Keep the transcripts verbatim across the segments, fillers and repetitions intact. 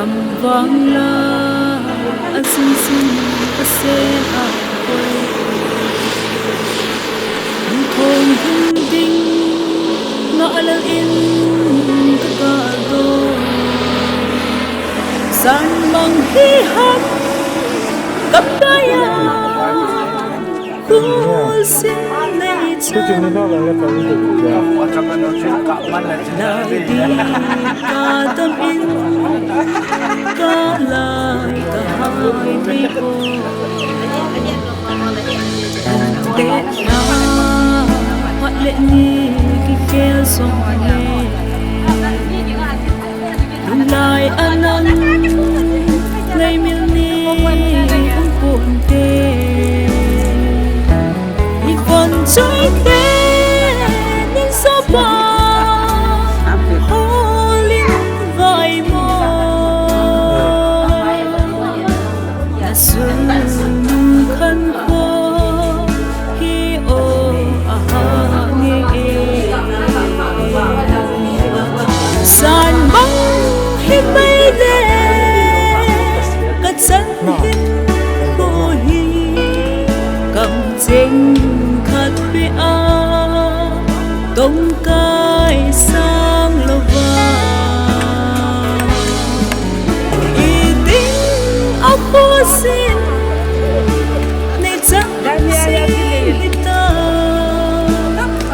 Vang la a sing sing ka sen a koi. Thong hung ding nga alal in ka ka do. San mang hi hak kap kaya. Kul sin nei cha. Lai di ka dam in ka lai ka hai thei ko. Te na pat le ni ki khel song le. Lai anang nei mil ni um pun te. I von choi te nin so pa. Holin vai mo. Na sun khan ko hi o a ha ni e. San mang hi mai le ka chan hin ko hi kam cheng khat pe a tong kai sang lo va. I ding a ko sin nei chan sin hi ta.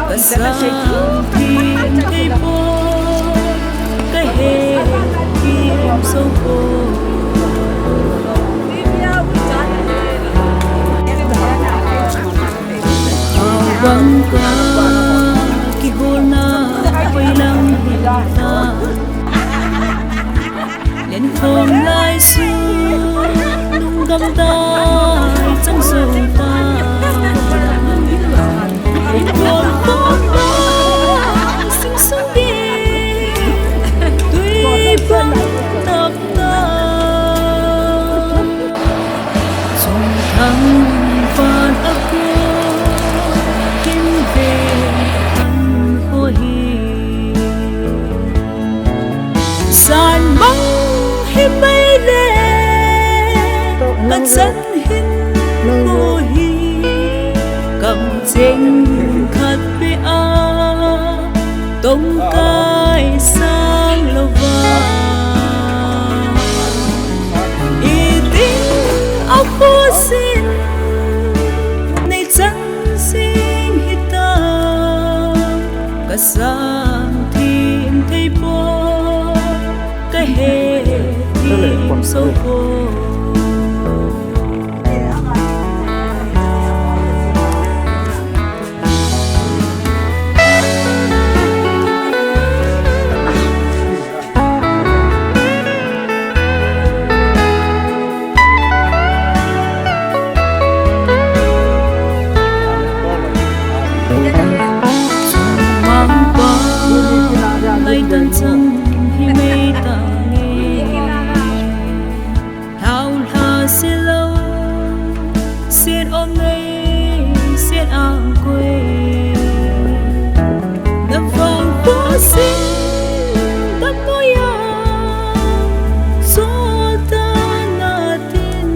Ka sang thim thei po, ka he thim so po. Hau bang ka kihona, koi lang hi ta. Len khom lai su, nung gam dai chang sung ta. Len khom khom dai sing sung di, tui pang tap ta. Chung thang van a ko, kim ve kan ko hi. San mang hi mai le, ka chan hin ko hi. Kam cheng khat pe a, tong kai sang lo va. I ding a ko sin, nei chan sing hi ta. Ka sang thim thei po, ka he thim so po. Chumang pa, lai tan chang hi mai ta nge. Hlau hla se lo, siet om nei, siet ang koi. Na vang po sin, dam noi a, so ta na tin.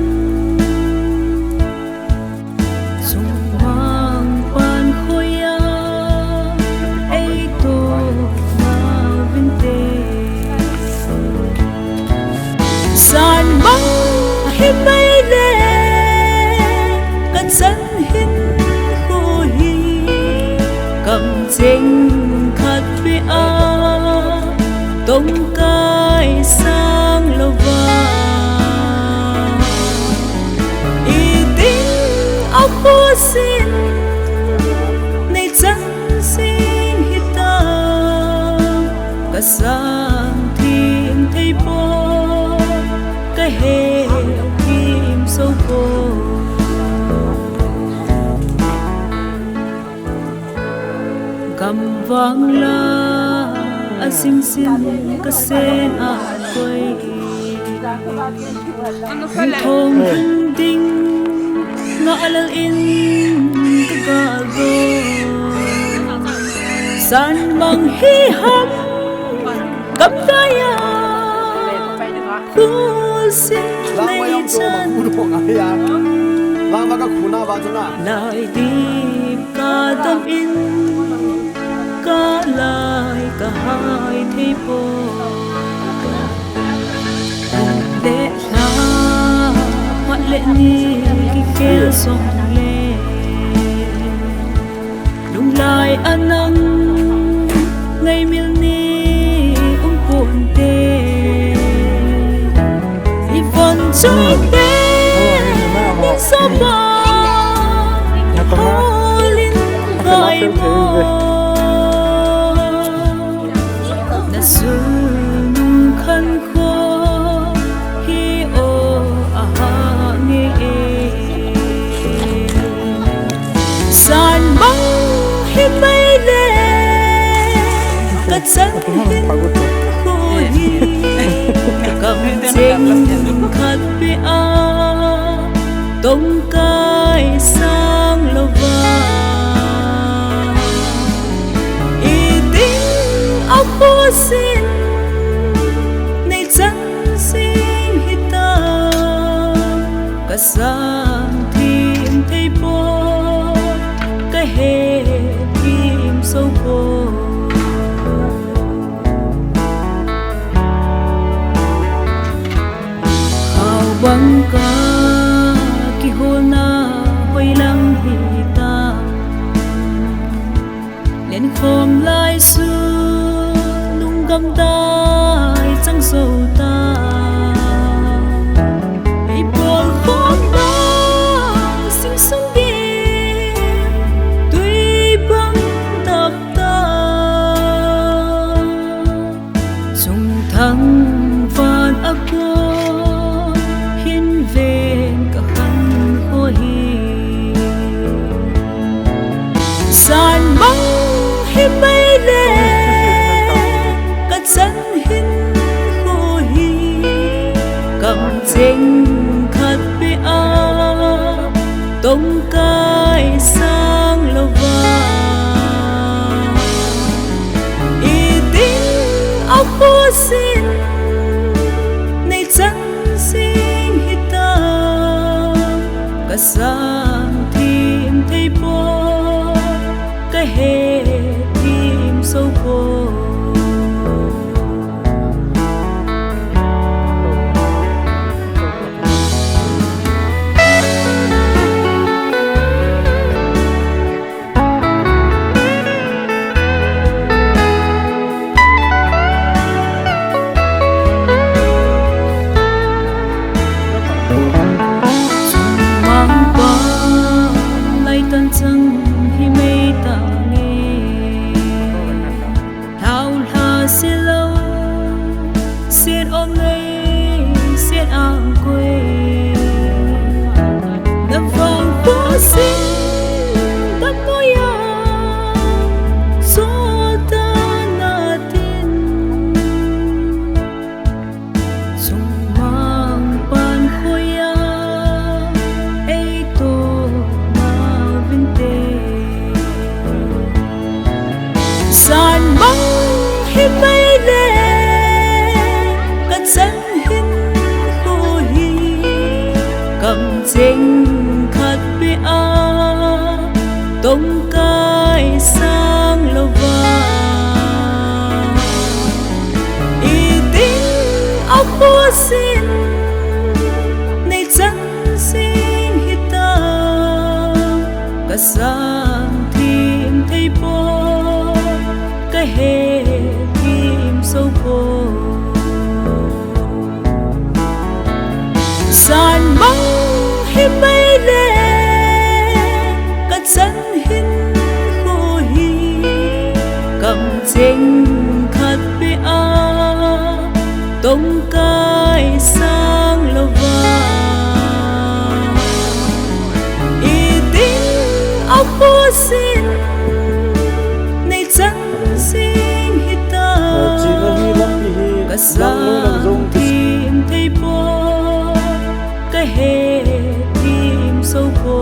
Sungwang pan khoya, ei to na vinte. San mang hi mai le, ka chan hin ko hi. Kam cheng khat pe a, tong kai sang lo va. I ding a ko sin, nei chan sing hi ta. Ka sang thim thei po, ka he thim so po. Gam vang la, a sim sim ka sen a koi. Thong hung ding, nga alal in ka ga go. San mang hi ham, kam ta ya. Khusin nei chan. Lai dip ka dam in, ka lai ka hai thei poi. Le hla, phat le ni kikhel song le. Lunglai a nang ngaimil ni um ponte. I von choi te, i sapa, holin vai mo. Na sun khan kho hi o a ha nge e. San bang hi mai le, ka chan hin kho hi, kam cheng khat pe a, tong kai sang lova. I ding a khusin, nei chan sing hita. Ka sang thim thei po, ka he thim so po. Khao bang ka kihona hoi lang hita. Len khom lai su, lungdam dai chang zo ta. I bol khom bang sing sung ge, tui bang tap ta. Chungthang van a kon hin ven ka khan kho hi. San bang hi mai le, ka chan hin kho hi. Kam cheng khat pe a, tong kai sang lova. I ding a khusin, nei chan sing hita. Ka sang thim thei po, ka he thim so po. Mangpa lai tan chang hi mai ta nge. Thao hla se lo, siet om nei, siet ang koi. Na vang po sin, ta po ya, so ta na tin. Sumang pan khoya, ei to na vinte. San bang hi mai le, ka chan hin kho hi. Kam cheng khat pe a, tong kai sang lova. I ding a khusin, nei chan sing hita. Ka sang thim thei po, ka he thim so po. San bang hi mai le, ka chan hin kho hi. Kam cheng khat pe a, tong kai sang lova. I ding a khusin, nei chan sing hita. Ka sang thim thei po, ka he thim so po.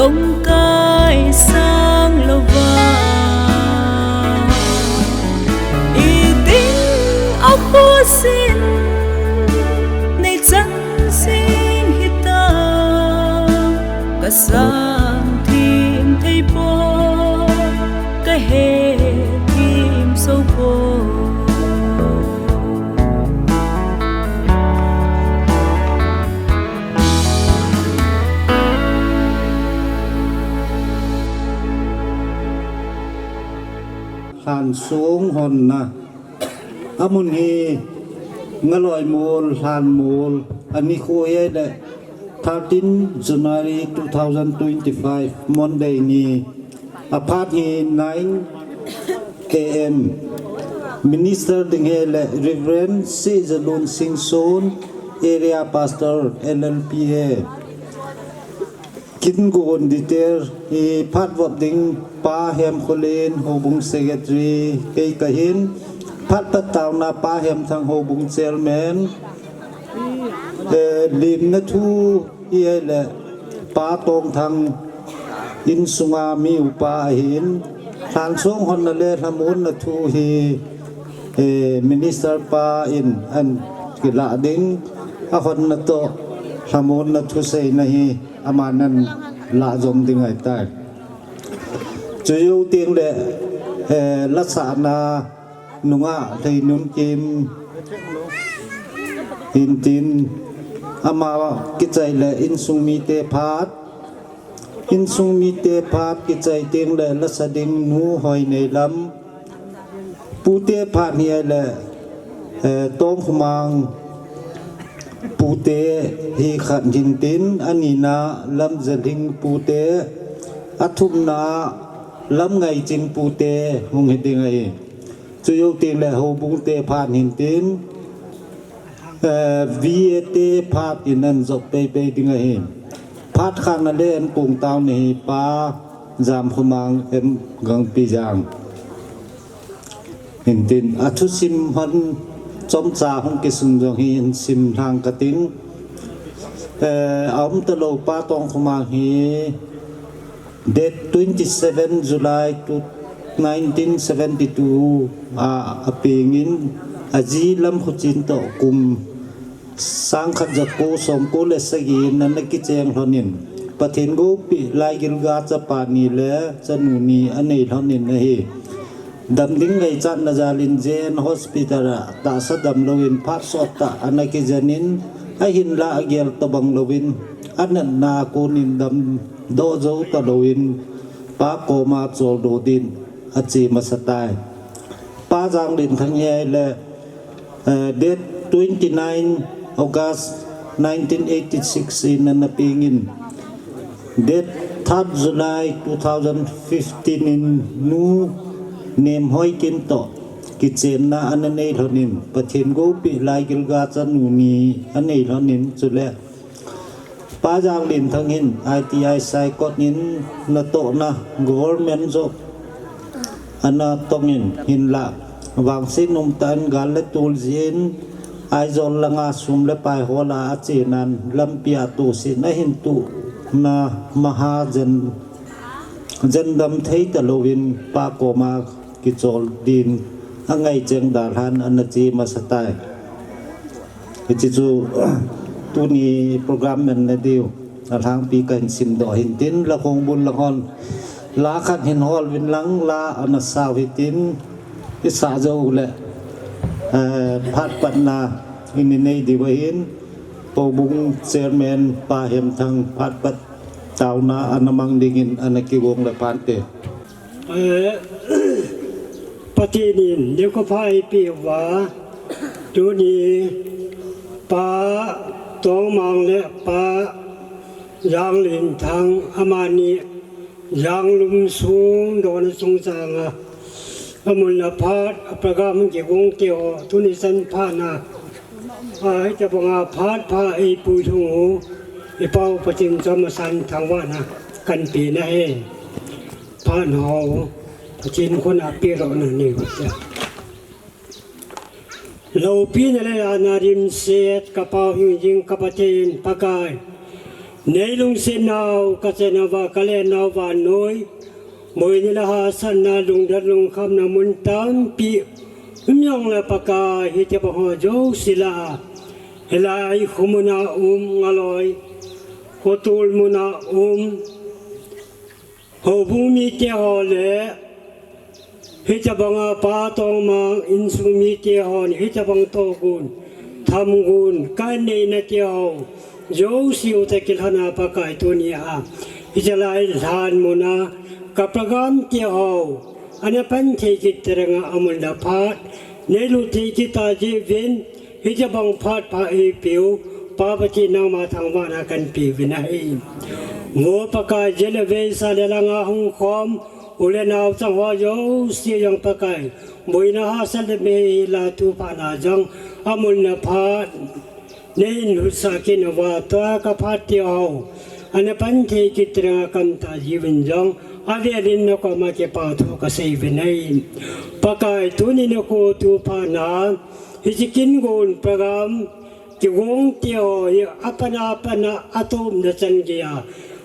Ong kai sang lova, i ding a khuasin nei chan sing hita, ka sang thim thei po, ka he thim so po. Lhansong honna. Amun hi Ngaloimol, Lhanmol, ani khu hi le thirteen January two thousand twenty-five, Monday ni. Aphat hi nine A M. Minister ding hi le Reverend Seijalun Singson, Area Pastor, L L P A. Kin gon detail hi phat vop ding Pa Hemkholen, Houbung Secretary, kei kahin, phat pat tauna Pa Hemthang, Houbung Chairman, eh, limna thu hi le Pa Tongthang insunga mi upa ahin, lhansong honna le lhamonna thu hi, eh, Minister pa in ahin kilah ding, ahonna toh lhamonna thuseina hi aman ahin lah jom ding ahitai. Chujouteng le, eh, lasahna nungah Lheinunkim hintin, ama kichai le insung mite phat, insung mite phat kichai teng le lasa ding nu Hoineilam, pute phat hi le, eh, Tongkhumang pute hi khat hintin, anina Lamjalhing pute, athumna Lamngaiching pute hung hi ding ahi. Chujouteng le Houbung te phat hintin, eh, V A te phat in ahin jop peipei ding ahi. Phat khatna le ahin kong tauna hi Pa Jamkhomang M Gangpijang hintin, athusim hon chomcha hung kisun jong hi hin sim lhang kating. Eh, aum talou Pa Tongkhumang hi date twenty-seven July two, nineteen seventy-two a, apengin, aji Lamkhuchin toh kum sangkhat jako somko le sagi in ana kicheng lhonin, Pathen gopeh laigilga chapa ni le chanu ni anei lhonin ahi. Dam ding ngaichatna jalin J N Hospital a tahsa damlouvin phat sottah ana kijenin, ahinlah agel tobang louvin, anatna a konin damdoh jou talouvin, Pa koma choldo din ache masatai. Pa Janglinthang hi le, eh, date twenty-nine August nineteen eighty-six in ana pengin, date third July two thousand fifteen in Nu Nemhoikim toh kichenna ana nei lhonin, Pathen gopeh laigilga chanu ni anei lhonin, chule Pa Janglinthang hin I T I Saikot in natohna government job ana tongin, hinlah vangset umtah in gal le tol jeh in Aizawl langa sum le pai hola achenan, lampia tohsetna ahin tohna maha jen, jendam thei talouvin Pa koma kichol din angaicheng dalhan ana che masatai. Hiche chu tuni program manna diu alhangpi kahin simdoh hintin, la khongbul lang hon la khat hin hol uvin lang, la ana sao hitin, isah jou le, eh, phat patna in inei diu ahin, Houbung Chairman Pa Hemthang phat pat taona ana mang dingin ana kigong le phante. Eh, Pathen in nikho pha eipeh uva, tuni Pa Tongmang le Pa Janglinthang amani Janglum sung dona sung changa amun aphat a program kigong teho, tuni chan phatna a, hitabanga phat pha eipui lhung u, i Pau Pathen chom asan thangvahna kanpeh nahi. Phat ho Pathen khut a pehlou na neiuvin te. Loupina le lhahna dimset ka Pau hingjing ka Pathen Pakai, Nei lungsetnau, kachenau va, kalennau vannoi, boina le hahsatna, lungdon lungkhamna mun tampi um jongle Pakai, hitobang ho jouse lah a, hilai khomuna um ngaloi, khotol muna um houbung mite ho le, hitobanga Pa Tongmang insung mite hon hitobang tohgon, thamgon, kaneina te ho jouse uta kilhona Pakai, tunia hiche lai lhan muna ka program te ho ana pan thei kit dinga amun le phat neilut thei kit tajiuvin, hitobang phat pha eipeu Pa Pathen, nangma thangvahna kahin peuvin ahi. Vo Pakai, jeh le veisa le langa hung khom u le nao chang ho jouse jong Pakai, boina hahsat le mehehna thupha na jong amun le phat neihin hutsah kit uva, tua ka phat te ho ana pan thei kit dinga kamtah jiuvin jong avel in nakoma kipathu kaseiuvin ahi. Pakai, tuni nikho thupha na hiche kin gon program kigong te ho hi apan apan a atupna chan geiya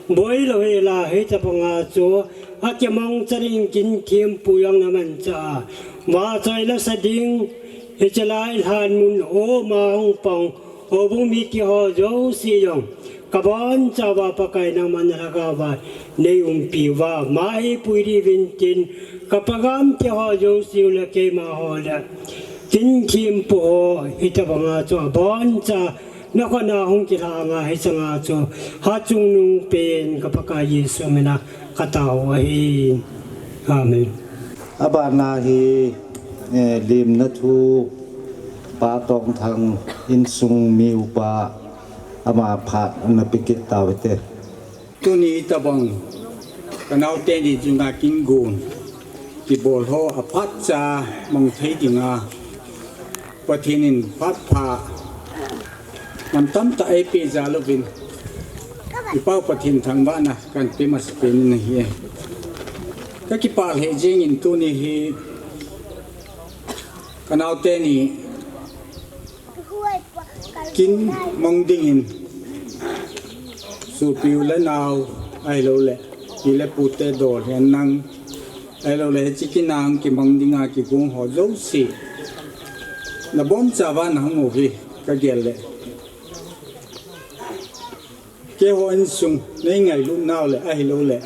boilou hela, hitobanga chu akimong chan in kin thempu jong namanchah a, vachoi lasa ding, hiche lai lhan mun homa hung pang houbung mite ho jouse jong kabonchauva Pakai, nangman nalhagao va neiumpi uva, ma eipui diuvin tin, ka program te ho jouse u le keima ho le kin thempu ho hitobanga chu aboncha nakhut na hung kilhanga hichanga chu hatchungnung pen ka Pakai Jesu mina katao ahi. Amen. Abana hi, eh, lemna thu Pa Tongthang insung mi upa ama phat ana pe kit tauvinte. Tuni tobang kanaote ni chunga kin gon kibol ho aphatcha mang thei dinga Pathen in phat pha mantamtah eipeh jal uvin, i Pau Pathen thangvahna kahin pe masapen in ahi. Kakipah lheh jengin tuni hi kanaote ni kin mang dingin sopi u le nao ahilouleh pi le pute dol hen lang ahilouleh hiche kin a kimang dinga kigong ho jouse nabonchauva nahung u hi kagel leh, keiho insung neingailut nau le ahilouleh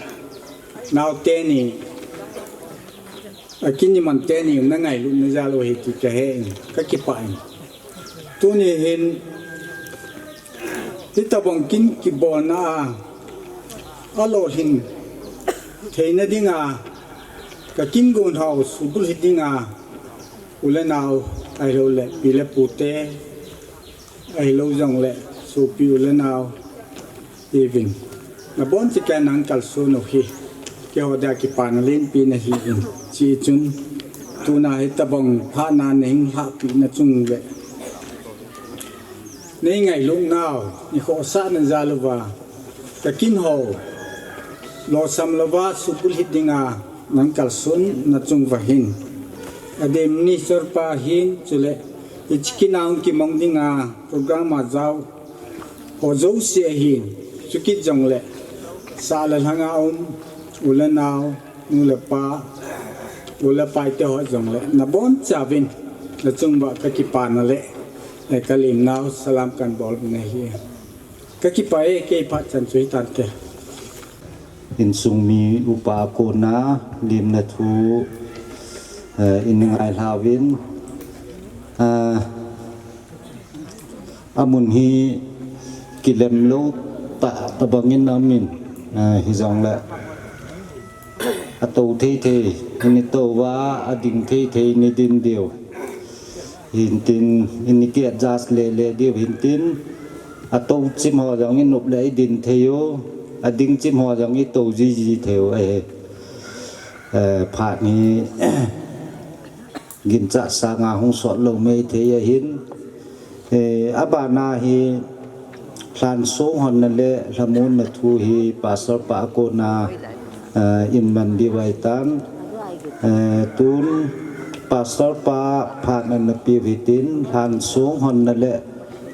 naote ni, akin imang teni nangailutna jal u ahi ti kahen, kakipah in. Tuni hin hitobang kin kibolna a alolhin theina dinga kakin gon ho subulhit dinga u le nao ahilouleh pi le pute ahilou jongleh sopi u le nao, ivin nabonchauva nang kalson u hi keiho dia kipana lenpen ahin, chuchun tuna hitobang phatna neihin lhahpeh na chungleh neingailut nau, neikhohsahna jal uva kakin ho losam louva subulhit dinga nang kalson na chung uva hin, adem ni sorpa hin chuleh hiche kin a hung kimang dinga program a jao ho jouse ahin, chukit jongleh sah le lhanga um u le nao, nu le pa, u le pai te ho jongleh nabonchauvin nachung uva kakipana le kalemnau salam kahin bol u ahi. Kakipah e, kei phat chan chu hitante. Insung mi upa a kona lemna thu, eh, in ngailhauvin, ah, amun hi kilem lou tah, tah bangin amin, ah, hijongleh atou thei thei in itouva, ading thei thei in idin diu hintin, in ki adjust le le diu hintin, atou chim ho jong inop leh idin thei u, ading chim ho jong itou jiji thei u ahi. Eh, phat hi ginchat sanga hung sot lou mei thei ahin. Eh, abana hi lhansong honna le lhamonna thu hi pastor pa a kona, eh, in man diu ahitan. Eh, tun pastor pa phat ana peh u hitin, lhansong honna le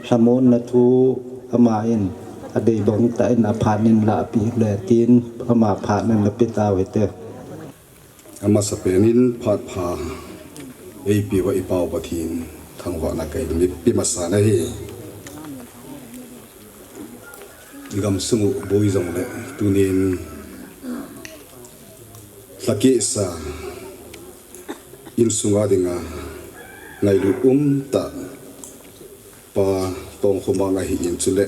lhamonna thu ama in Adei bang tah in aphat in lahpeh le tin, ama phat in napeh tau hite. Amasapen in phat pha eipeuva i Pau Pathen thangvahna kahin pe masa nahi. I gamsung u boi jongle tunin lhakeh sa insunga dinga ngailut umtah Pa Tongkhomang ahin chule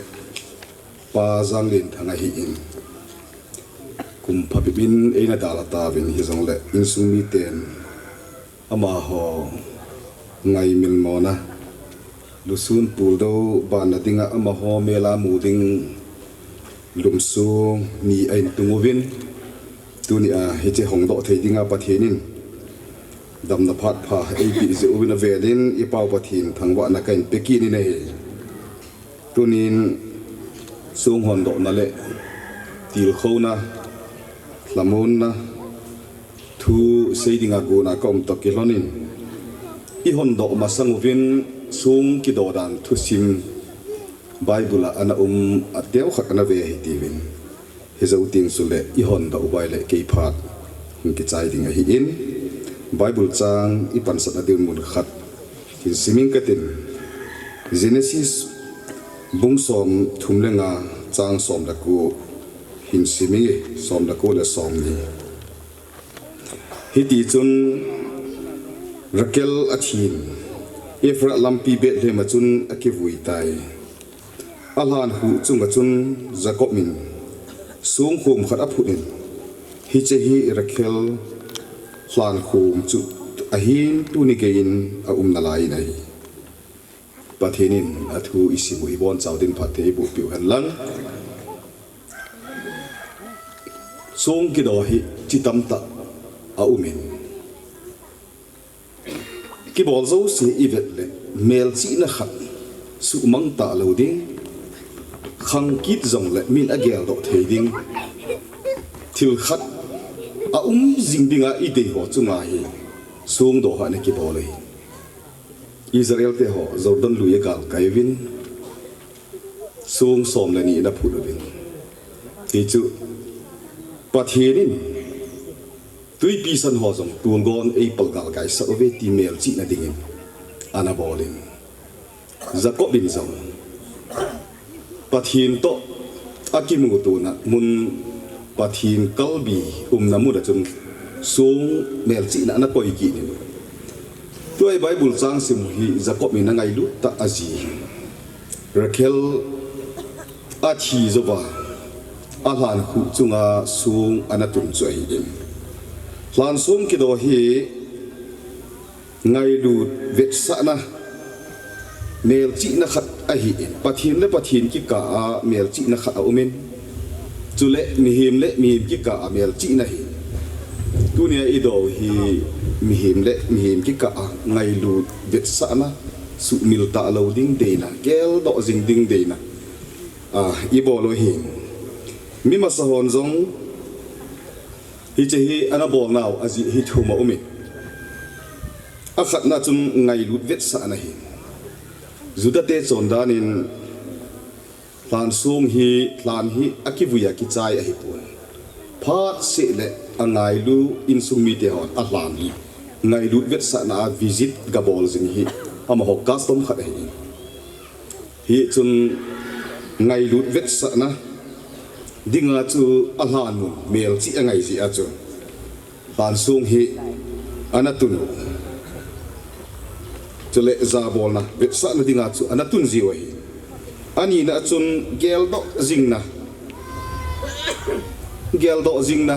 Pa Janglenthang ahin, kum phabep in eina dalha tauvin hijongle insung miten amaho ngaimil mona lusun puldou banna dinga amaho mel a mu ding lungsung ni ahin tung uvin, tunia hiche hongdoh thei dinga Pathen in damna phat pha eipeh jeh uvin avelin i Pau Pathen thangvahna kahin pe kit in ahi. Tunin song hondohna le tilkhouna, lhamonna thu sei dinga gona ka um toh kilhonin, i hondoh masang uvin song kidoh dan thusim Bible a ana um a teo khat ana ve ahi tiuvin. Hijou teng chule i hondoh uva ahile kei phat hung kichai ding ahin, Bible chang i pansatna ding mun khat hin sim ing katin, Genesis bung somthum le nga chang som le ko hin sim inge, som le ko le somni. Hitichun Rakel athin, Ephrath lampi Bethlehem a chun akivui tai. Alhan khuh chunga chun Jacob in songkhom khat aphut in, hiche hi Rakel lhankhom chu ahin tuni geiyin aum nalai in ahi. Pathen in athu isim u ibonchau din phatthei eiboh peh u hen lang. Song kidoh hi chi tamtah aumin, kibol jouse ivet le melchihna khat suhmang talou ding, khang kit jongle min ageldoh thei ding thil khat aum jing dinga idei ho chunga hi song doh hi ana kibol ahi. Israel te ho Jordan lui agalkai uvin song som le ni ana phut uvin, hichu Pathen in twipi san ho jong tulgon eipal galkai sah uve ti melchihna dingin ana bol in, Jacob in jong Pathen toh akimutona mun, Pathen kalbi umna mun a chun song melchihna ana koi kit in, tua hi Bible chang sim u hi Jacob in angailut tah aji Rakel athi jouva alhan khuh chunga song ana tun chu ahin, lhan song kidoh hi ngailut vetsahna melchihna khat ahin, Pathen le Pathen kikah a melchihna khat aumin, chule mihem le mihem kikah a melchihna ahi. Tunia idoh u hi mihem le mihem kikah a ngailut vetsahna, suhmil talou ding deina, geldoh jing ding deina ibol u ahin. Mi masa hon jong hiche hi ana bolnau ajeh hi thum aumin, akhatna chun ngailut vetsahna ahi. Juda te chondan in lhan song hi, lhan hi akivui a kichai ahipon, phatseh le angailu insung mite hon alhan hi ngailut vetsahna a visit gabol jing hi amaho custom khat ahi. Hichun ngailut vetsahna dinga chu alhan mun melchih angai jeh a chu lhan song hi ana tun u, chule jabolna vetsahna dinga chu ana tun jiu ahi. Anina a chun geldoh jingna, geldoh jingna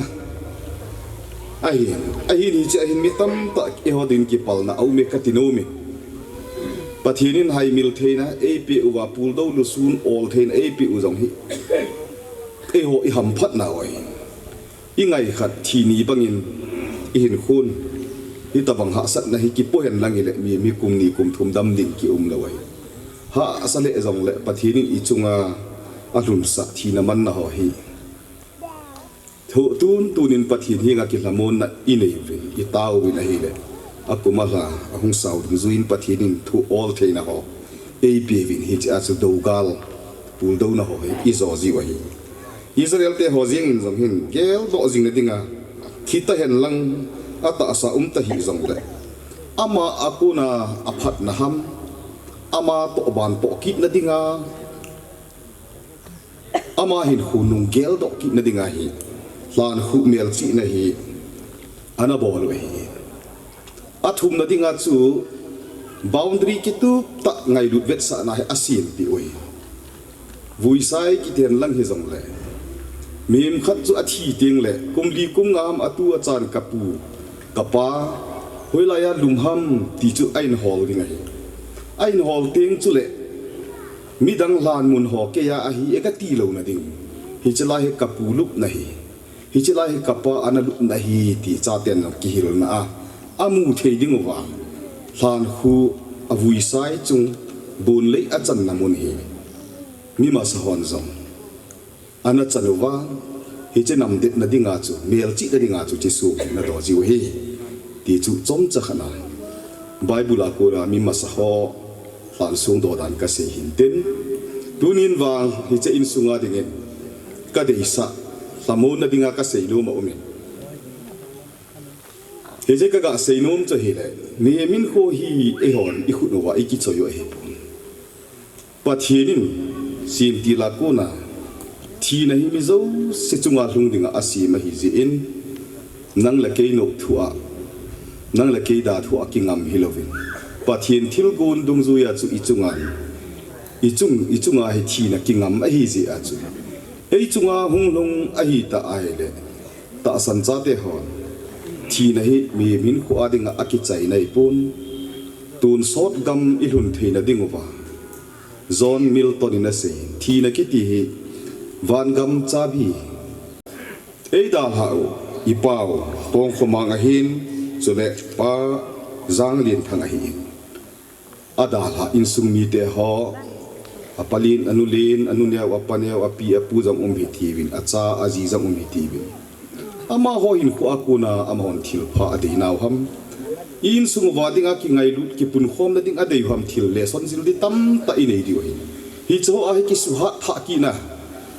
ahin, ahin hiche ahin mi tamtah eiho din kipalna aume kati nom in, Pathen in haimil theina eipeh uva, puldou lusun ol theina eipeh u jong hi eiho ihamphatnau ahin, ingaikhat thi ni bangin ihinkhon, hitobang hahsatna hi kipo hen lang hile mi, mi kum ni kum thum dam ding kium lou ahi. Hahsa le jongle Pathen in ichunga alhunsah thina manna ho hi tun tunin Pathen henga kilhamonna inei uvin, itao uvin ahile, akum alha ahung sao dungjuiyin Pathen in thu ol theina ho eipe uvin, hiche a chu dougal Puldouna ho hi ijo jiu ahi. Israel te ho jeng in jong hin geldoh jing nadinga, thi tahen lang atahsa um tahih jongle, ama a kona aphatna ham, ama toh ban toh kit nadinga, ama hinkho nung geldoh kit nadinga hi lhankhuh melchihna hi ana bol u ahi. Athumna dinga chu boundary kitup tah ngailut vetsahna hi asempeh u ahi. Vuisai kiti hen lang hijongle, mihem khat chu athi tengle kum li kum nga ham atu achan kapu, kapa, hoilaiya lum ham ti chu ahin hol ding ahi. Ahin hol teng chule midang lhanmun ho keiya ahi e kati louna ding. Hiche lai hi kapu lupna ahi, hiche lai hi kapa ana lupna ahi ti chaten jong kihilna a amu thei dinguva, lhankhuh avuisai chung, bonlei achanna mun hi mi masa hon jong ana chan uva, hiche namdetna dinga chu, melchihna dinga chu hiche song hi ana do jiu ahi, ti chu chomcha khat a Bible a kona mi masa ho lhansong do dan kasei hintin, tunin vang hiche insunga dingin kadeisah lhamonna dinga kasei nom aumin, hiche kaga sei nom chu ahile, mihem hinkho hi eihon ikhut uva ikichoi u ahipon, Pathen in semtil a kona thina hi mi jouse chunga lhung dinga asem ahijeh in, nang le kei nop thua, nang le kei da thua kingam hilouvin, Pathen thilgon dungjuiya chu ichunga, ichung, ichunga hi thina kingam ahijeh a chu, eichunga hung lhung ahitah ahile, tahsan chate hon thina hi mihem hinkho a dinga akichaina ahipon, tonsot gam ilhun theina dinguva John Milton in asei, thina kiti hi vangam chabi. Eidalhah u, ipau Tongkhomang ahin, chule Pa Janglenthang ahin. Adalhah insung mite ho, apa len, anu len, anu neo, apa neo, api, apu jong um hitiuvin, acha, aji jong um hitiuvin. Amaho hinkho a kona amahon thilpha adeinau ham, insung uva dinga kingailut kipunkhomna ding adeiu ham, thil lesson jil ding tamtah inei diu ahi. Hiche ho a hi kisuhat thah kitna,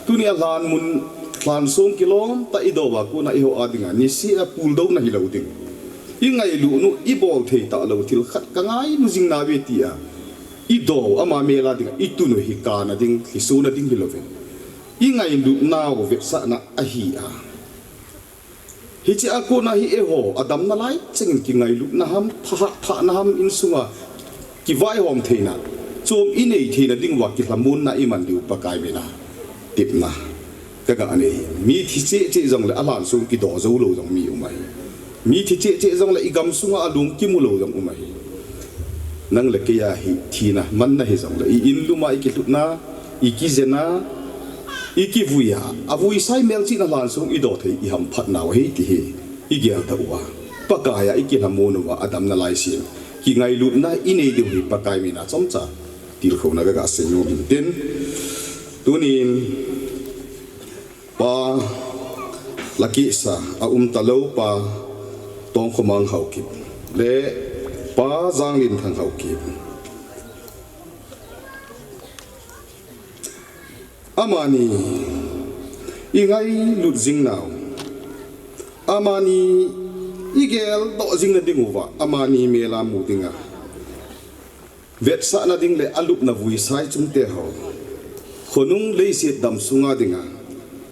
tunia lhanmun, lhansong kilom tah idouva kona eiho a dinga niseh a puldouna hilou ding, ingailutnu ibol thei talou thil khat kangailu jing nauve tia idou, ama mel a dinga itunu hi kana ding, lhisona ding hilouvin, ingailutnau vetsahna ahi a. Hiche a kona hi eiho adamna lai chengin kingailutna ham, thahat thahna ham, insunga kivaihom theina, chom inei theina dinguva kilhamonna iman diu Pakai mina tepna kaga nei. Mi thi cheh cheh jongle alhansong kido joulou jong mi um ahi. Mi thi cheh cheh jongle igam sunga alung kimulou jong um ahi. Nang le keiya hi thina manna hijongle, i-in luma ikilhutna, ikijena, ikivuiya, avuisai melchihna lhansong ido thei ihamphatnau ahi ti hi igeldoh uva, Pakaiya ikilhamon uva adamna laisem, kingailutna inei diu hi Pakai mina chomcha tilkhouna kaga seinom hintin, tunin Pa Lakisa, aumtalou Pa Tongkhomang Haokip le Pa Janglenthang Haokip, amani ingailut jingnau, amani igeldoh jingna dinguva, amani mel a mu dinga vetsahna ding le alupna vuisai chungte ho, khonung leiset damsunga dinga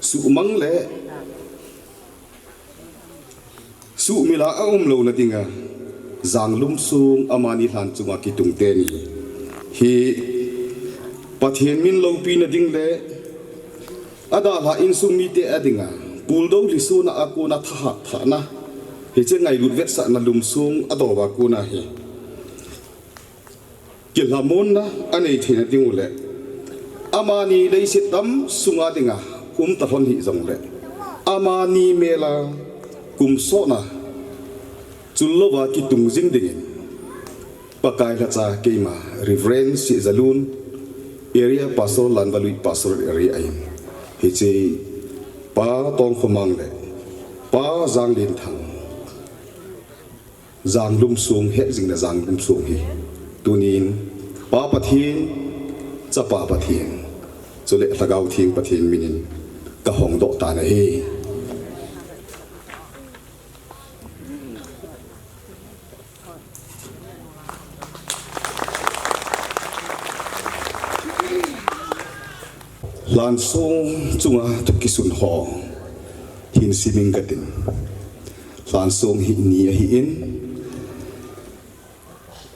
suhmang le suhmil a aumlouna dinga janglum song amani lhan chunga kitung teni hi Pathen min loupina ding le adalhah insung mite a dinga puldou lhisona a kona thahat thahna, hiche ngailut vetsahna lumsong adouva kona hi kilhamonna anei theina dingu le, amani leiset damsunga dinga umtalhon hijongle, amani mel a kumsotna chullouva kitung jing dingin, Pakai lhacha keima Reverend Sehjalun, Area Pastor, Lanvalui Pastor Area in, hiche Pa Tongkhomang le Pa Janglenthang janglum song, hetjingna janglum song hi tunin Pa Pathen, Chapa Pathen, Chule Lhagao Theng Pathen minin kahong doh tan ahi. Lhansong chunga thu kisun ho hin simin katin. Lhansong hi ni ahin,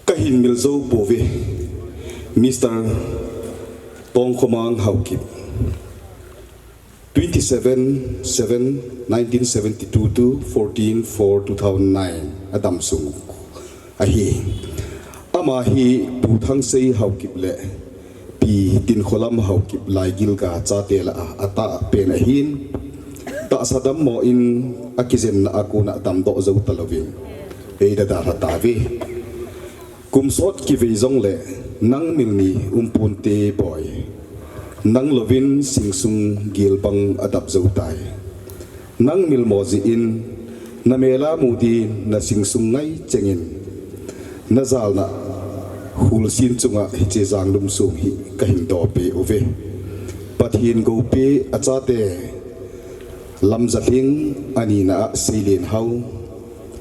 kahin mil jou pouve. Mister Tongkhomang Haokip. Twenty-seven seven nineteen seventy-two to fourteen four two thousand nine adam sung ahi. Ama hi Pu Thangsei Haokip le Pi Tinkholam Haokip Laigilga chate lah a atahpen ahin. Tahsa dammo in akijenna a kona damdoh jou talouvin eidalha tauve. Kum sot kivei jongle nang milni umponte boi. Nang louvin singsung gilbang adap jou tai. Nang milmo jeh in, na mel a mu din na singsung ngai chengin, na jalna Khulsin chunga hiche Janglum song hi kahin dohpeh uve. Pathen goupi achate Lamjalhing anina a Seilenhao,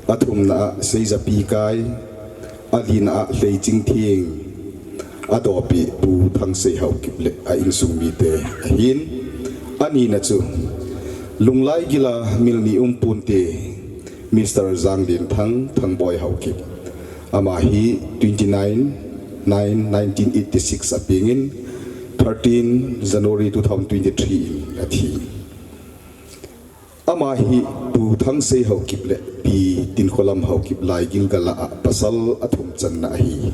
athumna a Seijapikai, alina a Leichingtheng, adopi Pu Thangsei Haokip le a insung mite ahin, anina chu Lunglai gila milni umponte Mister Janglenthang Thangboi Haokip. Ama hi twenty-nine nine nineteen eighty-six apengin thirteen January two thousand twenty-three in athi. Ama hi Pu Thangsei Haokip le Pi Tinkholam Haokip Laigilga lah a pasal athum channa ahi.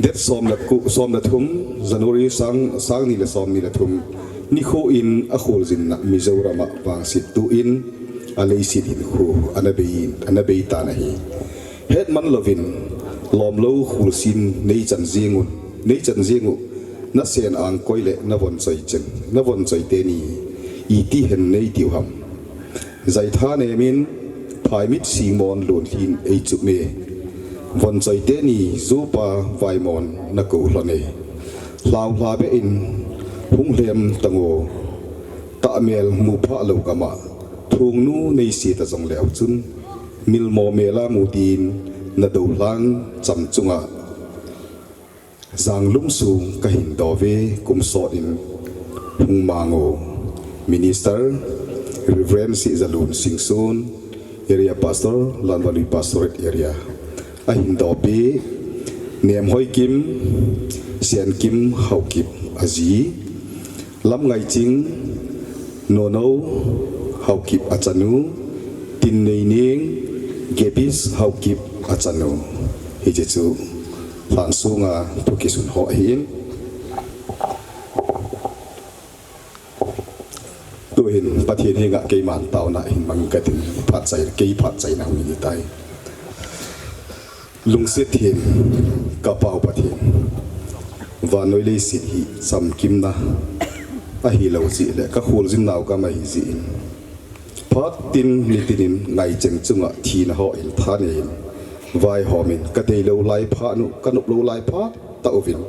Date som le ku, som le thum, January sang, sang ni le som ni le thum, nikho in akholjinna Mizoram a vangset tuh in, aleiset hinkho ana bei, ana bei tan ahi. Hetman louvin, lomlou Khulsin neichan jeng un, neichan jeng u, nasen angkoi le navon choi chen, navon choi teni, iti hen neitiu ham. Jaitha nemin, phaimit singmon lunlhin eichup me. Von choi teni, jupa vaimon nakou lhon e. Lhau lha be in, hung lhem tango. Tahmel mu pha lou gam a, thongnu neise ta jongleu chun, milmo mel a mu din, nadou lhan cham chunga Janglum song kahin doh uve, kum sot in hung mang u. Minister, Reverend Seijalun Singson, Area Pastor, Lanvalui Pastorate Area. Ahin dohpi, Nemhoikim, Siankim Haokip aji. Lamngaiching, Nono Haokip achanu, Tinneining, Gebis Haokip achanu. Hiche chu lhansong a thu kisun ho ahin. Tuhin Pathen henga keiman taona hin mang katin, phatchai, kei phatchaina hung hitai. Lungset hin, ka Pa u Pathen, vannoi leiset hi chamkimna ahilou jeh le, ka kholjin nau gam ahi jeh in, phat tin nitin in ngaicheng chunga thina ho in thanei in, vaihom in, ka deilou lai phat u, ka noplou lai phat tah uvin,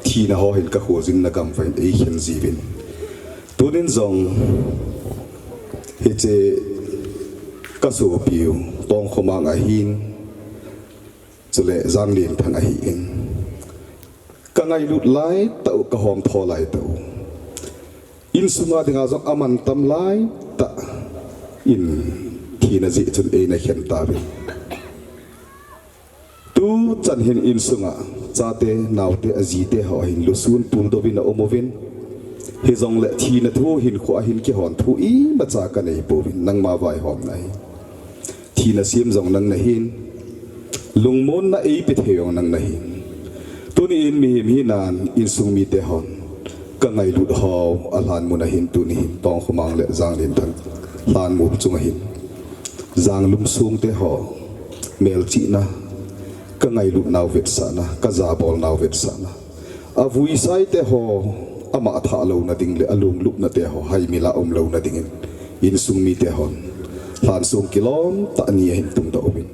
thina ho hin ka kholjinna gam uva hin eikhen jiuvin. Tunin jong, hiche ka sopi u, Tongkhomang ahin, chule Janglenthang ahin. Ka ngailut lai tah u, ka homtho lai tah u. Insunga dinga jong amantam lai tah in thina jeh chun eina khen tauvin. Tuchan hin insunga chate, naote, ajite ho hin lusun tuldouvin aum uvin. Hijongle thina thu hinkho a hin kihon thu imacha ka neipouvin, nangma vaihomna ahi. Thina sem jong nang nahin, lungmonna eipe thei jong nang nahin. Tuni in mihem hinan insung mite hon ka ngailut ho alhan mun ahin, tuni hin Tongkhomang le Janglenthang lhan mun chunga hin Janglum songte ho melchihna, ka ngailut nau vetsahna, ka jabol nau vetsahna, avuisaite ho ama athah louna ding le alunglupnate ho haimil a umlouna dingin insung mite hon lhansong kilom tah ni ahin tungdoh uvin.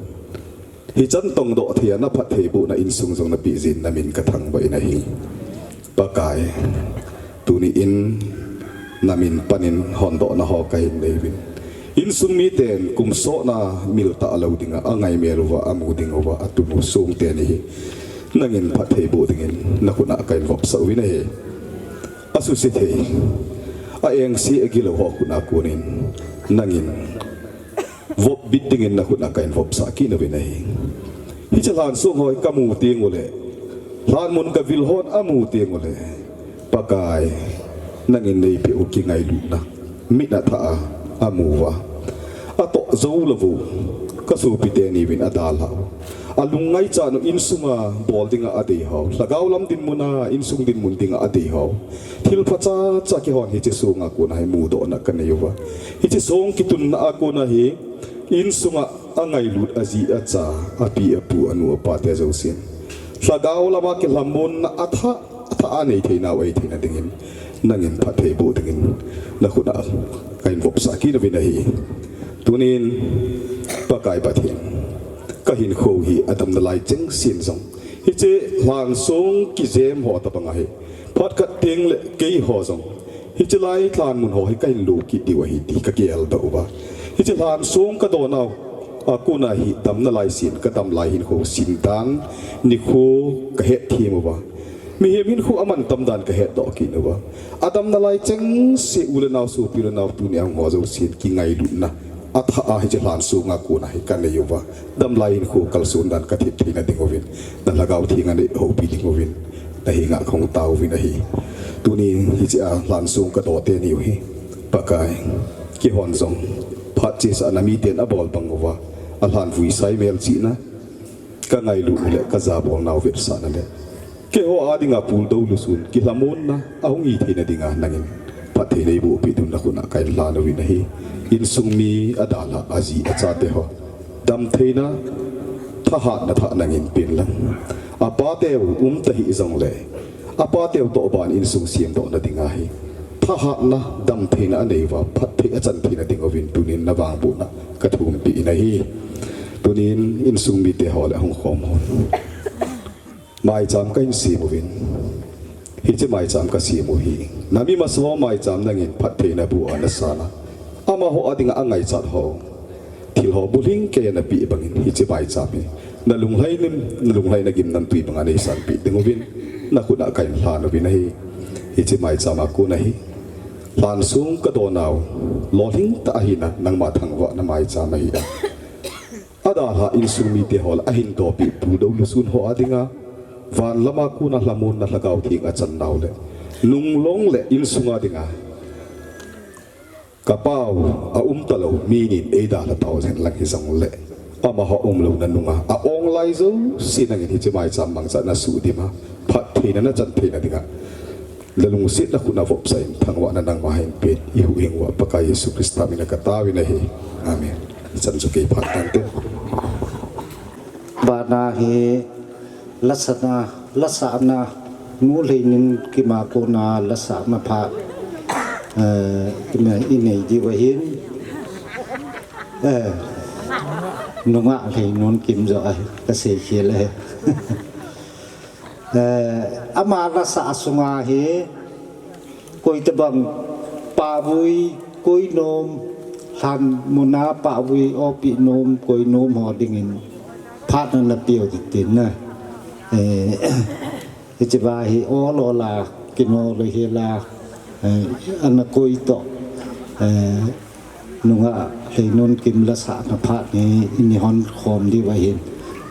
Hichan tongdoh thei a na phattheibohna insung jong napeh jeh in namin ka thangvah in ahi. Pakai, Tuni in namin panin hondohna ho kahin nei uvin. Insung miten kum sotna mil tah lou dinga angai mel uva, amu ding uva atun u song teni hi nangin phatthei boh dingin nakhut a kahin vopsah uvin ahi. Asuse thei, a engse agilou ho khut a konin nangin vop bit dingin nakhut a kahin vopsah kit uvin ahi. Hiche lhansong ho hi kamu teng uleh, lhanmun kavil hon amu teng uleh, Pakai, nangin neipeh u kingailutna, mit athah a amu uva, atoh jou lou u, kasopi teni uvin adalhah u, alung ngaichat u, insunga bol dinga adei ho, lhagao lam dinmun a, insung dinmun dinga adei ho, thilpha chacha kihon hiche songa kona hi mudohna kanei uva, hiche song kitunna a kona hi insunga angailut aji acha, api apu, anu apa te jousen lhagao lama kilhamonna athah athah a nei theinau ahi theina dingin nangin phatthei boh dingin nakhut a kahin vopsah kit uvin ahi. Tunin Pakai Pathen, kahinkho hi adamna lai chengsen jong hiche lhansong kijem ho tobang ahi. Phat khat tengle keiho jong hiche lai lhanmun ho hi kahin lo kit diu ahi ti kakieldoh uva, hiche lhansong kadonnau a kona hi damna lai sen, kadam lai hinkho sen dan nikho kahetthem uva, mihem hinkho amantam dan kahetdoh kit uva, adamna lai chengse u le nao, sopi le nao, tuni a hung ho jousen kingailutna athah a hiche lhansong a kona hi kanei uva, damlai hinkho kalson dan kathem theina dinguvin, na Lhagao Theng a neihoupi dinguvin nahenga kahung taovin ahi. Tuni hiche a lhansong kadoh teni u hi, Pakai, keihon jong phat chesa namiten abol bang uva, alhanvui sai melchihna, kangailut u le kajabolnau vetsahna le keiho a dinga puldou lusun kilhamonna ahung hi theina dinga nangin phatthei neibohpeh diu nakhut a kahin lhan uvin ahi. Insung mi adalhah aji achate ho damtheina, thahatna thah nangin pen lang, apateu umta hih jongle, apateu toh ban insung semdohna dinga hi thahatna, damtheina anei uva, phatthei achan theina dinguvin tunin navangbohna kathumpeh in ahi. Tunin insung mite ho le hung khom hon maicham kahin sem uvin, hiche maicham kasem u hi nami masa ho maicham nangin phatthei naboh a nasan a, amaho a dinga angaichat ho thil ho bulhing keiya napeh bangin hiche maicham hi nalunglhai in, nalunglhai nagimnamtui banga neisanpeh dinguvin nakhut a kahin lhan uvin ahi. Hiche maicham a kona hi lhansong kadonnau lolhing tah ahina nangma thangvahna maicham ahi a, adalhah insung mite ho le ahin dopeh puldou lusun ho a dinga van lama kona lhamonna Lhagao Theng achannau le nunglong le insunga dinga kapau aumtalou mi nin eidalha tauhen lang hijongle, amaho umlouna nunga a-ong lai jouse nangin hiche maicham mangcha nasuhdim a, phattheina nachan theina dinga nalungsetna khut a vopsah in, thangvahna nangma hinpen, ihuhhing uva Pakai Jesu Christa mina kataovin ahi. Amen. Chan chu kei phat tante. Bana hi lasana, lasana, Nu Lheinunkim a kona lasana phat, eh, inei diu ahin, eh, Nungah Lheinunkim joh ahi, kaseikhel ahi. Eh, ama lasa sunga hi, koitabang pahvui, koinom, lhanmun a pahvui, opeh nom, koinom ho dingin phat ana peh u hitin na. Eh, hiche va hi ol ol a, kinol u hel a, eh, ana koi toh, eh, Nungah Lheinunkim lasana phat hi inei hon khom diu ahin.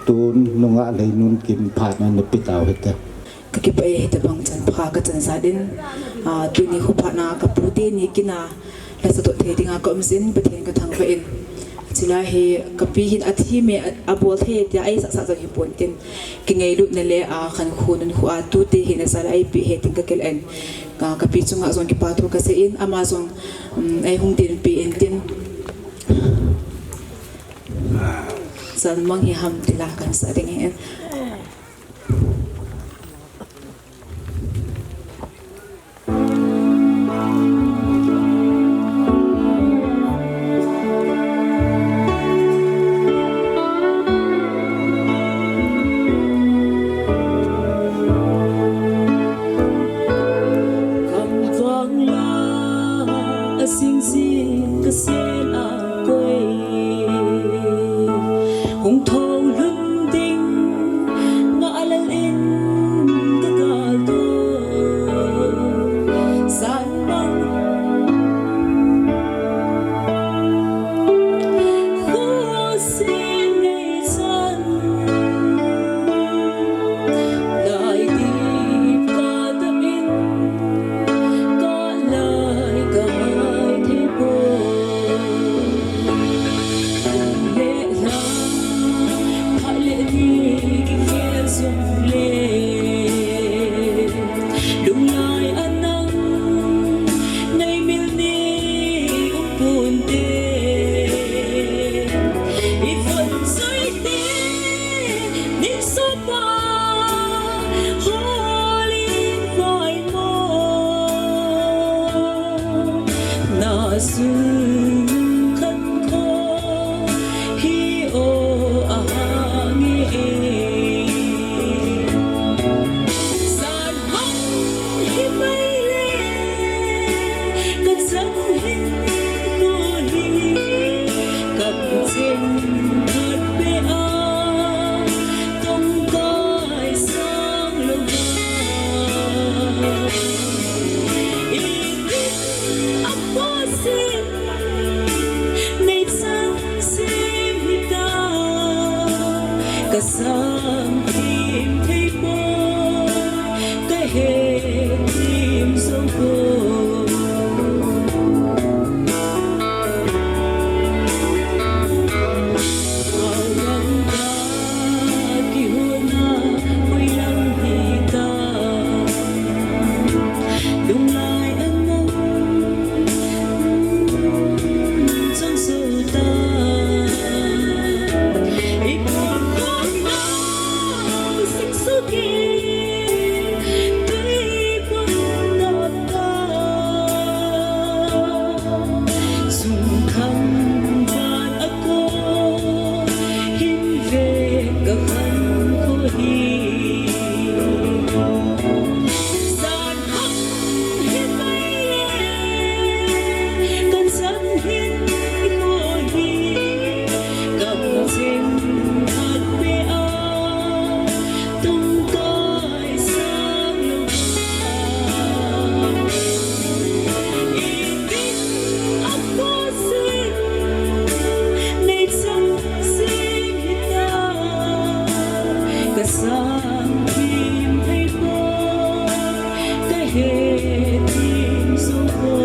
Tun Nungah Lheinunkim phat ana pe tau hite. Kakipah e, hitabang chan pha kachan jal in, ah, tuni kho phat na kapu teni kin a lasa doh thei dinga kaum jin, Pathen kathangvah in. Chule hi kapi hin athim e, a, abol thei tia eisah sah jong hipon tin, kingailutna le, ah, khankho nunkho a tute hin ajal a eipeh e tin kakilhen. Ah, kapi chunga jong kipa thu kasei in, ama jong, um, eihung dinpi in tin. Jan mang hi ham tila kahin sah ding ahin. Hung tho lhun ding ngah lel in ka kal to. San mang khuasen nei san lai dip ka dap in ka lai ka hai thei poi. Le la phat le ni kikhel jong le lunglai a nang nei mil ni um pon te. I von soi te, nin sopa hol in vai mo. Na sung khat kho hi o a nge e. San mang hi mai le, ka chan hin ko hi, kam chen khat pe a, tong kai sang lo va. I kin a pa sin, nei chang sem hi ta, ka sang thim thei poi, ka he thim jong poi. Hau lam ka kihona, hoi lam hi ta. Lunglai a nang chang so ta. I pon khom nau sing su ki. Tui pon nop ta. Sung kham van a ko hin ve ka khan ko hi. San hak hi mai le, kan san hin ko hi. Kam chen khat pe a, tong kai sang lo va. I kin a pa sin, nei chang sem hi ta, ka sang thim thei poi, ka he thim jong poi.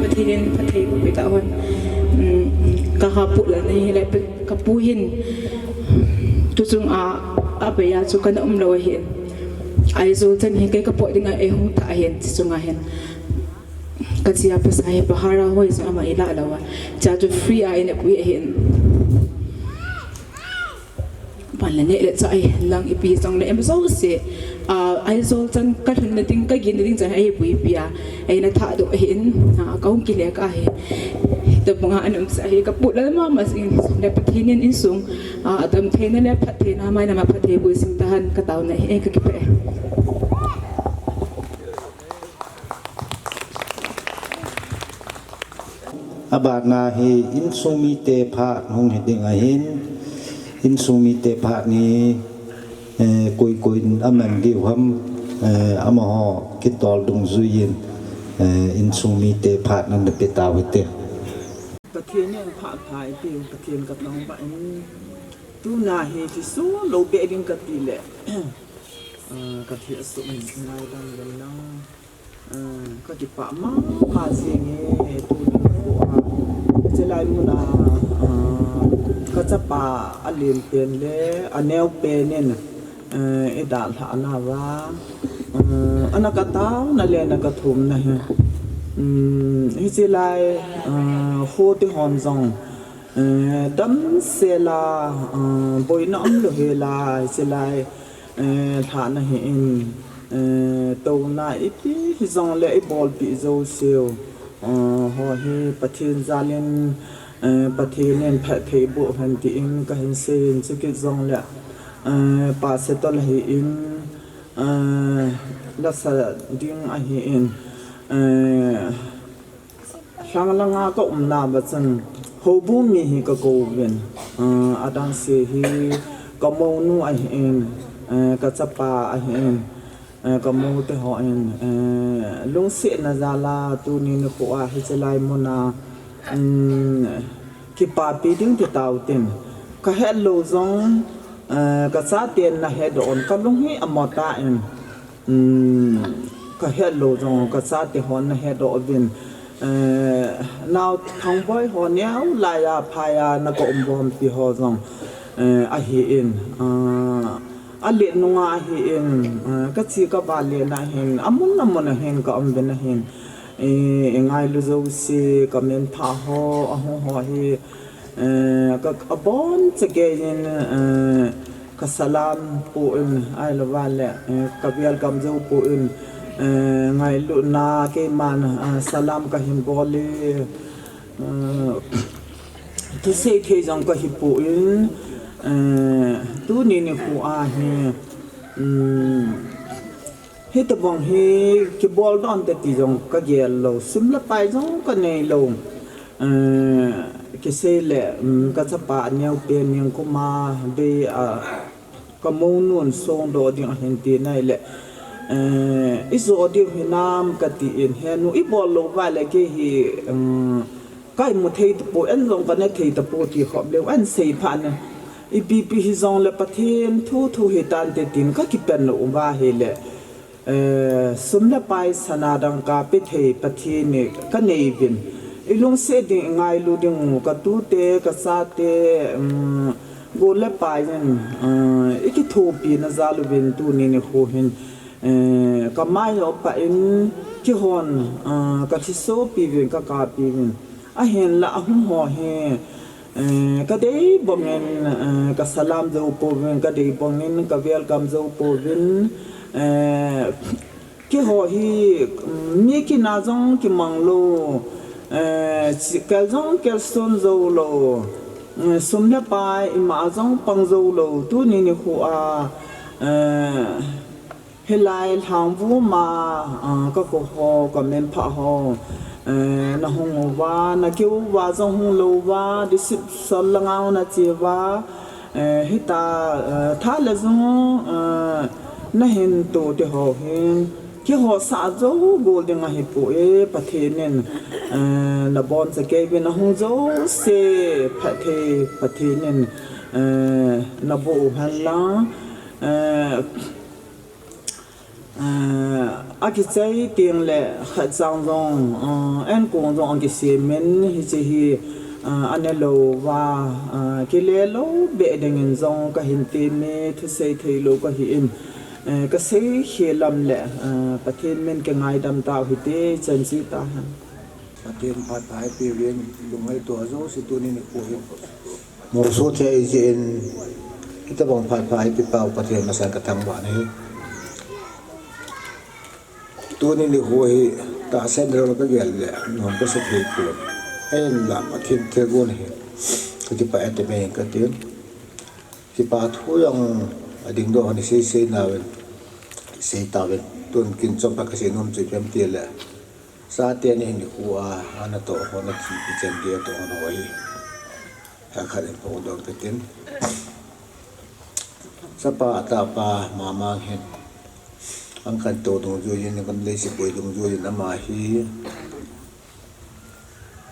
Pathen in phatthei boh peh tah hen. Um, ka hapu la nei hile pe, ka pu hin tuchung a, a pe a chu kana um lou ahin. Aizawl chan hi kei ka pot ding a eihung thah ahin, tuchung a hin. Ka chia pasa hi bhara hoi jong ama ila lou a. Cha chu free a ina pui ahin. le neh le chah hihen lang ipi jong le em jouse, ah, Aizawl chan ka lhunna ding, ka ginna ding chan ahi puipi a, eina thahdoh ahin, ah, ka hung kile ka hi. Tabanga an umsa hi ka puhlel mama jing le Pathen in insung, ah, adamtheina le phattheina, mai nama phatthei boisah tahen ka taona hi, ka kipah e. Abana hi insung mite phat hung hi ding ahin, insung mite phat hi, eh, koi koi in aman diu ham, eh, amaho kitol dungjuiyin, eh, insung mite phat nan pe tau hite. Pathen in phat pha ipi, Pathen ka thangvah in, tuna hi kisu lou be ding ka ti le, eh, ka thi asu in ngai dang den lang. Ah, ka kipah mama jing e, tuni nikho a. Chulai mun a, ah, ka chapa alen pen le aneo pen in, eh, eidalhah nauva, ah, ana ka taona le ana ka thumna hi. Um, hiche lai, ah, kho te hon jong, eh, damsel a, ah, boina umlou hel a, hiche lai, eh, lhahna hi in, eh, touna ipi hijongle ibolpeh jouseu, eh, ho hi Pathen jal in, eh, Pathen in phatthei boh hen tin kahin sei in, chukit jongle, eh, pastor ahin, eh, lasa ding ahin, eh, Lhanglang a ka umna uva chun, houbung mi hi ka kouvin, ah, adang se hi ka mounu ahin, eh, ka chapa ahin, eh, ka mou te hon, eh, lungsetna jal a tuni nikho a hiche lai mun a, um, kipapi ding ti tau tin. Ka het lou jong, eh, ka chaten ana hedoh un, ka lung hi amo tan. Um, ka het lou jong ka chate hon ana hedoh uvin, eh, nao Thangboi ho neo lai a phai a na ka um bompi ho jong, eh, ahin, ah, alet nunga ahin, eh, ka che ka vale na hin, amun amun a hin ka um uvin ahin, eh, i ngailu jouse, ka menpha ho, ahung ho hi, Eh, ka, abonchauva in, eh, ka salam pu in, ahilouva le, eh, ka welcome jou pu in, eh, ngailutna keiman, eh, salam kahin bol e, eh, thusei thei jong kahi pu in, eh, tuni nikho a hi, um, Hitobang hi kibol don te ti jong ka gel lou, sum le pai jong ka nei lou. Eh, kisei le, um, ka chapa aneo pen nikum a bei a, ka mounun songdoh ding ahin ti nai le, eh, ijo ding hinam ka ti in, henu ibol lou uva le kei hi, um, ka imu thei tapoi, an jong ka ne thei tapoi ti khop leu, an sei phat ne. Ipi pi hijongle Pathen thu thu hitan te tin ka kipen lou uva ahile. Eh, sum le pai sana dangka pe thei Pathen in ka nei uvin. I lungset ding, i ngailu ding u ka tute, ka chate, um, gol le pai in, eh, i kithopi na jal uvin tuni nikho hin, eh, ka mai ho pah in kihon, eh, ka thisopi uvin, ka kapi uvin. Ahinla ahung ho hi, Eh, ka dei bangin, eh, ka salam jou pouvin, ka dei bangin, ka welcome jou pouvin, eh, keiho hi, mm, mi kina jong kimang lou, eh, chi-, kel jong kelson jou lou, eh, sum le pai ima jong pang jou lou, tuni nikho a, eh, Hilai lhangvu ma, ah, ka ko ho, ka menpha ho, eh, na hung uva, na keu uva, jong hung lou uva, disip sol langa na che uva, eh, hita, eh, tha le jung, eh, na hin to te ho hin, keiho sa jou gol ding ahi poi, Pathen in, eh, na boncha kei uvin, na hung jouse, phatthei, Pathen in, eh, na boh u hen lang, eh, Eh, akichai teng le khat chang jong, eh, an kong jong akisem in hiche hi, eh, ane lou uva, eh, kile lou be ding in jong kahin ti mi thusei thei lou kahi in, eh, kasei khel lam le, eh, Pathen min kingaidam tau hite, chan chu tahen. Pathen phat pha eipe uvin, lunghel to jouse tuni nikho hin. Moso thei jeh in, Hitabang phat pha eipeh pau Pathen masang kathangvah in ahi. Tuni nikho hi tahsan lou kagel le, nom kasah thei pon. Ahinla Pathen thilgon hi kakipah e ti mai katin. Kipa thu jong adingdoh hon isei sei nauvin, sei tauvin. Tun kin chomkhat kasei nom chu ipi ham itile, chate ni hin nikho a, ana toh ho, ana thipi chan gei a toh ho hi, hekhat in phongdoh katin. Chapa atahpa Mamang hin, angkan to dungjuiyin, angkan lei sepboi dungjuiyin ama hi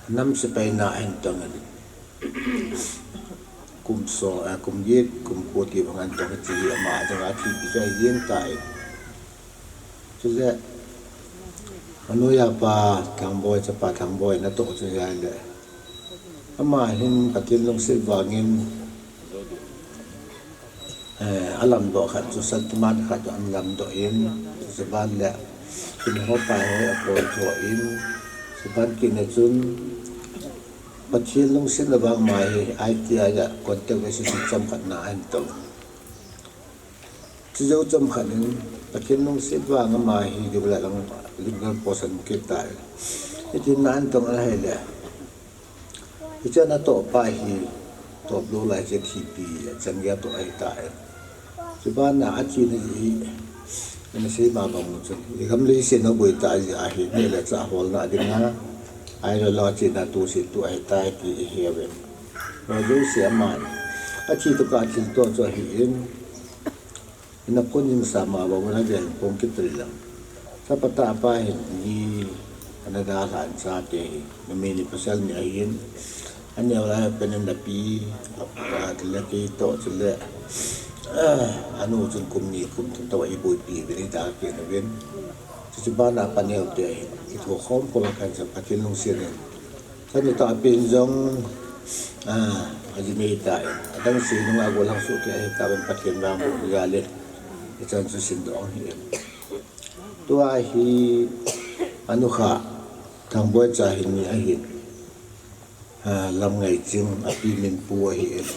nam sepaina ahin tongin, kum som, eh, kum get, kum ko ti bang ahin tong, hiche hi ama dinga thipi chu ahi jeng tai. Chule, anoiya pa Thangboi, chapa Thangboi natoh chu ahile, ama hin Pathen lungset vangin, eh, alamdoh khat chu Shaktiman khat chu alamdoh in, chuban le, kin ho pai ho apoi tho in, chuban kit na chun, Pathen lungsetna vang ama hi I T I a contact assistant chomkhat na ahin tong. Chujou chomkhat in, Pathen lungset vang ama hi, dibla lang, limgal post ahin kit tai. Hitin na ahin tong ahile, hiche natoh pa hi, top lou lai hiche thipi chan gei a toh ahitai. Chubana athina hi, ana sei ma bang chun, igam leiset na boi tah jeh ahi, neh le chah holna dinga, ahilou le achena toset tu ahitai ti iheuvin. Hijouse aman, athi toh kah thilto chu ahin, ina phone jing sa ma bang, ana gel phone kit ri lang. Chapa atahpa hin, ni ana dalhan chate hi, numei ni pasal ni ahin, aneo lai a pen in lapi, a, a, tile kei toh chule, a, anu chun kum ni kum thum toh iboipi uvin, idalpi uvin. Chuche bana paneo te hin, ithokhom khom a kan jam Pathen lungset in. Kanu tahpi in jong, a, aji mei tai. Adang sei nunga gollhang soh kei ahitah in Pathen vang bou jal in, ichan chu simdoh ahi. Tua hi, anukha, Thangboi cha hin ni ahin. A, Lamngaiching, api Minpu ahin.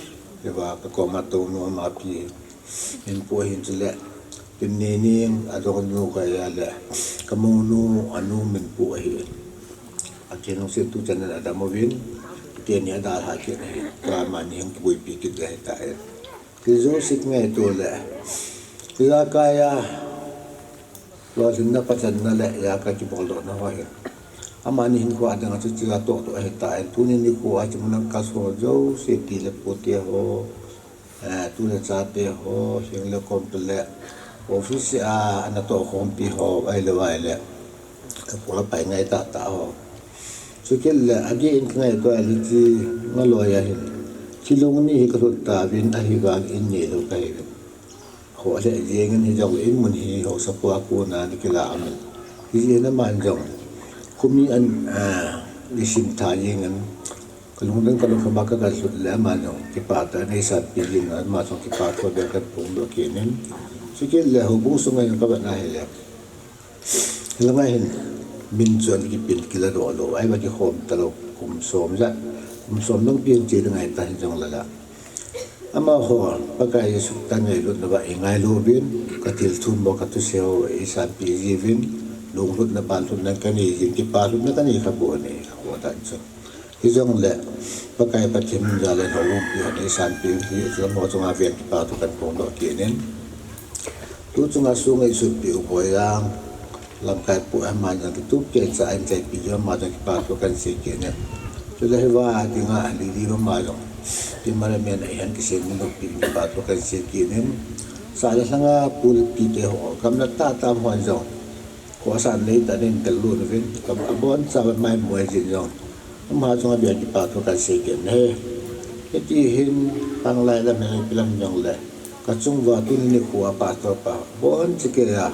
Hiva kakoma tounu ama pi Minpu ahin chule, Pinnening, adongnu khat ahile, kamounu anu Minpu ahin. Pathen lungset tuchan in adam uvin, teni adalha kit ahin. Tua amani hin kiboipi kit ahitai. Hijouse kingaito le, ijakai a, lolhinna pachanna le ijakai kiboldohna ho hin, amani hinkho a dinga chu chuche toh toh ahitai. Tuni nikho a chu mun a kaso jouse, pi le pu te ho, eh, tu le cha te ho, heng le kom te le, office a ana tohkhompi ho, ahilou ahile, kapu a pai ngai tahtah ho. Chukit le, adeh in kangaito ahile, hiche ngaloi a hin, thilong ni hi kalhut tauvin, ahivangin in neilou kahiuvin. Ho le jengin hijongle in mun hi haosapu a kona ana kilah ahin. Hijeh in aman jong, khomi an, a, isim tha jengin, kalungdon kalungkham a kagalhut le aman jong kipah tah in eisanpi jengin, ama jong kipathu a beh kaphongdoh kit in. Chukit le houbung sunga hin kavet na hile, hilanga hin min chu ana kipin kiladoh lou, ahivang kikhom talou, kum som jat, kum som lang pi in che ding ahitai hijongle la. Amaho, Pakai Jesu Christa ngailutna uva eingailuvin, kathilthum ho, kathusei ho eisanpi jiuvin, lunglhutna, banlhutna kanei jin, kipalhutna kanei kha bou ahi, kaho dan chu. Hijongle, Pakai Pathen in jal in houbung pi hon eisanpi uvin, hiche lam ho chunga ven kipathu kaphongdoh kit in. Tu chunga sung eisutpeh u Boijang, lamkaipu, ama jong kitup keicha in chaipi jong ama jong kipathu kahin sei kit in. Chule hiva dinga Lily ama jong, cameraman a hin kisei mun pi kipathu kahin sei kit in. Sah le lhanga pu le pi te ho, gamla tahtah ho jong, khohsah neitah in tel lut uvin, abonchauva mai moi jin jong, ama chunga ven kipathu kahin sei kit in ahi. Hiti hin, panglai lam hin ipi lam jongle, kachunguva tuni nikho a pastor pa, boncha kei a,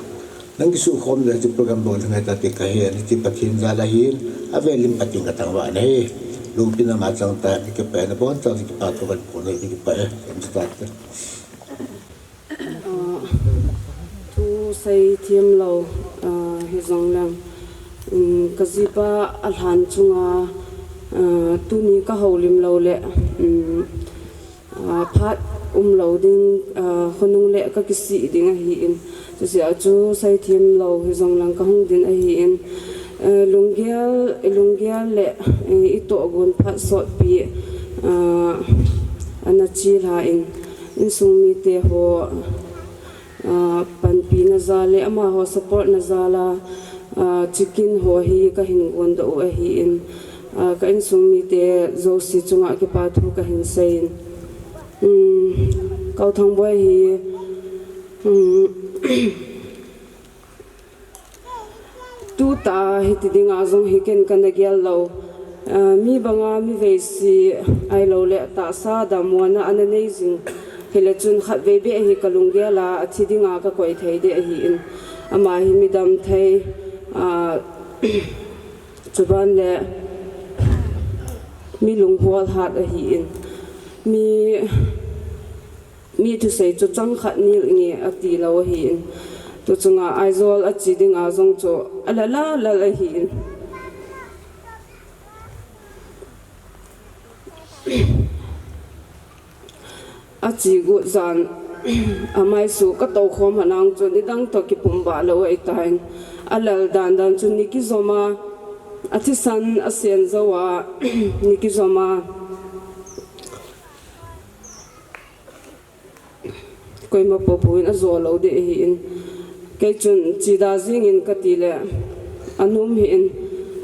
nang kisukhom le hiche program bol ding ahitai ti kahen, hiche Pathen jal ahin, avel in Pathen kathangvah in ahi. Loupina ama chang tai, kakipah e, nabonchauva kipathu kahin phong e, kakipah e, boncha tai. Ah, thu seithem lou, ah, hijongleng, um, kajipa alhan chunga, ah, tuni kahoulim lou le, um, ah, phat um lou ding, ah, khonung le ka kisih ding ahi in. Chuti a chu seithem lou hi jong lang ka hung din ahi in. Eh, lunggel, lunggel le, eh, i tohgon phat sotpi, ah, ana chi la in, insung mite ho, ah, panpina jal le amaho support na jal a, ah, chicken ho hi ka hin gon doh u ahi in, ah, ka insung mite jouse chunga kipa thu ka hin sei in. Um, Kau Thangboi hi, um, tuta hiti dinga jong hi ken kana gel lou. Ah, mi banga mi veisi ahilou le tahsa damlouna ana nei jing. Hile chun khatvei beh hi ka lunggel a, athi dinga ka koi thei ding ahi in. Ama hi mi dam thei, ah, chuban le mi lunghol hat ahi in. Mi Mi thusei chu chang khat nil nge ati lou ahi in. Tu chunga Aizawl a chi dinga jong chu a la la lal ahi in. A chi gu jan a maisu ka to khom hanang chu nidang to kipum ba lou ai ta in. A lal dan dan chu ni kijom a, a thisan a sen zo a, ni kijom a. Koima popo in a zo lou ding ahi in. Kei chun chi da jing in ka ti le, a num hi in.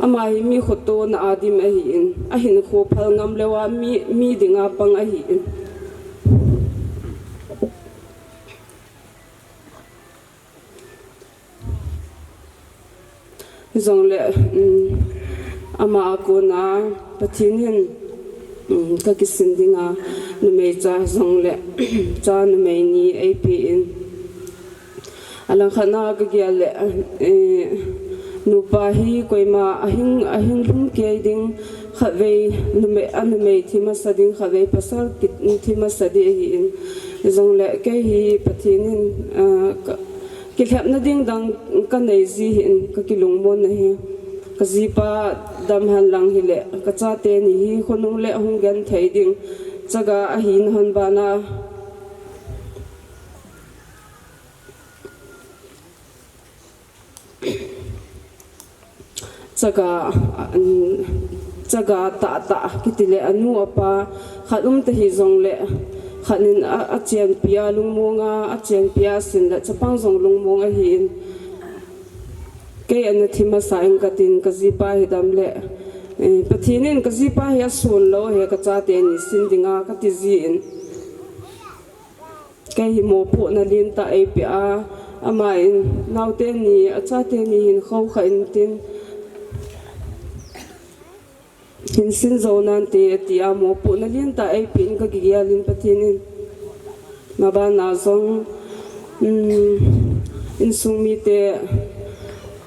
Ama hi mi khotona a dim ahi in. A hinkho phal ngam lou a mi, mi dinga pang ahi in. Hijongle, um, ama a kona Pathen in, um, ka kisin dinga numei cha jongle, cha numei ni eipe in. Alangkhat na ka gel le, eh, nupa hi koima a hing, a hing lhum kei ding, khatvei numei, a numei thi masa ding, khatvei pasal ki, thi masa ding ahi in. Hijongle kei hi Pathen in, ah, ka, Kilhepna ding dang ka nei ji hin ka kilungmon ahi. Ka jipa dam hen lang hile, ka chate ni hi khonung le hung genthei ding chaga ahi na hon bana. Chaga, um, chaga tah tah kiti le anu apa khat um ta hi jongle khat in a, a chenpi a lungmong a, a chenpi a sin le chapang jong lungmong ahi in. Kei ana thi masa in ka tin ka jipa hi dam le, eh, Pathen in ka jipa hi a sun lou he ka chate ni sin dinga ka ti ji in. Kei hi mopohna lentah eipe a, ama in naote ni, a chate ni hin khou kha in tin, hin sin jou nante, ati a mopohna lentah eipe in ka kigel in Pathen in. Mabana jong, um, insung mite,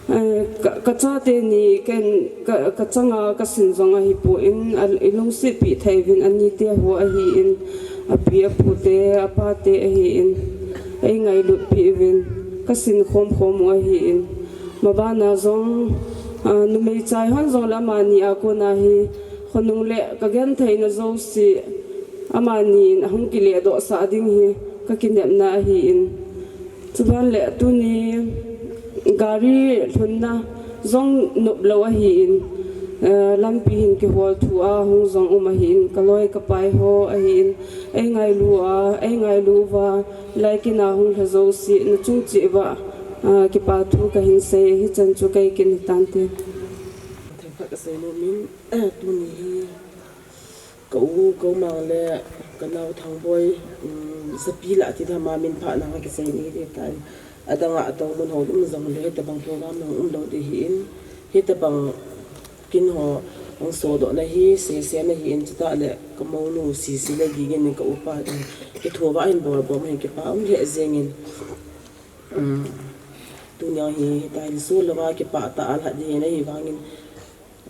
Eh, ka, ka chate ni ken ka, ka changa ka sin jong ahi poi, a, i lungsetpi thei uvin anite ho ahi in, api apute, apate ahi in, ei ngailutpi uvin, ka sin khom khom u ahi in. Mabana jong, ah, numei chai hon jong le amani a kona hi, khonung le ka gentheina jouse, amani in ahung kile doh sah ding hi, ka kinepna ahi in. Chuban le tuni gari lhunna jong nop lou ahi in, eh, lampi hin kihol thu a hung jong um ahi in, ka loi ka pai ho ahi in, ei ngailu a, ei ngailu uva, lai kin a hung lha jouse, na chung cheh uva, ah, kipa thu ka hin sei, hichan chu kei kin hi tante. Themkhat ka sei nom in, tuni hi, Ka u, ka u mang le, ka nao Thangboi, um, japi lah ti dam a min pha nang a kisei ni ti tai. Adang a atoh mun ho um jong le, hitabang program nang um lou ti hi in, hitabang kin ho, ang so doh na hi, se se na hi in, chuta le, ka monu si si le gi gin ka upa in, ki thu va in bol bol hin kipa um le jeng in. Um, tunia hi, hitai su lou va kipa ta a la di na hi vang in,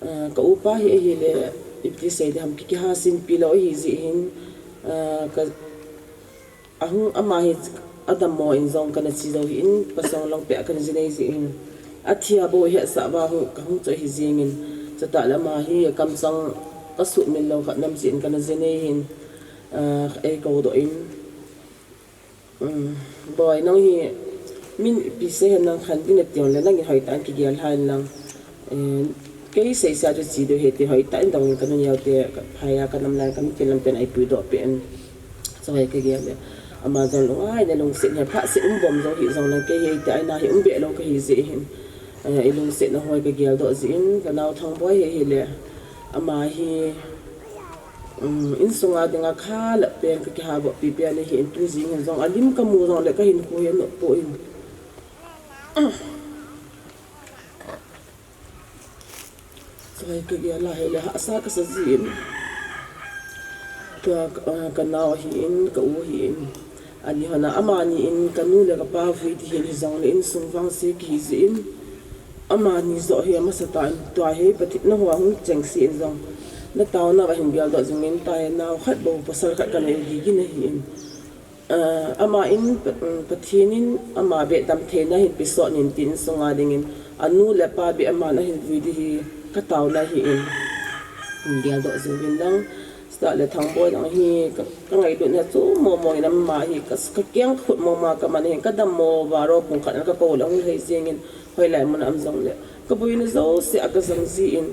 Ah, ka upa hi ahile, iti sei ding ham, ki, kiha sinpi lou ahi jeh hin, ah, ka, ahung ama hi adammo in jong kana chi jou hi in, pasal lang peh kana ji nei jeh hin. Athi a bou hetsah va hung, ka hung chu ahi jeng in, chutah le ama hi kamchang ka sut min lou khat nam jeh in kana ji nei hin, ah, ei kou doh in, Boi, nang hi min ipi sei hen, nang khan ding nati jongle nangin hoitah in kigel lhah in lang. Kei seisea chu chi ding ahi ti hoitah in dong in, kanu neo te, kaphai a kanam lai, kami tin lam ten eipuidoh peh in. Chu hi kagel le, ama jong lungngai le lungset hi phatseh um bom jong hih jongle, kei hi eiti a ina hi um beh lou kahi jeh hin, ilungsetna ho hi kageldoh jeh in, kanao Thangboi hi ahile, ama hi insunga dinga kha lah pen kakihavoh pipen ahin, tu jing hin jong alim kamu jongle kahinkho hi anop poi. Chulai kagel a hile hahsa kasa jeh in, tua kanao ahin, ka u ahin, ani hon a amani in kanu le kapa vui ding hin hijongle insung vangse kihi jeh in, amani joh hi amasatah in tua hi Pathen, nangho ahung chengse in jong nataonau ahin geldoh jing in, tua hi nao khat bou pasal khat kanei gigin ahin. Ama in, Pathen in ama beh damtheina ahin pesot in tin, insunga dingin anu le apa beh aman ahin vui ding hi kataona ahin, geldoh jing uvin lang. Sita le Thangboi lang hi kangailutna chu momo in, ama hi kakeng khut moma kaman ahin, kadammo uva ro pung khat in kakou le ahung lhai jeng in, hoilai muna um jongle kaboina jouse a kajang jeh in,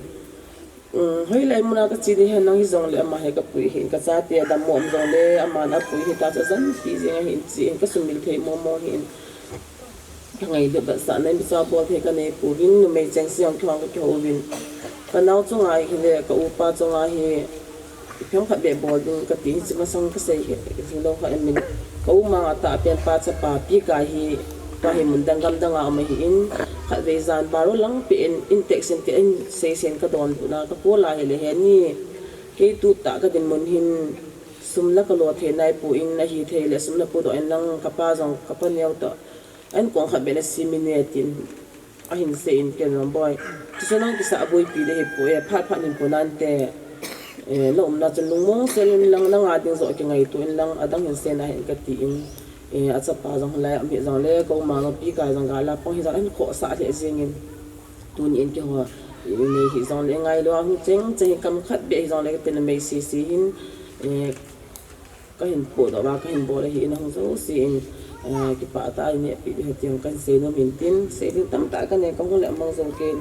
hoilai muna kache ding hen, nang hijongle ama hi kapui ahin, kachate adammo um jongle aman apui hita chu ajanpi jeng ahin, che in kasumil thei momo ahin. Kangailut vetsahna imacha bol thei kanei pouvin, numei chengse jong kihong kakihouvin. Kanao chunga hile ka upa chunga hi ipi ham khat beh bol ding kati hiche masang kasei hilou kha amin. Ka u manga tahpen pa chapa Pi Kai hi, tua hi mun dang gam danga um ahin, khatvei jan baro lang peh in, in text in ti ahin seisen kadonbutna, ka call a hile heni, kei tutah kadinmun hin sum la kalo thei naipoi, ahithei le sum la pudoh in lang, kapa jong kapa neo toh ankong khat beh nasem in e tin ahin sei in, ken jong Boi, chuche nang kisah boipi ding ahipoi, phat phat hin pu nante, na umna chun lungmong sel in lang, nanga ding joh kingaito in lang, adang hin sei nahin kati in, achapa jong hilai a um hijongle, ka u manga Pi Kai jong gal a pang hijongle ahin khohsah lheh jeng in, tuni in keiho inei hijongle ngailou a hung cheng cheng hi, kam khat beh hijongle kati numei sese hin kahin podoh uva kahin bol ahin, ahung jouse in kipah tah a inehpeh ding ahi ti jong kahin seinom in tin, sei ding tamtah kanei, kahung le mang jong ken,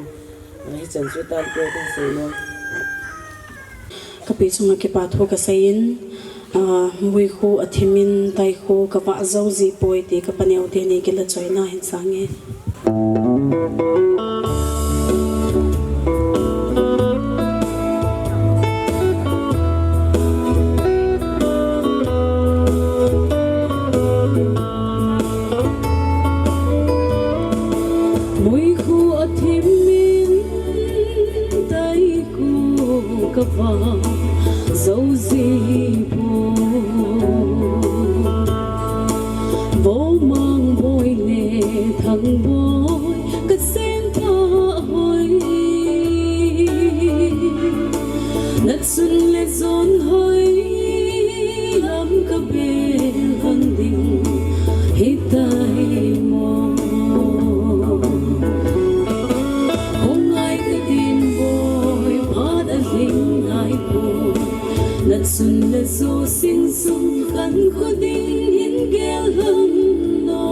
hichan chu tante kahin seinom. Kapi chunga kipa thu kasei in, muikhu athim in taikhu kavah jou jipoi ti kapa neo teni kila choina hin sange. Muikhu athim in taikhu kavah jou jipoi. Vo Mangboi le Thangboi kasem thah hoi, nachun le jon hoi lam kabel lhon ding hitai mo. Hung ngai tadin Boi, phat alhing naipoi, nachun le jo sing sung khankho ding hin gel lhon o.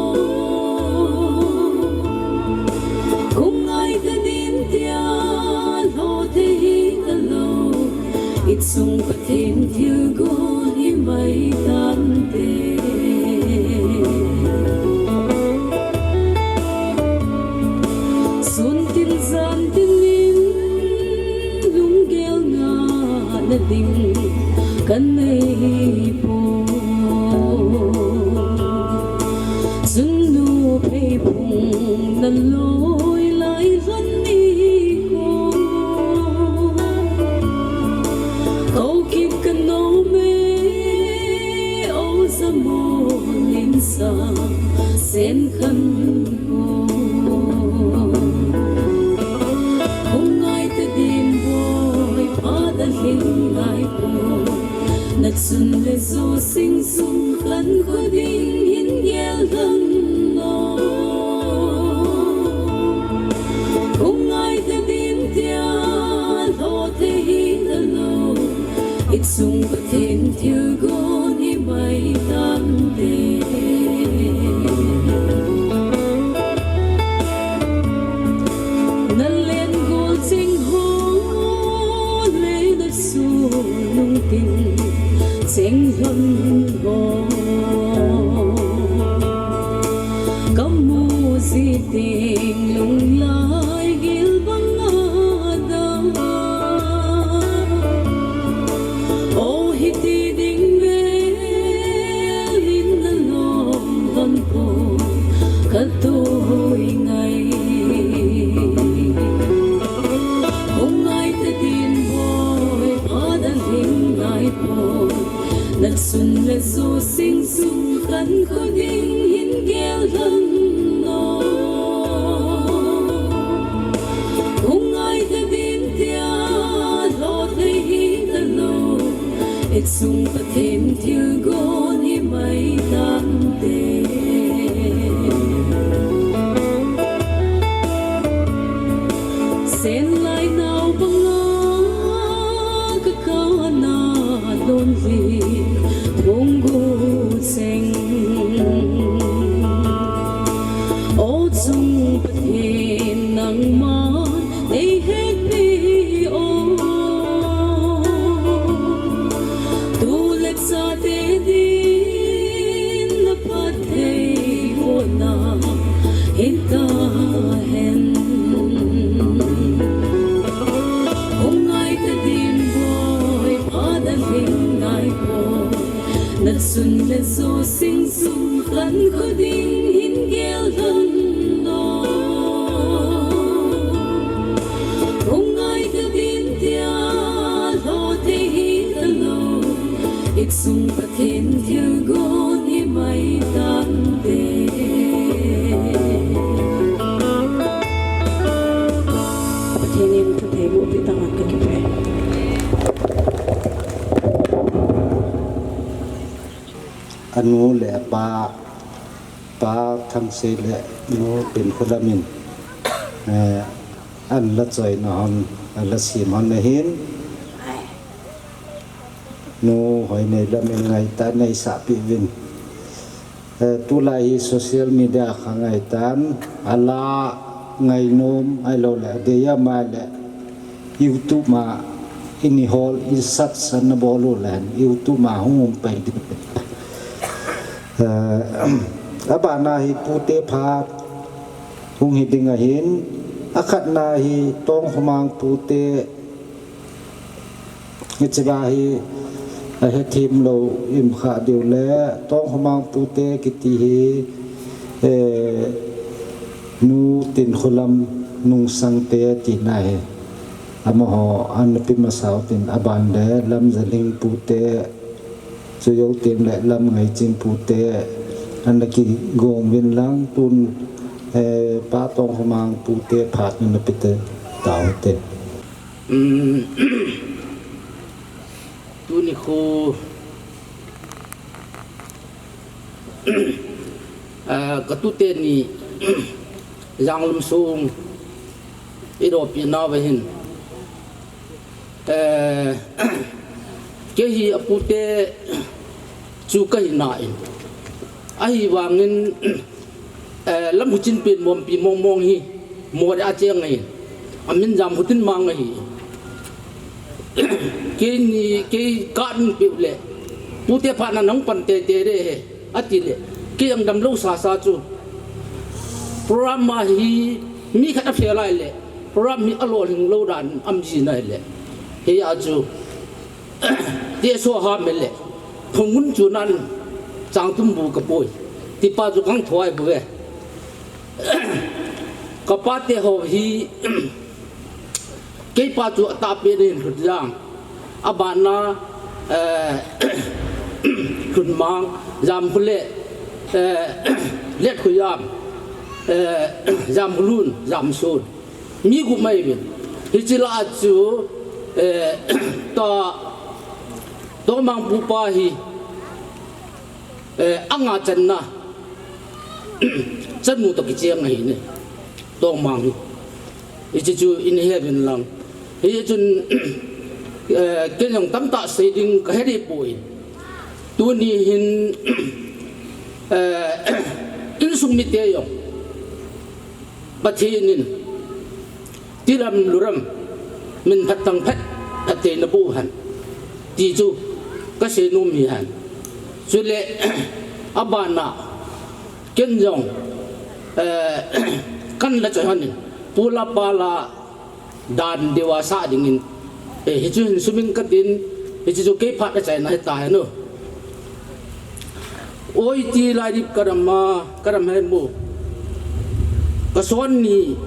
Hung ngai tadin tia lhothei hitalou, ichung Pathen thilgon himai tante. Sun tin jan tin in lunggel ngahna ding kaneipoi. Chun nu pheiphung naloi lai lhon nikho, kou kit kanom e, o Jamon insang Senkhan ho. Hung ngai tadin Boi, phat alhing naipoi, nachun le jo sing sung khankho ding hin gel lhon o. Hung ngai tadin tia lhothei hitalou, ichung Pathen thilgon himai tante. Siting lunglai gil banga da. O hiti ding ve, min na lom don po, ka tu hoi ngai. Hung ngai ta din boi, pa da ling ngai po. Na sun le su sing sung kan ko ding hin gel lang no. Hung ngai ta din tia lo thei hi ta lo. It sung Pathen thilgon hi mai tante. Sen lai nau banga ka kana don li thong gu seng. O chung Pathen nangma nei hek pi o. Tu le chate din na phat thei ho na hin ta hen. Hung ngai ta din boi, pa da ling ngai po. Na sun le su sing sung kan ko ding hin gel lang no. Hung ngai ta din tia lo thei hi ta lo. It sung Pathen thilgon hi mai tante. Pathen in phatthei boh peh tang, ka kipah e. Anu le apa, Pa Thangsei le Nu Tinkholam in, eh, an la choina hon, an la sem hon ahin, Nu Hoineilam in ngaitah neisah peh uvin. Eh, tulai hi social media kha ngaitan, a la ngainom ahilou le, adei ama le YouTube ma ini hol in sat san na bol u le, YouTube ma hung um pai ding. Eh, abana hi pute phat hung hi ding ahin, akhatna hi Tongkhomang pute, hiche ba hi ahethem lou im kha diu le, Tongkhomang pute kiti hi, eh, Nu Tinkholam Nungsangte tina hi. Amaho an napi masa u tin, aban le Lamzaling pute, chujou teng le Lamngaichin pute, an na kigong uvin lang tun, eh, Pa Tongkhomang pute phat na napi te tau te. Um, tuni khu, ah, ka tute ni, Janglum sung, i dopi nau va hin. Eh, kei hi apute chu ka hi na in. Ahivangin, eh, Lamhuchin pen Mompi mong mong hi, Moreh a cheng ahi. Amin Jamkhotinmang ahi. Kei ni, kei ka in peh u le, pute phat na nang pan te te re he, ati le, kei ang damlou sa sa chu. Program ma hi mi khat a fail lai le, program hi a lolhing lou dan am ji nai le. Hia chu, Teso ham le, Phungun chu nan, Changtum bu ka poi. Tipa chu kang thoi bu ve. Ka pate ho hi, kei pa chu atahpen in Lhutjang. Abana, eh, Lhunmang, Jamkhule, eh, Letkhoyam, eh, Jamkhulun, Jamson. Mi gup mai uvin. Hiche lah a chu, eh, ta, Tongmang pupa hi, eh, anga channa, chanu toh kicheng ahi ne. Tongmang hi. Hiche chu in he uvin lang. Hichun, eh, kei jong tamtah sei ding ka he deh poi. Tuni hin, eh, insung mite jong Pathen in tilam luram min phat tang phat, phatthei na boh hen ti chu ka seinom hi hen. Chule, abana, ken jong, Eh, kan la choi hon in, pu la pa la dan deuva sa dingin, eh, hichu hin suming katin, hichu chu kei phat a chaina hita hen u. Oi ti lai dip ka dam a, ka dam hen mu. Ka son ni,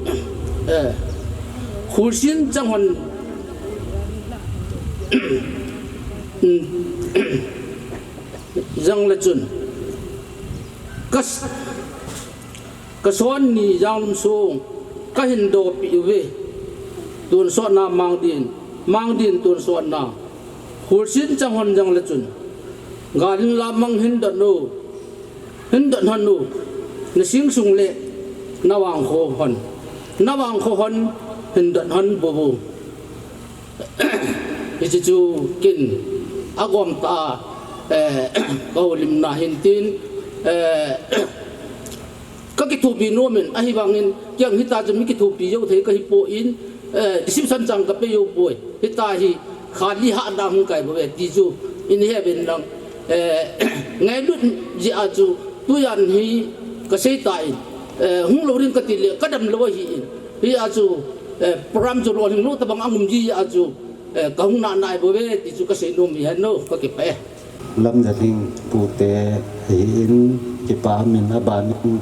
eh, khulsin chang hon, jang le chun. Ka s-, ka son ni jang lum sung, ka hin dopi uve. Tun sotna mang din, mang din tun sotna. Khulsin chang hon jang le chun. Galin la mang hin dot nu. Hin dot hon nu. Na sing sung le, na vang kho hon. Na vang kho hon, hin dot hon bu bu. Hichu chu kin a gom ta, eh, ka holimna hin tin, eh, ka kithopi nom in, ahivangin, kiang hita chu mi kithopi jou thei ka hi poi, eh, deception chang ka pe jou poi. Hita hi, kha li ha na hung kai bo ve, ti chu, in he ben lang, eh, ngailut jeh a chu, tujan hi ka sei ta in, eh, hung lou ding ka ti le, ka dam lou ahi in. Hia chu, eh, program chu lolhing lou tabang a um ji a chu, eh, ka hung na nai bo ve, ti chu ka sei nom hi hen u, ka kipah e. Lamjahing pute ahin, kipa min a ban in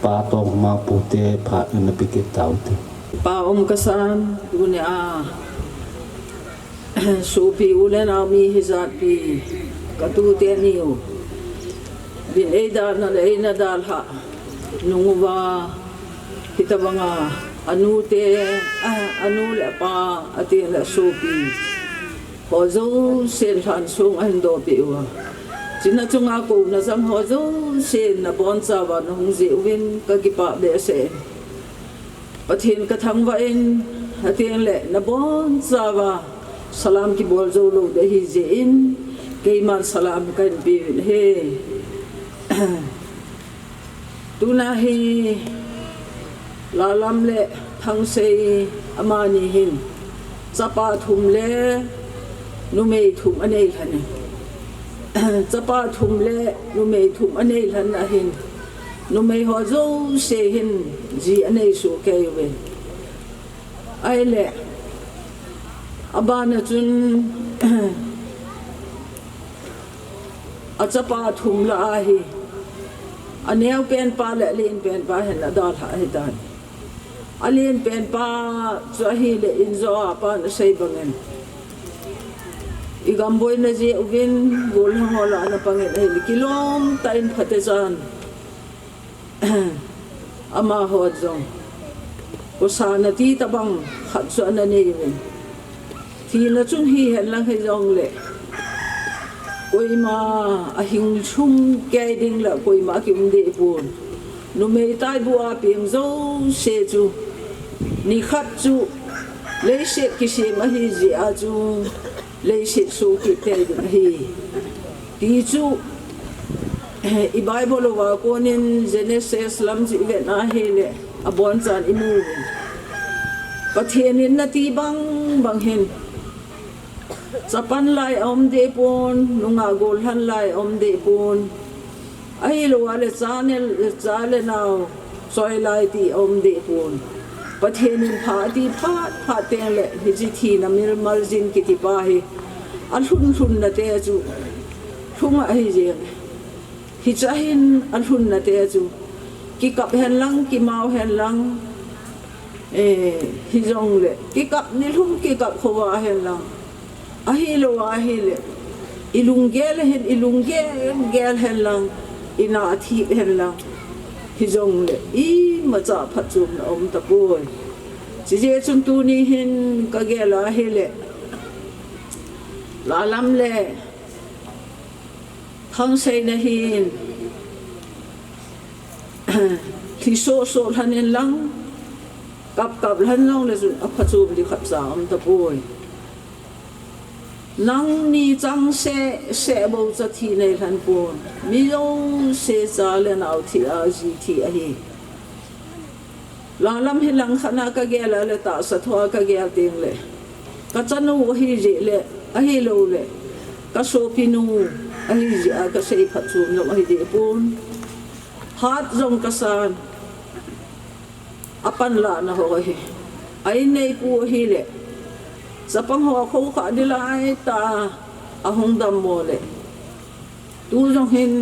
Pa Tongma pute phat na pe kit tau te. Pa um ka san, tuni a. Sopi u le nao mi hijat pi, ka tute ni u. Bin ei dalna le ei na dalha, nung uva, hitabanga, anu te, a, anu le apa, ati le sopi. Ho jousen lhan sung ahin dopi uva. China chunga ko na jang ho jousen na bonchauva na hung jeh uvin ka kipah behseh. Pathen ka thangvah in, ati le, na bonchauva, salam kibol jou lou ding ahi jeh in, keiman salam kahin pe uvin ahi. Tuna hi, Lalam le Thangsei amani hin, chapa thum le numei thum anei lhon e. Chapa thum le numei thum anei lhon ahin, numei ho jouse hin ji anei soh kei uve. Ahile, abana chun, achapa thum lah ahi, aneo pen pa le alen pen pa hin adalhah ahitan. Alen pen pa chu ahile injo a pan asei bangin, i gam boina jeh uvin, gollhang ho lah a ana pangin ahile, kilom tah in phatechan amaho jong, khosa nati tabang khat chu ana nei uvin. Thina chung hihen lang hijongle, koima ahing lhum kei ding le koima akium deh pon. Numei taibu a peng jouse chu, nikhat chu leiset kisem ahi jeh a chu, leiset soh kit tei ding ahi. Ti chu, i Bible uva konin Genesis lam chu i vet na hile, abonchan i mu uvin. Pathen in nati bang bang hin, chapang lai aum deh pon, nungah gollhang lai aum deh pon. Ahilou a le cha ne, cha le nao choi lai ti aum deh pon. Pathen in pha ati phat phat teng le, hiche thina milmal jin kiti pa hi, alhun lhun na te chu, lhung ahi jeng. Hiche hin alhun na te chu, kikap hen lang, kimao hen lang, eh, hijongle, kikap ni lhum kikap khovah hen lang. Ahilou ahile, i lunggel hin, i lunggel gel hen lang, i na athip hen lang. Hijongle, imacha phatchomna aum tapoi. Chijeh chun tuni hin ka gel ahile, Lalam le Thangsei na hin, lhi soh soh lhon in lang, kap kap lhon jongle chun aphatchom ding khatcha aum tapoi. Nangni chang seh seh bou cha thi nei lhon pon. Mi jouse cha le nao thi a ji thi ahi. Lalam hi langkhat na ka gel a le tahsa thu a ka gel teng le, ka chanu ahi jeh le, ahilou le, ka sopinu ahi jeh a ka sei phatchom jong ahi deh pon. Hat jong ka san. panlahna ho hi, a inneipu ahile, chapang ho khoukhah ding laitah a ahung dammo le, tu jong hin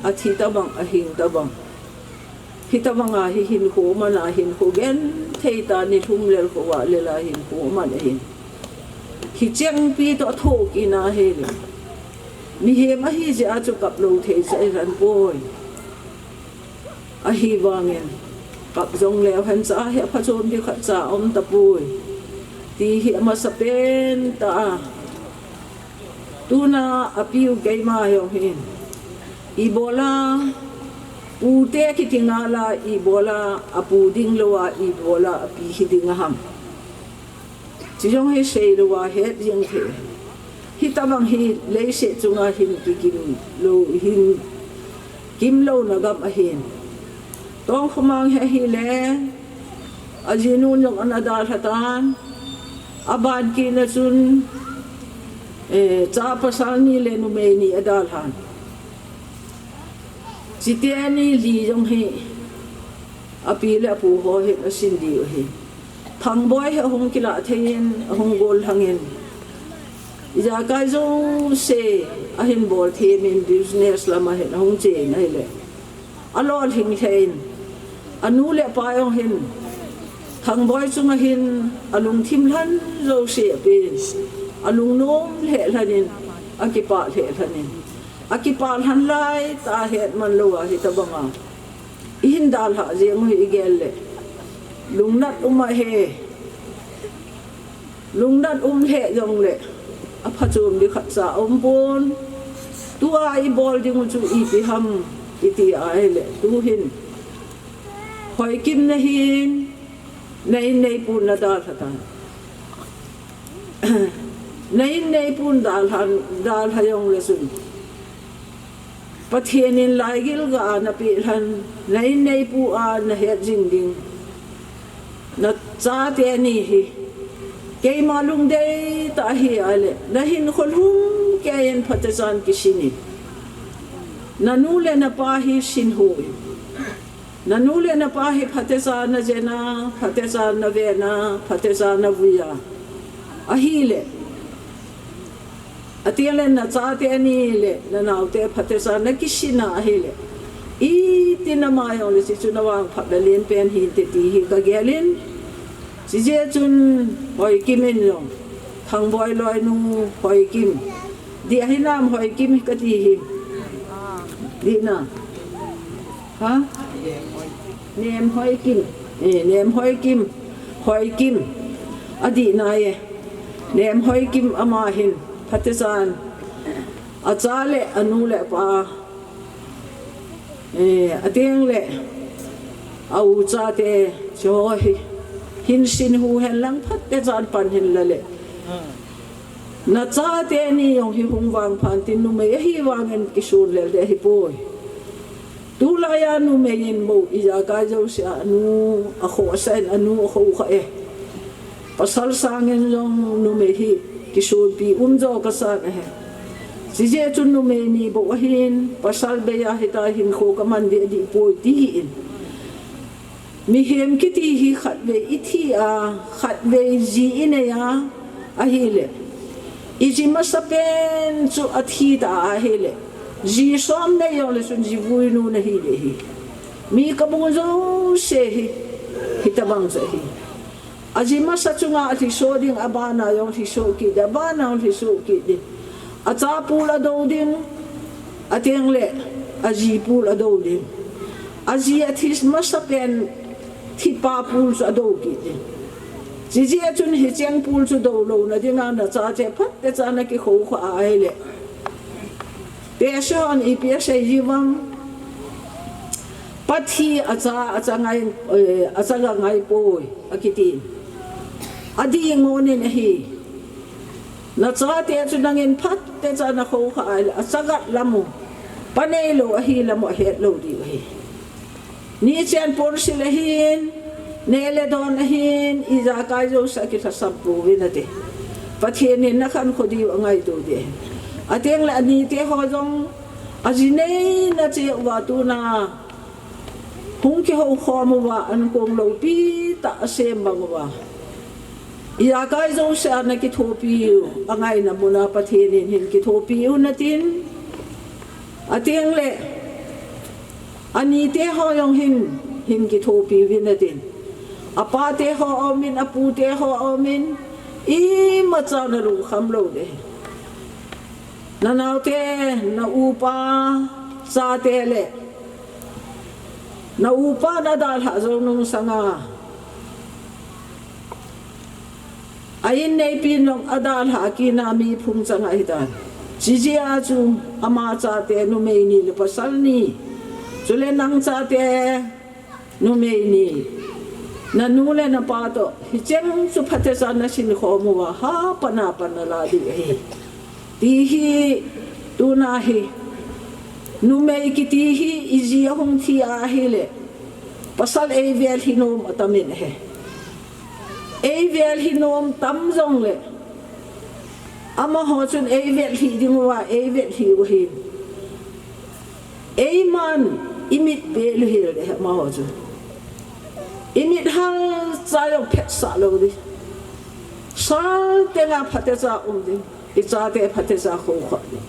athi tabang, ahing tabang, hitobanga hi hinkho mana hinkho genthei tah, nilhum lel khovah lela hinkho man ahin. Hichengpi toh athoh kit na hile, mihem ahi jeh a chu kap lou thei chu ahi lhon poi. Ahivangin, kap jong leu hen cha hi aphachom ding khatcha aum tapoi, ti hi amasapen tah a. Tuna apiu keima jong hin, ibola pute kiti ngal a, ibola apu ding lou a, ibola api hi ding aham, chu jong hi seilou a het jing thei. Hitobang hi leiset chunga hin kikim lou, hin kimlouna gam ahin. Tongkhomang hi ahile, ajinu jong ana dalha tan, aban kitna chun, eh, cha pasal ni le numei ni adalhan. Chuteni li jong hi api le apu ho hin asin diu ahi. Thangboi hi ahung kilah thei in, ahung gollhang in, ijakai jouse ahin bol them in, business lam a hin ahung chen ahile, alolhing lheh in, anu le apa jong hin Thangboi chunga hin alungthim lhon jouse apen, alungnom lheh lhon in, akipah lheh lhon in, akipah lhon laitah a het man lou a hitobanga ihin dalhah jeng u hi igel le, lungnat um ahi. Lungnat um lheh jongle, aphachom ding khatcha aumpon. Tua ibol ding u chu ipi ham iti ahile, tu hin Hoikim nahin, na inneipun nadalha tan. Na inneipun dalha, dalha jongle chun, Pathen in laigil ga a napeh lhon, na inneipu a nahet jing ding, nachate ni hi keima lungdei tah ahi a le, nahinkho lhumkeiyin phatechan kisin in, nanu le napa hi sinhu in, nanu le napa hi phatecha najen a, phatecha naven a, phatecha navui a, ahile, atengle nachate ni le nanaote phatecha nakisin a ahile, itin ama jongle hichu navangphat le lenpen hinte ti hi kagel in, chujeh chun Hoikim in jong, Thangboi loinu Hoikim, dih ahinam Hoikim kati hi, dih na, ha? Nem Hoikim, eh, Nem Hoikim, Hoikim, adih nai e. Nem Hoikim ama hin phatechan acha le anu le apa, eh, atengle a u chate, hicheho hi hin sinhu hen lang phatechan pan hin la le, nachate ni jong hi hung vangphat in, numei ahivangin kisun lel ding ahipoi. Tulai a numei in bou ijakai jouse a anu akhohsah in, anu akhohkhah e. Pasal sangin jong numei hi kisonpi umjo kasan ahi. Chujeh chun numei ni bou ahin, pasal bei a hitia hinkho kaman ding adih poi ti hi in. Mihem kiti hi khatvei ithi a, khatvei ji inei a, ahile, iji masapen chu athi ta ahile, ji som nei jongle chun ji vuinu nahi ding ahi. Mi kamu jouse hi hitobang chu ahi. Aji masa chunga alhiso ding, abana jong lhiso kit ding, abana jong lhiso kit ding. Acha pul adou ding, atengle aji pul adou ding. Aji athi masapen thipa pul chu adou kit ding. Chujeh chun hicheng pul chu dou louna dinga nachate phatechan nakikhohkhah ahile, tehse hon ipi asei ji uvam? Pathi acha, acha ngai, eh, acha ga ngai poi, akiti. Adih ngon in ahi. Nachate chu nangin phatechan nakhohkhah ahile, achagat lam u, pa neilou ahi lam u ahet lou diu ahi. Nichen ponsil ahin, neh le don ahin, ijakai jouse akilhasam pouvin ati. Pathen in nakhankho diu angaito ding ahi. Atengle anite ho jong, aji neina cheh uva tuna Hung kihou khom uva an kong loupi tah asem bang uva, ijakai jousea nakithopi u, angaina muna Pathen in hin kithopi u natin, atengle anite ho jong hin, hin kithopi uvin natin. Apate ho aumin, apute ho aumin, imacha nalungkham lou ding. Nanaote, na upa chate le na upan adalhah jou nung sanga, a inneipin jong adalhah kit a mi phung chang ahitan. Chijeh a chu ama chate numei ni le pasal ni, chule nang chate numei ni, nanu le napa toh hicheng chu phatecha nasin khom uva, hapan hapan nalah ding ahi. Ti hi, tuna hi, numei kiti hi iji ahung thi ahile, pasal eivel hi nom atamin ahi. Eivel hi nom tam jongle, amaho chun eivel hi ding uva, eivel hi u ahi. Eiman imit peh u hel ding amaho chu. Imit halcha jong phetsah lou ding. Sal tenga phatecha um ding. Ichate phatecha khoukhah ding.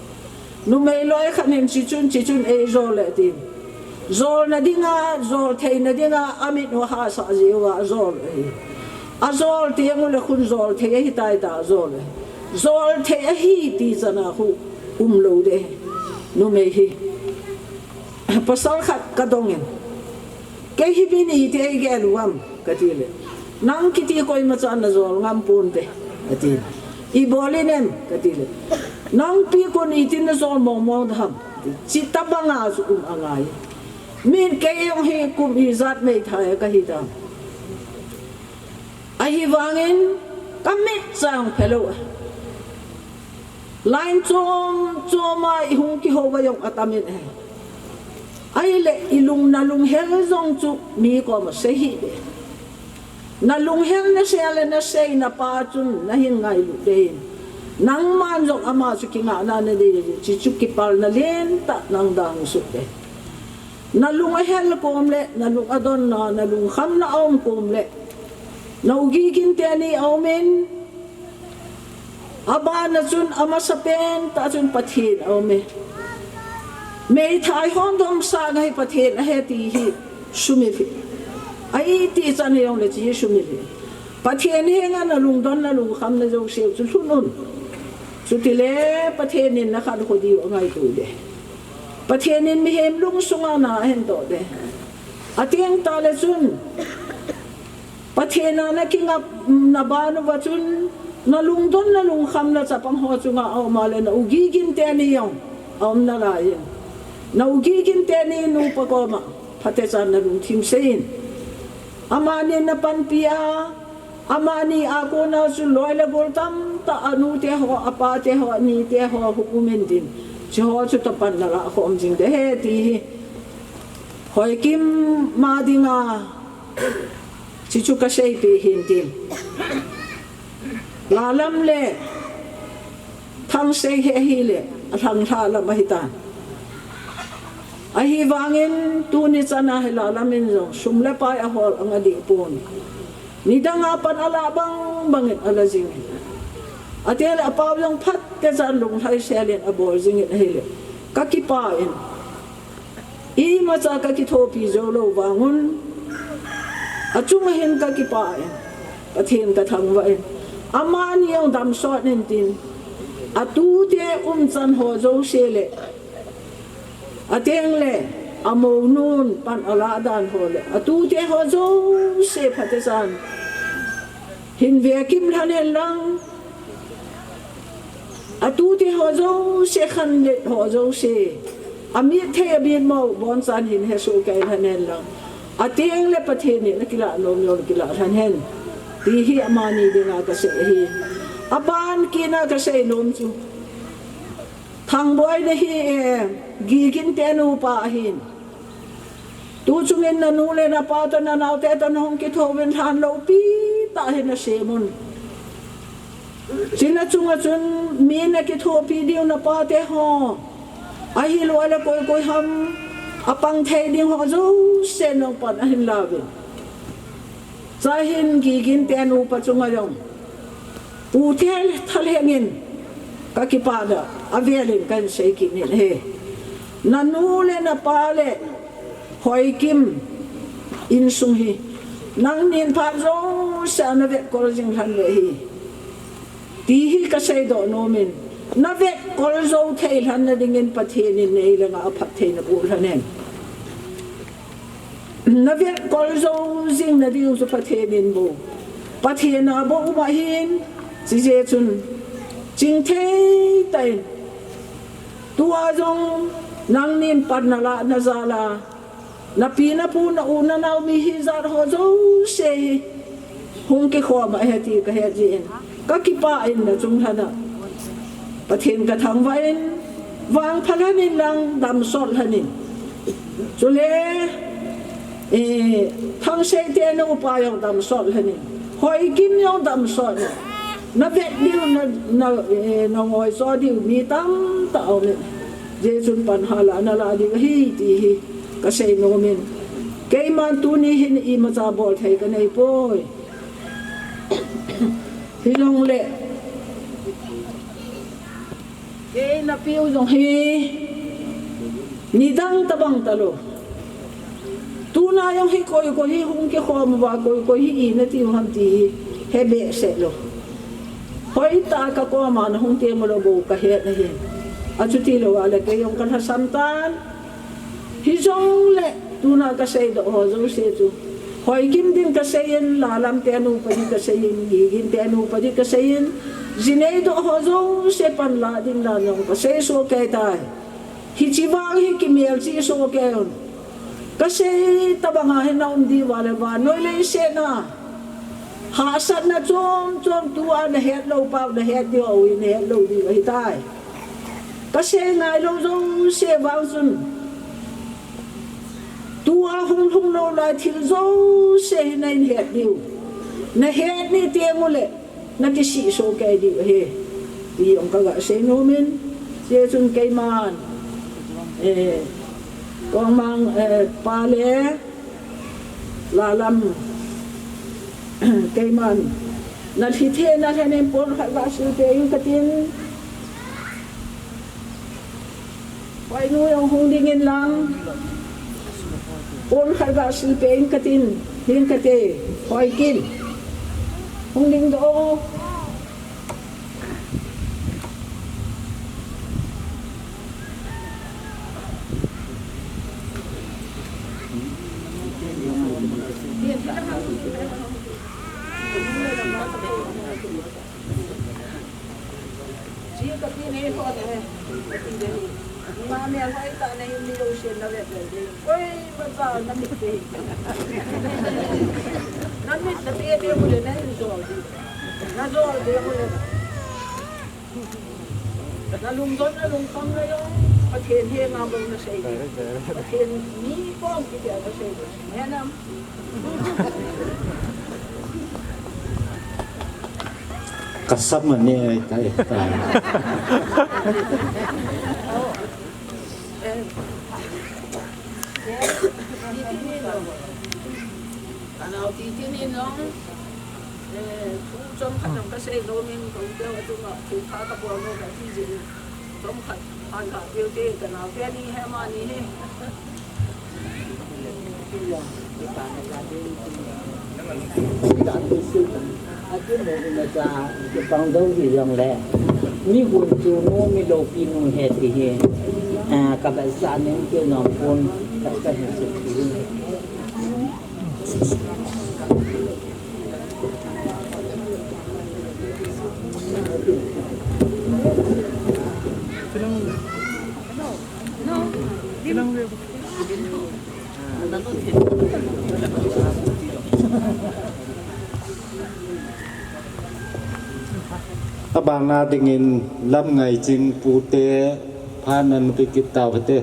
Numei loi khat in chichun, chichun eijol le tin, jolna dinga, jol theina dinga amit u ahahsah jeh uva ajol ahi. Ajol teng ule khun jol thei ahitai tia ajol ahi. Jol thei ahi ti chana khu umlou ding. Numei hi, pasal khat kadongin, kei hi mi nite eigel u ham, katile, nang kiti koimacha najol ngam ponte, ati. Ibol inem, katile, nangpi kon itin najol mongmong ham, chitobanga chu um angai. Min kei jong hi kum ijat meithai kahi tam. Ahivangin kamit chang phelou. Line chom choma ihung kihouva jong atamin ahi. Ahile ilung, nalunghel jong chu mi koma sei hih ding. Nalunghel nasei le nasei napa chun nahin ngailut ding. Nangman jong ama chu kingahna nadei, chuchu kipalna lentah nang dang sut ding. Nalung ahel kom le, nalung adonna, nalungkhamna aum kom le, na-u Gigin teni aumin, abana chun amasapen tah chun Pathen aume. Meithai hon domsah ngai Pathen ahi ti hi sumil hih. Ahi ti chan hijongle chi hi sumil hih. Pathen henga nalungdon, nalungkhamna jouseu chu lhun un. Chutile Pathen in nakhankho diu angaito ding. Pathen in mihem lungsunga na ahin doh ding. Ateng tale chun, Pathen a nakingapna ban uva chun, nalungdon, nalungkhamna chapang ho chunga aum a le, na-u Gigin teni jong aum nalaiyin, na-u Gigin teni nupa koma phatechan nalungthim seiyin. Amanin napanpi a, amani a kona chu loi le gol tamtah, anute ho, apate ho, anite ho hung umin tin, chuho chu tapan nalah khom jing ding ahi ti hi hoikim ma dinga, chuchu kaseipeh hin tin. Lalam le Thangsei hi ahile, alhanglam ahitan. Ahivangin tuni chana hi Lalam in jong sum le pai ahol anga dehpon, nidanga pan alah bangbangin ala jingin, atile apao jong phatechan lunglhaiselin abol jingin ahile, kakipah in, imacha kakithopi joulou vangun, achunga hin kakipah in, Pathen kathangvah in, amani jong damsot intin, atute umchan ho jouse le, atengle amounun pan alah dan ho le, atute ho jouse phatechan hin vekim lhon hen lang, atute ho jouse, khanlet ho jouse, amit thei amit mo bonchan hin hesoh kei lhon hen lang, atengle Pathen in akilah nom jong kilah lhon hen, ti hi amani dinga kasei ahi. Aban kitna kasei nom chu, Thangboi na hi, eh, Gigin te nupa ahin. Tuchungin nanu le napa toh, nanaote toh nahung kithouvin lhan loupi tah hi nasem un. Chuna chunga chun mi nakithopi diu napate ho, ahilou le koi koi ham, Apang thei ding ho jouse nong pan ahin lauvin. Chahin Gigin te nupa chunga jong, Pu Thal, Thalheng in kakipah a, avelin kahin sei kit in ahi. Nanu le napa le Hoikim insung hi nangnin phat jousea navetkol jing lhon ve ahi, ti hi kasei doh nomin, navetkol jou thei lhon nadingin Pathen in nei le ngah a phattheina boh lhon in. Navetkol jou jing nadiu chu Pathen in bou, Pathen a bou um ahin, chujeh chun chingthei tah in tua jong nangnin pan nalah najal a, napi napu, na u nanao, mi hijat ho jouse hi hung kikhom ahi ti kahet jeh in, kakipah in nachung lhon a Pathen kathangvah in, vangpha lhon in lang damsot lhon in. Chule, eh, Thangsei te nupa jong damsot lhon in, Hoikim jong damsot in. Navet diu, na, na, eh, nangoiso diu mi tamtah aum in. Hijeh chun pan halah nalah diu ahi ti hi kasei nomin, keiman tuni hin imacha bol thei kanei poi. Hijongle, kei napiu jong hi nidang tabang talou. Tuna jong hi koi koi hi hung kikhom uva, koi koi hi ina tiu ham ti hi he behseh lou. Hoitah a kakoma nahung teng ulou bou kahet ahi. Achuti lou a le kei jong kalhasam tan. Hijongle tuna kasei doh ho jouse chu, Hoikim din kasei in, Lalam te nupa din kasei in, Gigin te nupa din kasei in, jinei doh ho jouse panlah ding dan jong kasei soh kei tai. Hiche vang hi kimelchih soh kei un. Kasei tabang a hi naum diu va le vannoi leiset a hahsatna chom chom tua nahet lou pau nahet diu, u nahet lou diu ahitai. Kasei ngailou jouse vang chun, tua hung lhung lou lai thil jouse hi nahin het diu, nahet ni teng uleh nakisih soh kei diu ahi, ti jong kaga sei nomin. Hijeh chun keiman, eh, Kongmang, eh, pa le Lalam, keiman nalhi thei nalhen in pon khat ga silpeh in katin. Hoinu jong hung ding in lang, pon khat ga silpeh in katin, hin kate, Hoikim. Hung ding doh. Chi kati nei ho ne, kati nei. Ima melhoi tah nahi, mi lou sien navet lou ding. Koima cha namit te. Namit nate te uleh nahin jol ding. Najol te uleh. Nalungdon, nalungkham le jong, Pathen henga bou nasei ding. Pathen mi kom kiti a nasei ding. Amen am? Kasam ane ai tai tai. Kanao titi ni nong, eh, thu chomkhat jong kasei lou min, kong teu atunga thu kha kabol lou kati jin. Chomkhat, phat kha teu te, kanao te ni he ma ni he. Ati mo ina cha, kipang dou hi jong le. Mi gun chu nu, mi loupi nu he ti hi. Ah, kaba sa nin ki nom pon, ka ka he su ti. Abana dingin Lamngaiching pute phan nan pe kit tau hite.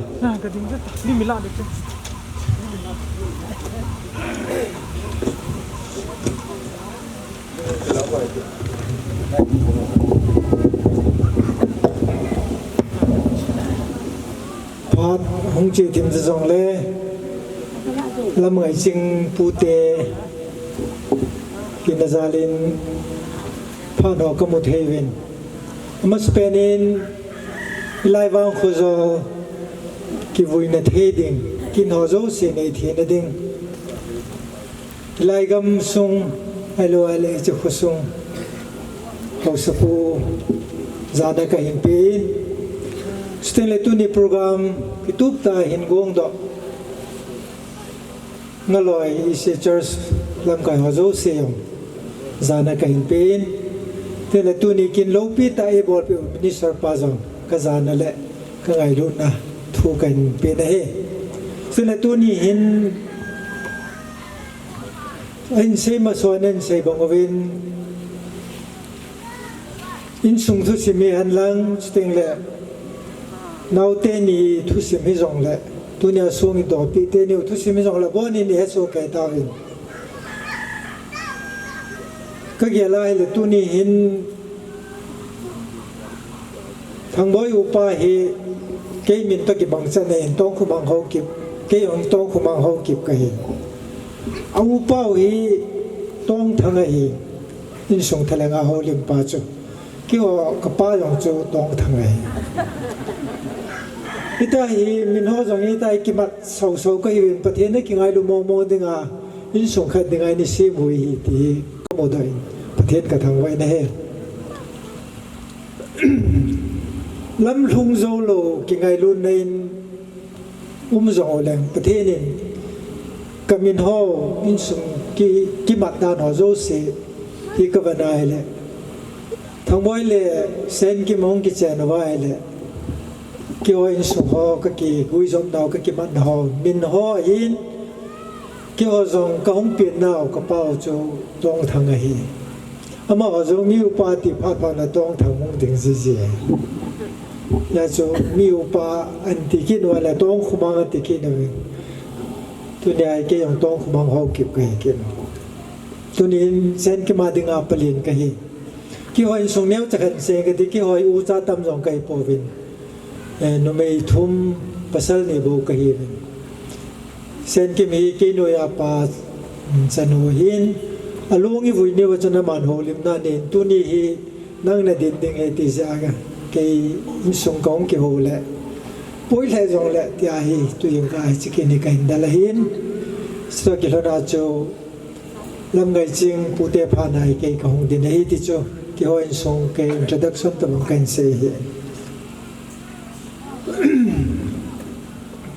Phat hung Che thim jong le, Lamngaiching pute, kina jalin, phat ho kamu thei uvin. Amasapen in, hilai vang kho jo, kivuina thei ding, kin ho jouse nei theina ding. Hilai gamsung, ahilou le hiche khosung, haosapu jana kahin pe in. Chuteng le tuni program kitup tah hin gong doh. Ngaloi E C Church lamkai ho jouse jong jana kahin pe in. Chuteng le tuni kin loupi tah eibolpeh u minister pa jong kajana le kangailutna thu kahin pe na ahi. Chuteng le tuni hin Ahin sei masa in ahin sei bang uvin, insung thusim hihen lang, chuteng le naote ni thusim hijong le, tunia sung idopi teni u thusim hijong le, abonin ihesoh kei tauvin. Kagel a ahile tuni hin Thangboi upa hi kei min toh kibang chan ahin, Tongkhomang Haokip, kei jong Tongkhomang Haokip kahi. A upa u hi Tongthang ahi, insung thalheng a houlim pa chu. Keiho kapa jong chu Tongthang ahi. Hitia hi min ho jong hitia hi kimat soso kahiuvin, Pathen a kingailu mong mong dinga, insung khat dinga ina sem u ahi ti kamudoh in, Pathen kathangvah in ahi. Lamlhung jou lou, kingailutna in um jong uleng, Pathen in kamin ho, insung ki, kimat dan ho jouse hi kavet a ahile, Thangboi le Senkim hung kichen uva ahile, keiho insung ho kakiguijopnau, kakimatnau, min ho ahin, keiho jong kahung petnau, kapa u chu Tongthang ahi. Amaho jong mi upa ti phat phat na Tongthang hung ding jiji. Hijeh chun mi upa anti kit uva le Tongkhomang ati kit uve. Tunia kei jong Tongkhomang Haokip kahi kit. Tunin Senkim a dinga palen kahi. Keiho insung neocha khat sei kati, keiho ucha tam jong kahi pouvin. Eh, numei thum, pasal ni bou kahiuvin. Senkim hi kei noiya pa, mm, chanu ahin, alung ivui niuva chun aman houlimna anein, tuni hi nang nadin ding ahi ti jeh a kei insung kahung kihou le, poi lheh jongle tia hi, tuin ka hiche kin hi kahin del ahin, chua kilhon a chu Lamngaiching pute phat na hi kei kahung din ahi ti chu, keiho insung kei introduction tobang kahin sei ahi.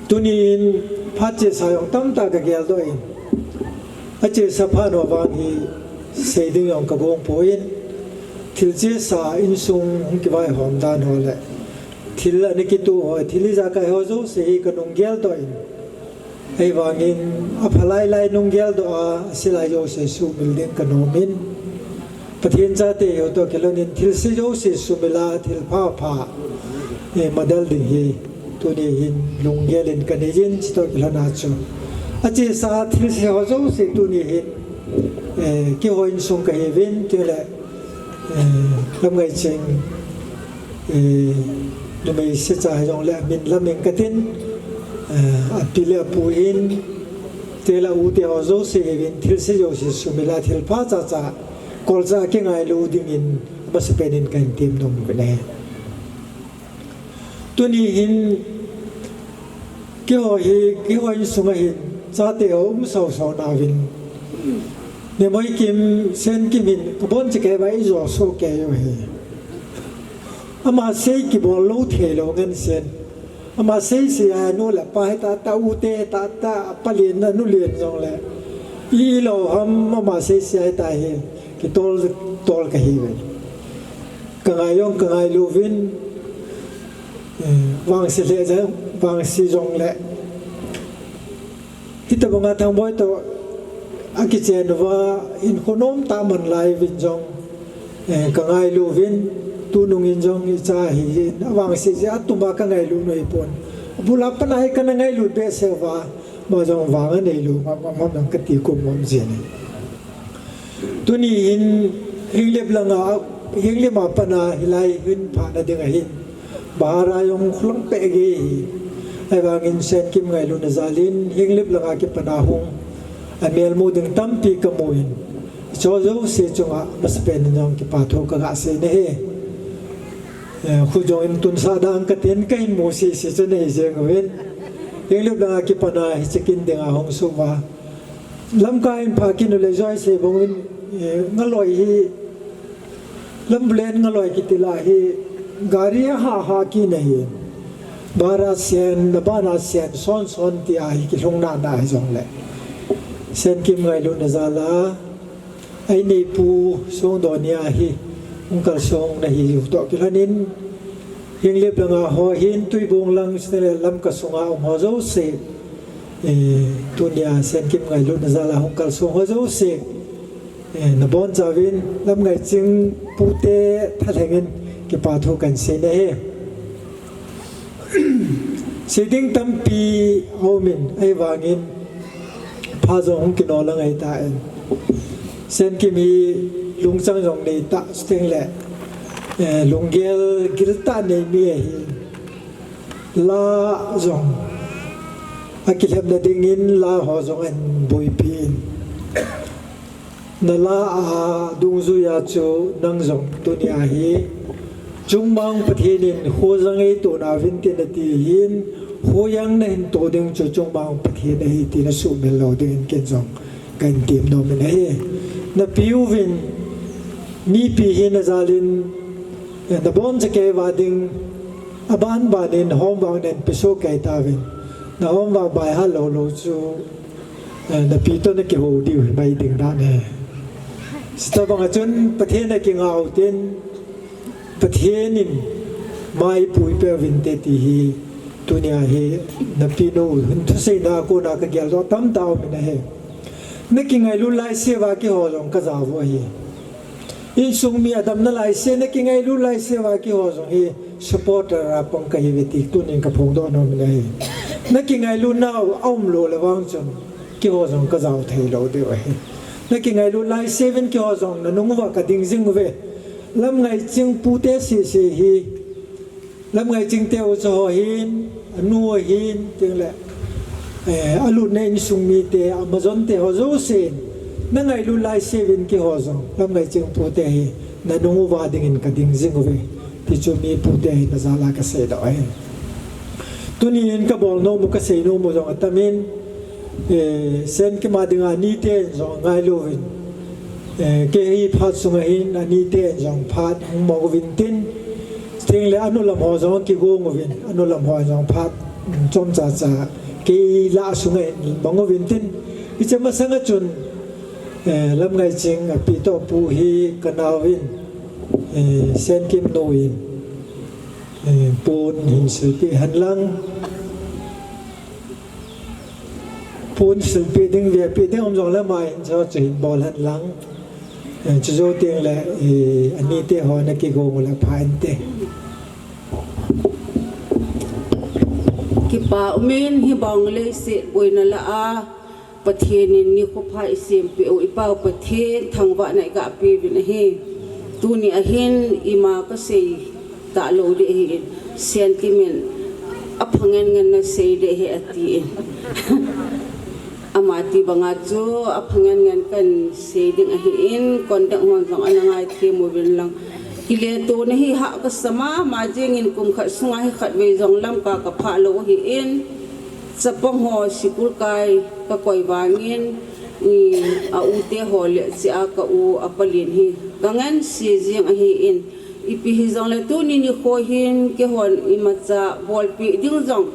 Tunin phat chesa jong tamtah kageldoh in, achesa phat ho vang hi sei ding jong kagong poi, thil chesa insung hung kivaihom dan ho le thil ana kitoh ho, thil ijakai ho jouse hi kanung geldoh in, ahivangin apha lai lai nung geldoh a, ase lai jouse sumil ding kanom in, Pathen chate ho toh kilhonin thilse jouse sumil a, thilpha pha, eh, madal ding hi tuni hin lunggel in kanei in, chutoh kilhon a chu achesa thilse ho jouse tuni hin, eh, keiho insung kahiuvin, tile, eh, Lamngaiching, eh, numei secha hijongle amin lam in katin, eh, api le apu hin, tile ute ho jouse hiuvin, thilse jouse sumil a, thilpha chacha, kolcha kingailu dingin, amasapen in kahin temnom uvin ahi. Tuni hin, keiho hi, keiho insunga hin, chate ho um soso nauvin, Nemoikim, Senkim hin, kaboncha kei uva ijo soh kei u ahi. Ama sei kibol lou theilou ngen sen. Ama sei sei a nu le pa hita ta, ute hita ta, palen a nu len jongle, ilou ham ama sei sei a hita hi, kitol tol kahiuve. Kangai jong kangailu uvin, eh, vangse lheh jeng, vangse jongle, hitobanga Thangboi toh akichen uva hinkho nomtah man lai uvin jong, eh, kangailu uvin, tunung in jong icha hi, avangse jeh a tuma kangailu u ahipon, abul a pat a hi kana ngailut behseh uva, ama jong vang aneilou ngam ngam ham jong kati kum ngam jin ahi. Tuni hin Henglep langa, Henglep a pat a hilai hin phatna ding ahin, bahar a jong khulang peh gei hi. Ahivangin Senkim ngailutna jalin Henglep langa kipana hung amelmu ding tampi kamun, hiche jouse chunga masapen in jong kipa thu kaga seina ahi. Eh, khu jong in tunsah dang katin kahin mu sese chu nahi jeng uvin. Henglep langa kipana hiche kin dinga hung suh uva, Lamka in pha kit uleh jouse bang in, eh, ngaloi hi, Lambulen ngaloi kiti lah hi, gari ha ha kit ahi. Bara sen, nabana sen, son son tia hi kilhung nana hijongle, Senkim ngailutna jala, einei pu Songdonia hi hung kalsong nahiu toh kilhonin, Henglep langa ho hin, Tuibong lang, Lamka sunga um ho jouse, eh, tunia Senkim ngailutna jala hung kalsong ho jouse, eh, nabonchauvin Lamngaiching pute thalhengin kipa thu kahin seina ahi. Sei ding tampi aumin, ahivangin pha jong hung kino lang ahitan, Senkim hi lungchang jong neitah, chuteng le, eh, lunggel giltah nei mi ahi. La jong akilhepna dingin la ho jong ahin boipi in, nala a dungjuia chu nang jong tunia hi Chungmang Pathen in kho jang eitoh nauvinte nati hin, kho jang nahin toh ding chu Chungmang Pathen ahi ti nasuhmil lou dingin ken jong kahin temnom in ahi. Napiuvin, mipi hina jalin, eh, naboncha kei uva ding, abanbanin homework nahin pesoh kei tauvin, na homework baihat lou lou chu, eh, napi toh nakihou diu himai ding dan ahi. Chutobanga chun Pathen a kingah utin, Pathen in maipui peuvinte ti hi, tunia hi napinu hin thuseina a kona kageldoh tamtah aumin ahi. Nakingailut laiseuva keiho jong kajao u ahi. Insung mi adamna laiseu, nakingailut laiseuva keiho jong hi supporter a pang kahiuve ti tunin kaphongdoh nomin ahi. Nakingailutnau aumlou le vang chun keiho jong kajao theilou diu ahi. Nakingailut laiseuvin keiho jong nanung uva kading jing uve. Lamngaiching pute sese hi, Lamngaiching te ucha ho hin, anu ahin, chuteng le, eh, alutna insung mite, amajonte ho jousen nangailut laiseuvin keiho jong Lamngaiching pute hi nanung uva dingin kading jing uve ti chu mi pute hina jala kaseidoh ahi. Tunin kabol nom u, kasei nom u jong atamin, eh, Senkim a dinga aniten jong angailu uvin, eh, kei hi phat sunga hin aniten jong phat hung mang uvin tin, chuteng le anu lam ho jong kigong uvin, anu lam ho jong phat, mm, chomcha cha kei lah sunga hin mang uvin tin, hiche masanga chun, eh, Lamngaiching api toh pu hi kanaovin, eh, Senkim nu in, eh, pon hin silpeh hen lang. Pon silpeh ding, vepeh ding um jongle ama hin chu, chu hin bol hen lang. Eh, chujou teng le, eh, anite ho nakigong u le pha inte. Kipa umin, hibang leiset boina lah a Pathen in nikho pha eisempeh u, i Pau Pathen thangvahna eiga peuvin ahi. Tuni ahin ima kasei talou ding ahin, Senkim in apha ngen ngen nasei ding ahi atin. Ama ti banga chu apha ngen ngen kahin sei ding ahin, contact hon jong ana ngaithem uvin lang. Kiletona hi hahsa mama jengin, kum khat sunga hi khatvei jong Lamka kaphah lou ahin. Chapang ho sikul kai kakoi vangin, i, a u te ho le chia ka u a palin hi kangansei jing ahin, ipi hijongle tuni nikho hin keihon imacha bolpeh ding jong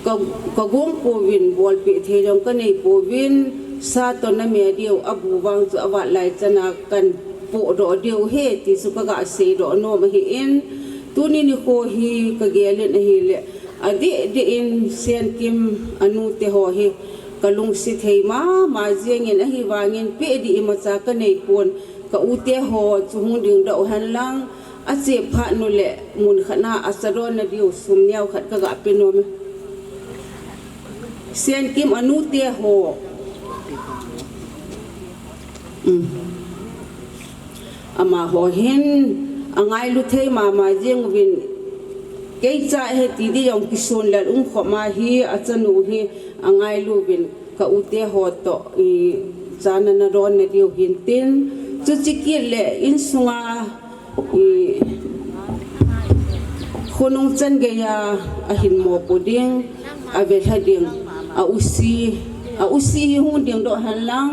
ka, kagong pouvin, bolpeh thei jong kanei pouvin, sa toh name diu abu vang chu avat lai chana kahin pohdoh diu ahi ti chu kaga seidoh nom ahin, tuni nikho hi kagelin ahile, adeh deh in Senkim anu te ho hi kalungset thei mama jengin, ahivangin peh ding imacha kanei pon, ka u te ho chu hung dingdoh hen lang, achephat nu le mun khat na achadon na diu sum neo khat kaga pe nom e. Senkim anu te ho. Um. Amaho hin angailu thei mama jeng uvin, Kei cha ahi ti ding jong kisun lel um khop ma hi, achanu hi angailu vin ka u te ho toh, i, chana nadon nadiu hintin, chuche kit le insunga, i, khonung chan geiya ahin mopo ding, avelha ding, a u si, a u si hi hung dingdoh hen lang,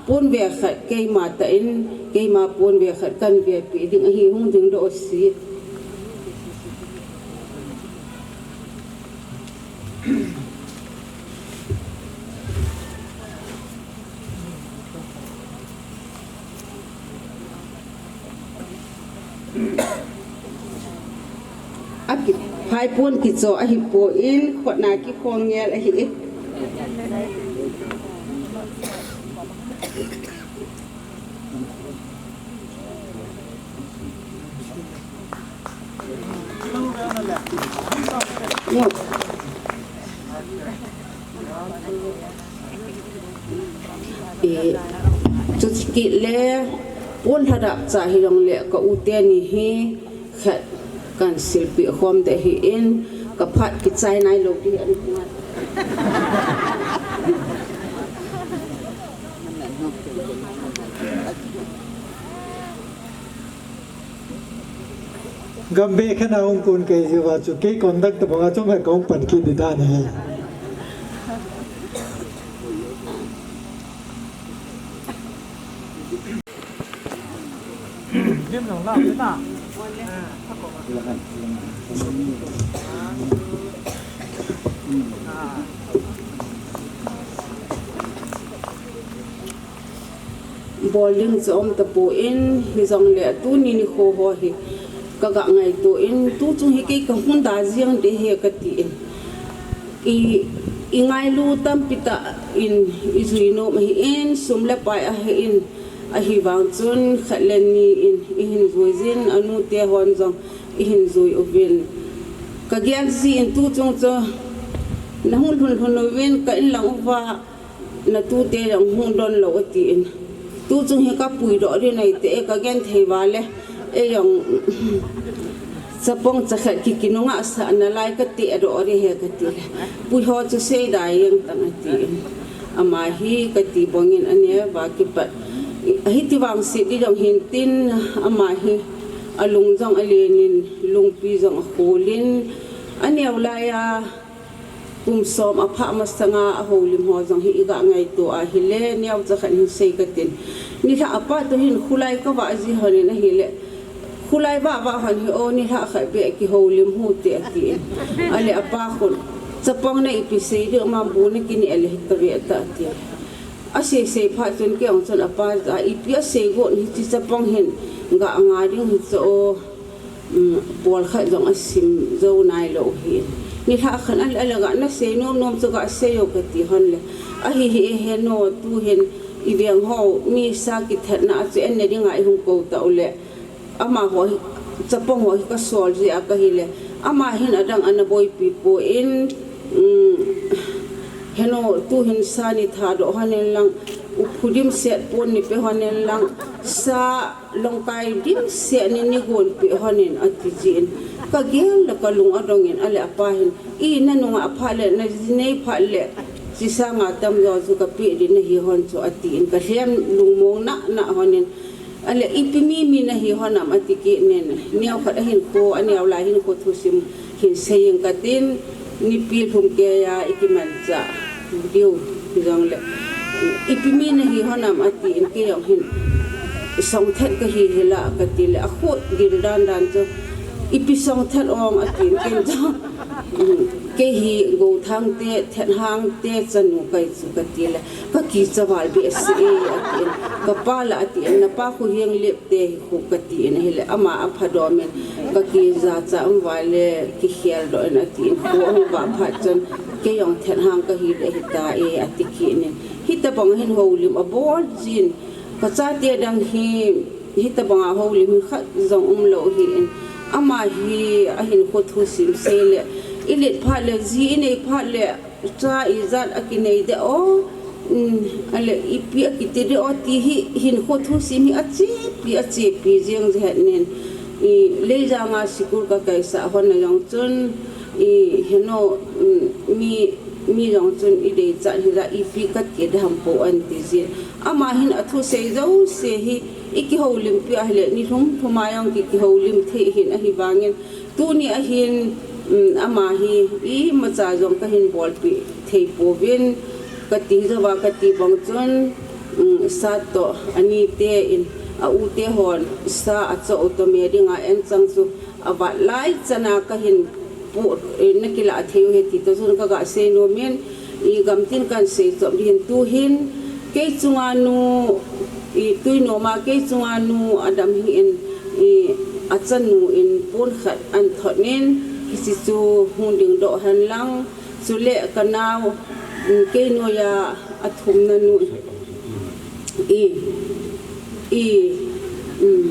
pon ve khat keima tah in, keima pon ve khat kan vepi ding ahi, hung dingdoh u si. Aki, phaipon kicho ahipon, khotna kikhong ngel ahi. Eh, chuche kit le, pon lhadap cha hi jong le ka u teni hi khat kan silpi khom ding ahin, ka phat kichai nailou ding ahi. Gambe khen a hung kon kei jiu va chu kei conduct tabang a chom he kong pan kit di dan he. Bol ding chu um tapon, hijongle tuni nikho ho hi ka ga ngaito in, tu chung hi kei ka hung da jeng ding ahi ka tin. I, i ngailu tampi tah in i jui nom ahin, sum le pai ahin, ahivang chun khat le ni in i hin jui jin, anu te hon jong i hin jui uvin. Ka gel jin tu chung chu na hung lhun lhun uvin ka in lang uva, na tute jong hung don lou atin. Tu chung hi ka puidoh ding nei te, ka genthei uva le, ei jong chapang cha khat ki kinunga sa nalai ka ti adoh ding ahi ka ti le. Pui ho chu sei dai jeng tan atin. Ama hi ka ti bang in ane va kipat. Hiti vang se ti jong hin tin ama hi alung jong alen in lungpi jong akhol in aneo lai a Kum som a pha masanga a houlim ho jong hi i ga ngaito a hile, neo cha khat hin sei ka tin. Nilhah a pat u hin khulai ka vah ji hon in ahile, khulai vah vah hon hi o, nilhah khat beh kihoulim hite atin. Ale apa khun, chapang na ipi sei ding, ma bu na kini ale hita ve ta ati. A sei sei phat chun kei jong chun apa a ipi a sei got hiche chapang hin ga nga ding hi cha o. Um, pol khat jong a sim jou nai lou hi. Nilhah khat a, a le ga na sei nom nom chu ga sei o ka ti hon le. Ahi hi e he no tu hin i veng ho mi sa kithatna a chu en ne ding a i hung ko ta u le. Ama ho hi, chapang ho hi ka sol ji a ka hi le. Ama hin adang ana boipi pon, um, he no tu hin sa ni thadoh hon in lang, u phudim set pon ni pe hon in lang, sa Longkai dimset ni nigon pe hon in ati jin. Ka gel le ka lung adong in ale apa hin. I na nunga phat le na ji nei phat le. Ji sanga tamjo chu ka pe ding na hi hon chu ati in ka lhem lungmong na na hon in. Ale ipi mi mi na hi hon am ati kit nin. Neo khat a hin ko, aneo lai hin ko thusim hin sei in ka tin. Nipi lhum keiya i kimanchah diu, hijongle ipi mi na hi hon am ati in kei jong hin song thet ka hi hila ka ti le a khut gil dan dan chu ipi song thet ong ati in kei jong, um, kei hi Gothang te, Thenhang te chanu kai chu ka ti le ka kicha val behseh e ati in ka pa la ati in na pa khu hiang lep te hi khu ka ti in ahile ama a phadom in ka kijacha um uva le kikhel doh in ati in khu ahung vah phat chun kei jong Thenhang ka hi le hita e ati kit in hitabang hin houlim abol jin ka chate dang hi hitabang a houlim hi khat jong um lou hi in ama hi ahin kho thu sim sei le i let phat le ji i nei phat le Cha ijat a kinei de o, um, ale ipi a kiti de o ti hi hinkho thusim hi achepi, achepi jeng jeng nin. I, Leijang a sikul ka kaisah hon a jong chun, i, heno, mm, mi, mi jong chun i deichat hila ipi ka ti dam po an ti jin. Ama hin a thusei jouse hi i kihoulimpi a hile, ni lhum lhum a jong ki, kihoulim thei hin ahivangin, tuni a hin, mm, ama hi imacha jong ka hin bolpi thei pouvin, ka ti jouva ka ti bang chun, mm, Sat toh ani te in, a u te hon sa a cho u toh me dinga en chang chu a vat lai chana ka hin pu, eh, na kila thei u ahi ti toh chun ka ga sei nom in, i gamtin kan sei chom ding hin tu hin, kei chunga nu, i tui nom a kei chunga nu a dam hi in, i a chanu in pon khat an thot in, hiche chu hung ding doh hen lang, chule ka nau, mm, kei noiya a thumna nu, i, i, mm,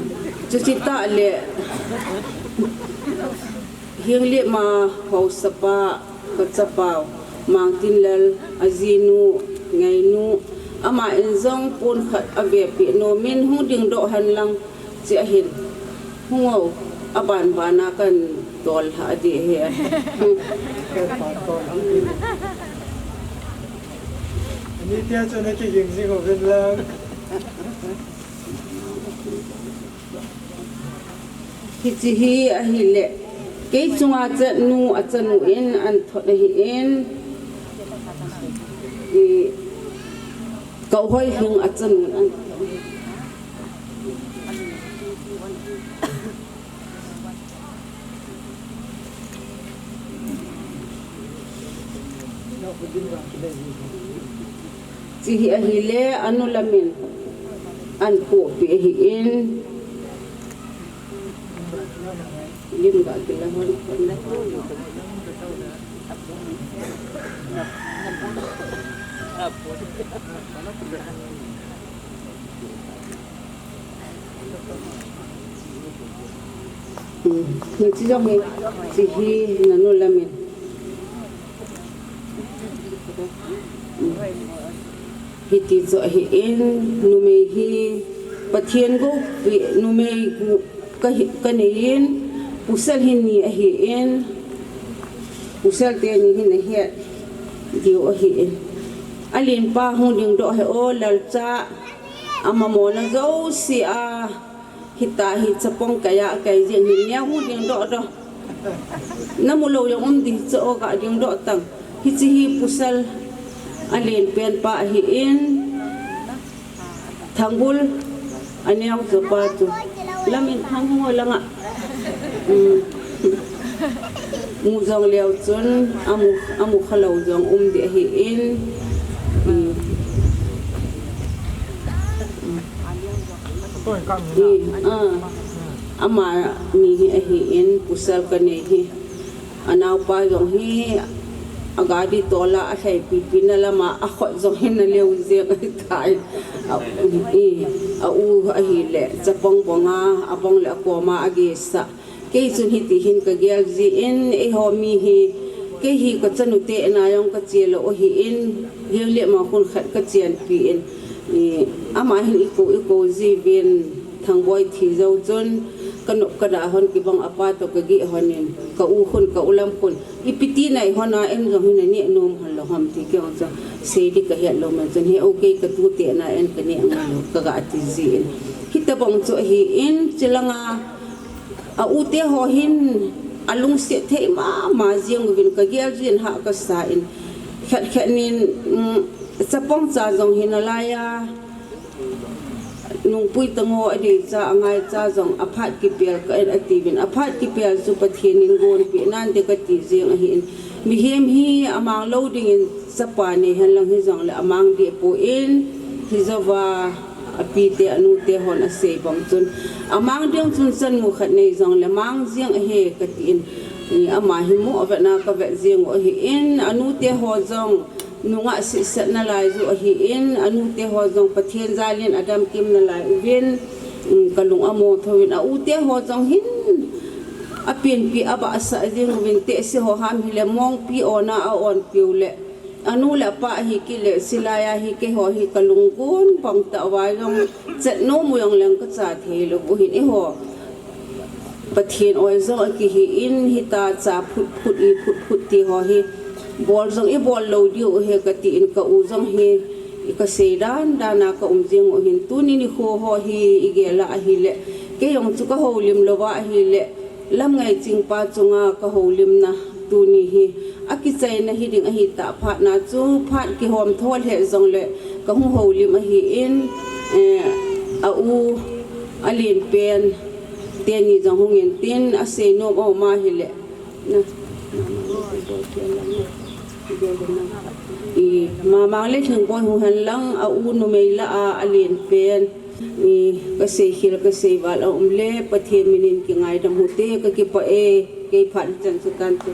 chuche tah le, Henglep ma haosapa, ka chapau, Mangtinlal, a jinu, Ngainu, ama in jong pon khat a vepeh nom in hung ding doh hen lang, chi ahin. Hung o, a ban ban a kan tol ha di hi. Ani tia chu na kiging jing uvin lang. Hiche hi ahile, kei chunga chanu, a chanu in an thot ahi in, i, ka u Hoihing a chanu in an thot ahi. Chi hi ahile, a nu lam in an pohpi ahi in. Lim ga kila hon. Hmm, hiche jong hi, chi hi na nu lam in. Hmm. Hiti chu ahi in, numei hi Pathen gou pi, numei gu ka hi, ka nei in, pasal hi ni ahi in, pasal teni hin ahet diu ahi in. A lenpa hung ding doh ahi o, Lalcha, a mamona jouse a, Hita hi chapang kaiya, kai jeng hi neo hung ding doh doh. Na mu lou jong um ding chu o ka ding doh tang. Hiche hi pasal a lenpen pa ahi in Thangbul a neo chu pa chu. Lam in Thangbul langa. Um. Mu jong leu chun, a mu, a mu kha lou jong um ding ahi in, um, um, ah, ama ni hi ahi in, pasal ka nei hi. A naopa jong hi, a gari tola a lhai pipi na lama, a khut jong hi na leu jeng ahi tai. A, um, i, a u ahi le, chapang banga, a bang le a koma, a gesa. Kei chun hiti hin ka gel ji in, eiho mi hi, kei hi ka chanu te na jong ka che lou ahi in, hiang le ma khun khat ka chenpi in, i, ama hin i kou, i kou ji vin, Thangboi thi jou chun, ka nop ka da hon kibang a pa toh ka geh hon in, ka u khun, ka u lam khun, ipi ti nai hon a, en jong hin a neh nom hon lou ham ti kei jong chu, sei di ka het lou man chun, he o kei ka tute na en ka neh ngai lou, ka ga ti ji in. Hitabang chu ahi in, chulanga, A u te ho hin a lungset thei mama jeng uvin ka gel jin ha ka sa in. Khat khat nin, um, chapang cha jong hi na lai a, nungpui tango a dei cha a ngai cha jong a phat kipel ka en a ti vin. A phat kipel chu Pathen in gonpi nan te ka ti jeng ahi in. Mihem hi a mang lou ding in Chapa nei hen lang hi jong le a mang deh poi, hi jouva a pi te a nu te hon a sei bang chun a mang ding chun chanu khat nei jong le mang jeng ahi ka ti in, i, ama hi mo a vet na ka vet jeng u ahi in, a nu te ho jong nungah sihset na lai ju ahi in, a nu te ho jong Pathen jal in a dam kim na lai uvin, um, ka lung a mo tho in a u te ho jong hin a pianpi a bahsah jeng uvin te se ho ham hi le mongpi ona a on piu le. A nu le a pa hi kile silai a hi keiho hi ka lunggon bang ta uva jong chet nom u jong leng ka cha thei lou u hin eiho. Pathen oi jong akihi in, hita cha phut phut i phut phut ti ho hi bol jong i bol lou diu ahi kati in, ka u jong hi i kasei dan dan a ka um jing u hin, tuni nikho ho hi i gel a ahile, kei jong chu ka houlim lou va ahile, lam ngai ching pa chunga ka houlimna tuni hi akichaina hiding ahi tah phat na chu, phat kihom tho lheh jongle ka hung houlim ahi in, eh, a u a len pen teni jong hung in tin, a seinom a um ahile. Na, i, Mamang le Thingboi hung hen lang, a u numei la a, a len pen. I, ka seikhel, ka seival a um le, Pathen min in kingaidam u hite, ka kipah e, kei phat chan chu tante.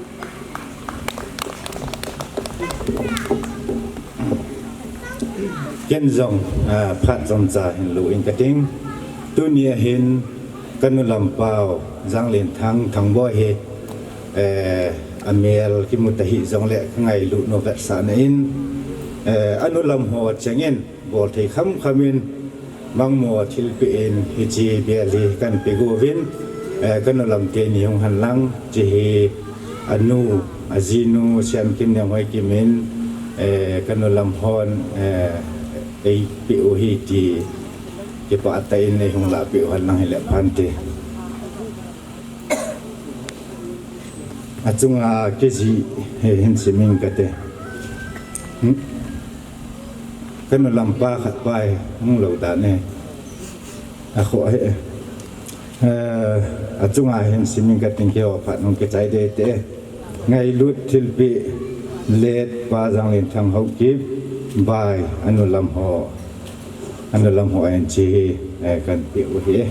Ken jong, ah, phat jong cha hin lou in kating. Tuni a hin ka nu lampau, Janglenthang Thangboi hi, eh, a mel kimu ta hi jongle ka ngailut nom vetsahna in, eh, a nu lam ho cheng in, bol thei kham kham in, mangmo thilpeh in hiche bel hi kan pe uvin, eh, ka nu lam teni hung hen lang, hiche hi a nu, a jinu, Siankim Nenghoikim in, eh, ka nu lam hon, eh, ei pe u hi ti, kipah tah in ei hung lah peh u hen lang hile phante. A chunga kijih hi hin sim ing kate. Hmm? Ka nu lampa khat pa hi hung lou dan e. A kho hi. Eh, a chunga hin sim ing kating, keiho phat hung kichai ding te. Ngailut thilpeh let pa Janglenthang Haokip, bai, a nu lam ho. A nu lam ho a hin hiche hi, eh, kan pe u hi.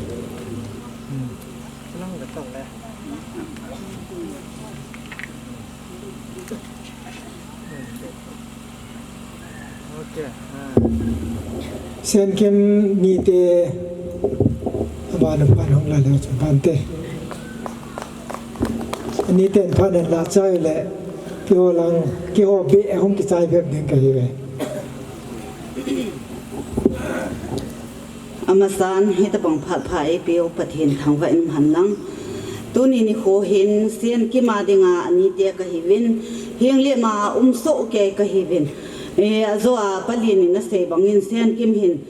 Siankim nite, abana phat hung la leu chun phante. Nite phat nan la chai le, keiho lang, keiho beh hung kichai bep ding kahi ve. Amasan, hitabang phat pha eipeu Pathen thangvah in um hen lang. Tuni nikho hin Siankim a dinga anite kahiuvin, Henglep ma a um soh kei kahiuvin. Eh, ajo a palen in asei bangin Siankim hin,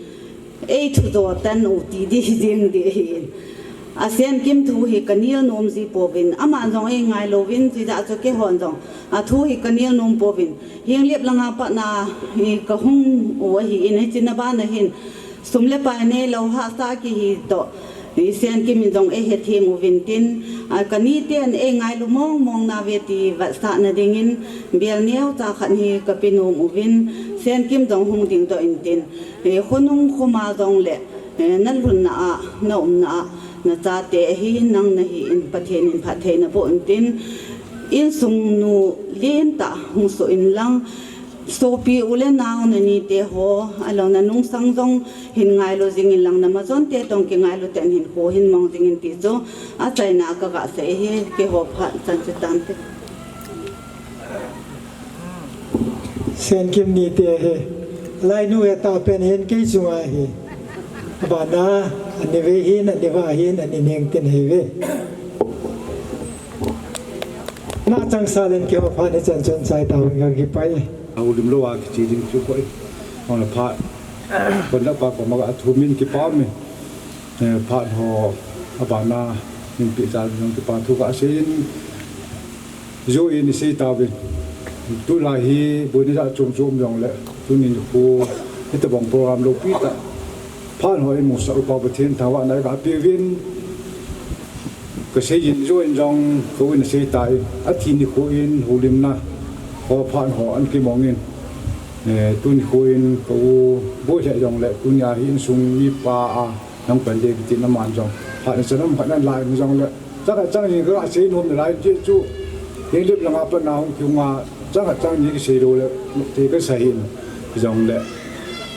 ei thu jo tan u ti ding jing ding ahin. A Siankim thu hi ka nel nom ji pouvin, aman jong ei ngailouvin, chujeh chun keihon jong a thu hi ka nel nom pouvin. Henglep langa pat na, i, ka hung u ahin, hiche na bana hin sum le pai neilou hahsa kihi toh, i, Siankim in jong ei hethem uvin tin, a, ka niten ei ngailu mong mong nauve ti vetsahna dingin bel neocha khat hi ka pe nom uvin, Siankim jong hung dingdoh in tin, i, khonung khoma jongle, eh, na lhunna a, na umna a, na chate ahi, nang nahin, Pathen in phatthei naboh in tin, insung nu lentah hung soh in lang, sopi u le nao nanite ho, alou na nungsang jong hin ngailu jing in lang, na majon te toh kingailu tah in hinkho hin mang jing in ti chu, achaina a ka gasei ahi, keiho phat chan chu tante. Siankim nite hi, lainu he tah pen hin kei chunga hi. Abana, ani ve hin, ani va hin, ani neng tin hi ve. Na chang sa len keiho phat ni chan chun chai tauvin ka kipah e. Houlim lou a kiche ding chu koi. Hung la phat. Kon la pa ko ma ka thu min kipah me. Eh, phat ho abana min pe cha jong kipah thu kasei in. Joh in isei tauvin. Tulai hi boina jat chom chom jongle, tuni nikho hitabang program loupi tah. Phat ho imusah u pa Pathen thangvahna kapeuvin. Kasei in joh in jong kou in asei tai. Athi nikho in houlimna ho phat ho an kimong in. Eh, tuni nikho in kou boi lheh jongle, tuni a hi insung mipa a nang pan ding kiti na man jong. Phat na chanam khat nan lai jongle. Chang khat chang ni kasei nom nalai ti chu. Henglep langa pat na hung kiunga, chang khat chang ni kisei lou le, ti kasei in. Hijongle.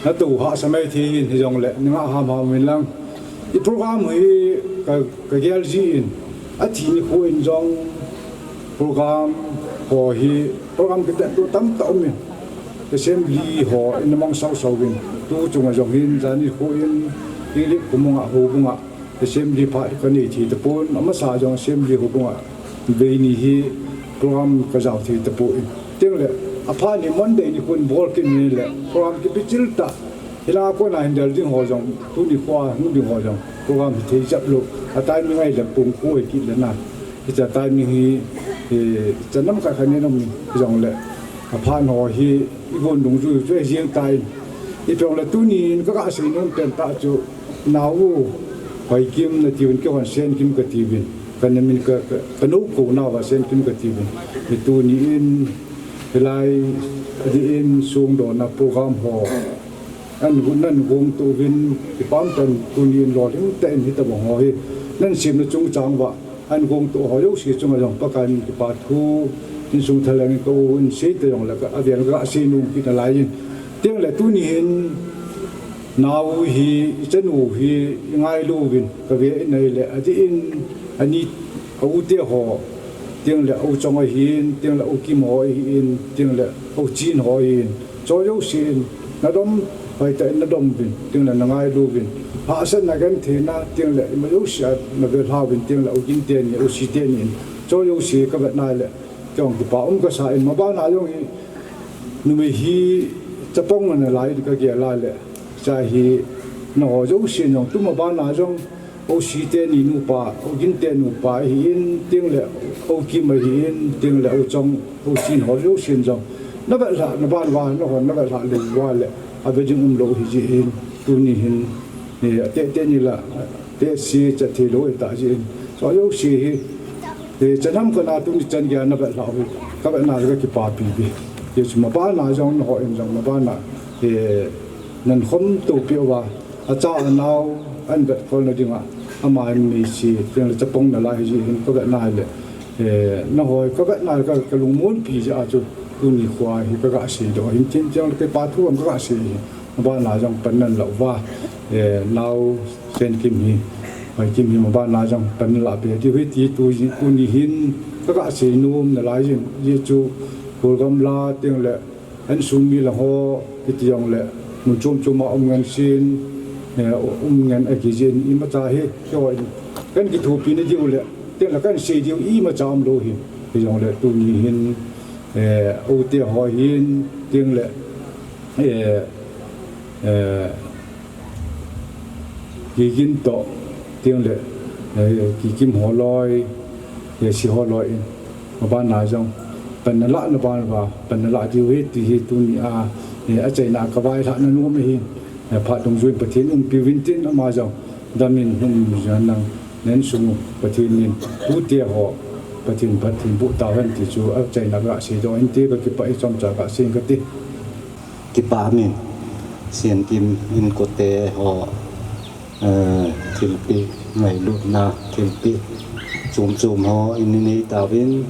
Natou hahsa mai thei in, hijongle. Nanga ham ham in lang. I program hi ka, ka gel ji in. Athi nikho in jong program ho hi, program kitet tu tamtah um in. Assembly ho in mang sau sau in. Tu chunga jong hin, jani nikho in, Henglep khomang a, houbung a. Assembly phat kanei thei tapon, amasa jong Assembly houbunga vei ni hi program kajao thei tapon. Tengle, aphat ni Monday nikhon bol kit nile, program kipichil tah. Hilai a kona hin del ding ho jong, tuni khoa hung ding ho jong, program hithei jep lou. A timing ahile pung ko hikit le na. Hiche a timing hi, eh, chanam khat khat nei nom jongle, aphat ho hi, igon dungjui chu hijeng tan. Ipi jongle tunin kaga seinom pen tah chu, nao u, Hoikim natiuvin, keihon Senkim katiuvin. Kana min ka, ka, kanou kou nauva Senkim katiuvin. Hi tunin, hilai, adeh in songdohna program ho. An gu-, nan gongto uvin, kipah tah in tunin lolhing tah in hitobang ho hi. Nan semna chungchang uva, an gongto ho jouse chunga jong Pakai min kipa thu, insung thalheng in ka u in sei ta jongle ka, avel kaga seinom kit nalai in. Tengle tuni hin, nao u hi, ichanu hi, ingailu uvin, kave in ahile, adeh in, ani, a u te ho, tengle a u Chong ahin, tengle a u Kim ho ahin, tengle a u Chin ho ahin, chu jouse in, nadom, hoitah in nadom uvin, tengle nangailu uvin, hahsatna gentheina, tengle ima jouse a navel lha uvin, tengle a u Gin teni, a u Si teni in, chu jouse kavet nale, keiho kipa um kasa in, mabana jong hi, numei hi, chapang nalai in kagel a le, cha hi, nangho jouse in jong, tu mabana jong, a u Si teni nupa, a u Gin teni nupa ahin, tengle, a u Kim ahin, tengle, a u Chong, a u Chin ho jousen jong. Navet lhah, naban uva, nahon navet lhah lou uva le, ave ding umlou hijeh in, tuni hin, eh, ateh teni la, tehse chat theilou ahitah jeh in. Chu jouse hi, eh, chanam khat a tuni chan geiya navet lhah u hi, kavetna le kakipapi uve. Hichu mabana jong nahon jong mabana, eh, nan khomto peh uva. Acha anao, an vetkholna dinga, ama in meise, tengle chapang nalai hijeh hin kavetna le, eh, nahoi kavetna le ka, kalungmonpi jeh a chu, tuni khoa hi kaga seidoh hin tin, tengle kipa thu am kaga sei hi, mabana jong pan nan lah uva, eh, nao Senkim hi, Hoikim hi mabana jong pan lah be diu hi ti tu, tuni hin kaga seinom nalai jin, jeh chu, Kholgamla, tengle, An sung mi lang ho, hiti jongle, mun chom chom a um ngen sin, eh, um ngen akijin, imacha hi, keiho in, kan kithopi na diu le, tengle kan sei diu, imacha umlou hi, hijongle, tuni hin, eh, u te ho hin, tengle, eh, eh, Kigin toh, tengle, eh, Kikim holoi, eh, si holoi in, mabana jong, pan nalah, naban uva, pan nalah diu hi, ti hi tuni a, eh, achaina kavailhah na nom ahi, eh, phat dungjuiyin Pathen umpi uvin tin ama jong, damin hung jing nang, nen sung u Pathen in, tute ho, Pathen, Pathen boh tauhen ti chu, achaina kaga seidoh in ti kakipah e chomcha kasei kate. Kipa min, Senkim inkote ho, eh, thilpeh, ngailutna thilpeh, chom chom ho in nei tauvin,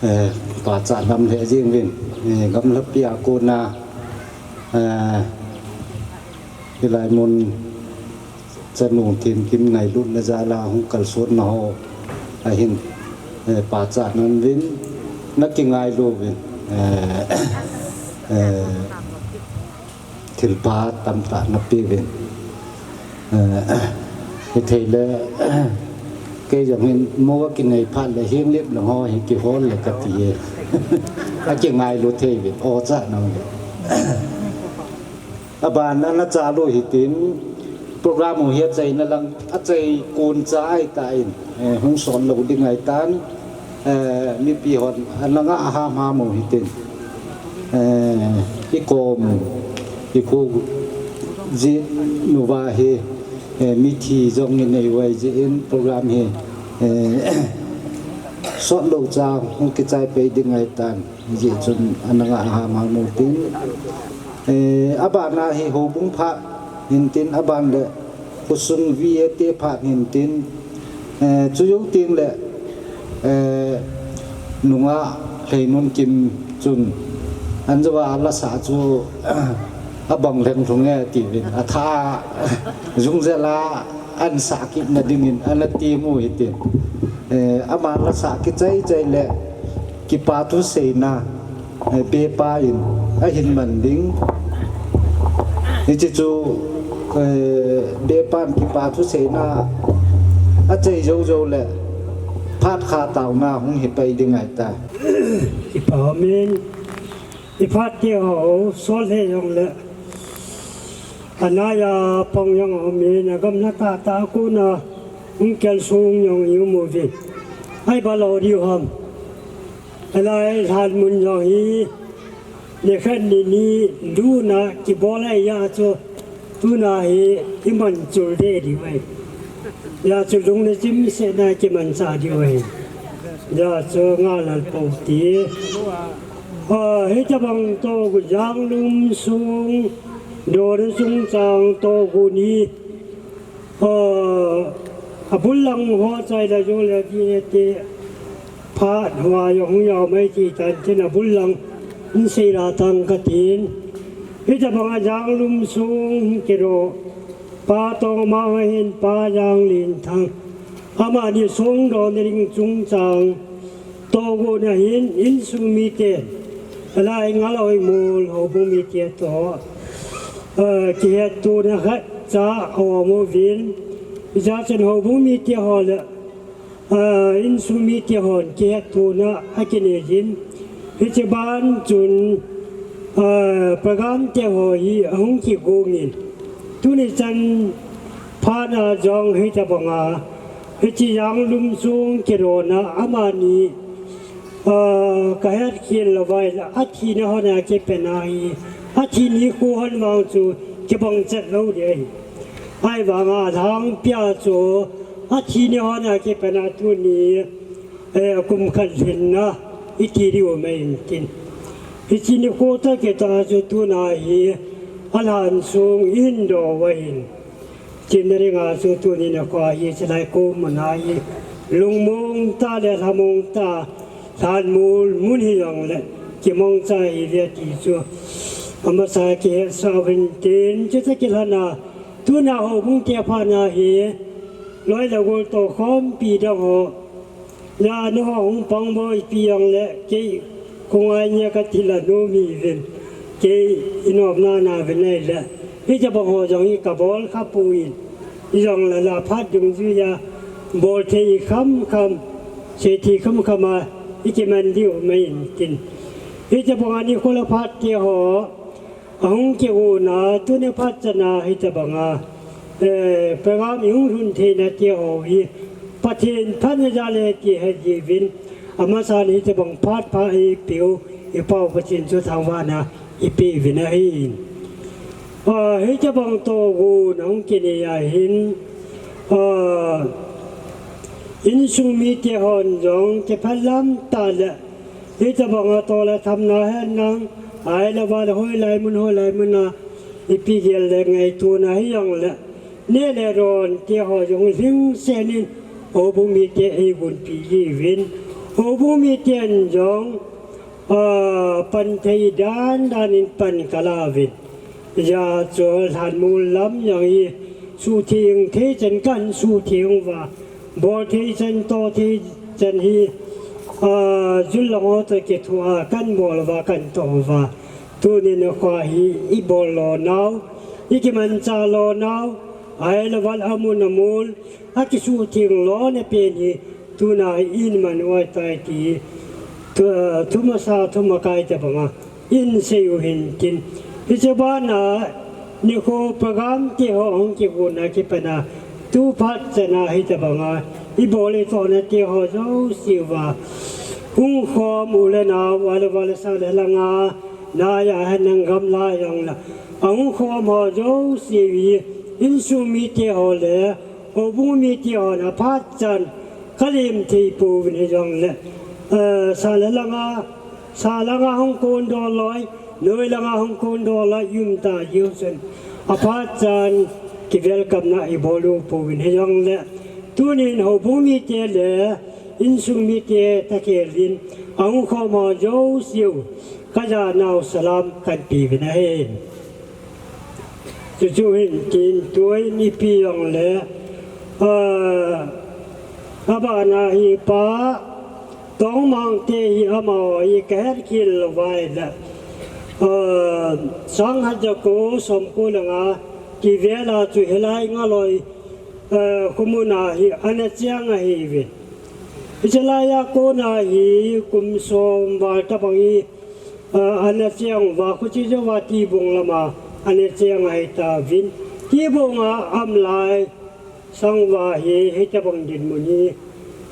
eh, pachat lam lheh jeng uvin, eh, gamlhapi a kona, eh, hilai mun, Chanu Themkim ngailutna jal a hung kalsonna ho ahin, eh, pachat nan uvin, nakingailu uvin, eh, eh, thilpha tamtah napeh uvin. Eh, hithei le, kei jong hin mo akinei phat le hinglep lang ho hi kihol le kati e. Akingailu thei uvin, o cha nang le. Aban a nacha lou hitin, program u hi achaina lang, achai kon cha ahitan, eh, hung sot lou ding ahitan, eh, mipi hon ana ngah hamham u hitin. Eh, ikom, ikho jinu va hi, eh, mithi jong inei uva jeh in program hi, eh, sot lou cha hung kichai pei ding ahitan. Hijeh chun ana ngah hamham u tin, eh, aban a hi houbung phat hintin, aban le khosung via te phat hintin, eh, chujou teng le, eh, nungah Lheinunkim chun anjou a lasa chu abang lheng lhung e tiuvin, atha jung jel a ansah kit na dingin ana tem u hitin, eh, ama lasa kichai chai le kipa thu seina, eh, pepa in ahin man ding. Hiche chu Eh, bepan kipa thuseina a chei jou jou le phat kha tauna hung hi pai ding ahi ta. Kipa min i phat te ho sol he jong le anaya pang jong ho min a gamla ta ta kuna hung kel sung jong i um uvin. Ai ba lo diu ham. Alai lhan mun jong hi Nikhat ni ni duna kibol ahi a chu tuna hi kiman chul de diu ahi. Hijeh chun lungna chimsetna kimancha diu ahi. Hijeh chun ngalal pou ti. Ah, hitabang togu janglum sung, dona sung chang togu ni. Ah, abul lang ho chai la jo le ti e ti. Phat hua jong hung jao mai ti tan tin abul lang in sei la tang ka tin. Hitabang a janglum sung kiro pa tong ma hin pa jang lin thang. Amani sung do ni ring chung chang. Togu na hin insung mite. Alai ngal oi mul houbung mite to. Eh, kihet tuna khat cha ho mo vin. Hijeh chun houbung mite ho le ah, insung mite hon kihet tuna akinei jin. Hiche ban chun, ah, program te ho hi ahung kigong in. Tuni chan phat a jong hitabang a. Hiche janglum sung kiro na amani, ah, ka het khel lou vai la athina hon a kipena hi. Athi nikho hon vang chu kibang chet lou de. Ahivang a lhang pia chu athi ni hon a kipena tuni, eh, kum khat lhinna i ti diu mai in tin. Hiche nikho toh kitoh chu tuna hi alhan sung in do va in. Tin na ring a chu tuni nikho hi chilai kum mun a hi lungmong ta le lhamong ta lhan mul mun hi jong le kimong cha hi ve ti chu. Amasa kihet sa vin tin chu ta kilhana Tuna houbung te phat na hi, loi le gol toh khompi dang ho. Na nu ho hung pang boi pi jong le, kei kong ai nia ka thil a nu mi vin. Kei i nop na na vin nei le. Hitabang ho jong i ka bol kha pui. I jong la la phat dungjuia. Bol thei kham kham. Sei thei kham kham a. I kiman diu mai in tin. Hitabang a nikho le phat te ho. Ahung kigona, tuni phat chan a hitabang a, eh, program i hung lhun theina te ho hi, Pathen phatna jal e ti he jiuvin, amasa in hitabang phat pha eipeu, i Pau Pathen chu thangvahna i peuvin ahi. Ah, hitabang tohgon ahung kinei a hin, ah, insung mite hon jong kiphalam tah le, Hitabang a tol a thamna hen lang, ahilou le hoilai mun hoilai mun a, ipi gel le ngaitona hi jong le, neh le don te ho jong lhingset in, houbung mite eigonpi jiuvin, houbung miten jong, ah, pan thei dan dan in pan kala uvin. Hijeh chun lhanmol lam jong hi suhtheng thei chan kan suhtheng uva, bol thei chan toh thei chan hi, ah, jun lang ho toh kithoa kan bol uva kan toh uva. Tuni nikho hi i bol lo nau, i kimanchah lo nau, ahilou le amun amol, akisuhtheng lona pen hi, tuna hi iman u ahitai ti, thu, thumasa thumakai tabang a, in sei u hin tin. Hiche bana, nikho program te ho hung kigona kipana, tu phat chan a hitabang a, i bol i tohna te ho jouse uva. Hung khom u le nau, ahilou le sa le langa, nai a hen lang gamla jong la. Ahung khom ho jouse u hi, insung mite ho le, Houbung mite hon aphat chan ka lem thei pouvin hijong le, eh, sa le langa, sa langa hung kondoh loi, noi langa hung kondoh loi, i um ta jiu chun aphat chan ki welcome na i bol u pouvin hijong le, tunin houbung mite le insung mite takhel in ahung khom ho jouse u ka janau salam kan peuvin ahi. Chuchu hin tin tuin ipi jong le, ah, abana hi pa, Tongmang te hi amaho hi ka het khel lou vai le, ah, sang khat ja ko som ko le nga, Kivela chu hilai Ngaloi, eh, khomun a hi ana cheng ahiuve. Hiche laiya kona hi kum som val tabang hi, eh, ana cheng uva, khuche jouva Tibong lama ana cheng ahitauvin. Tibong a aum lai sang uva hi, hitabang dinmun hi,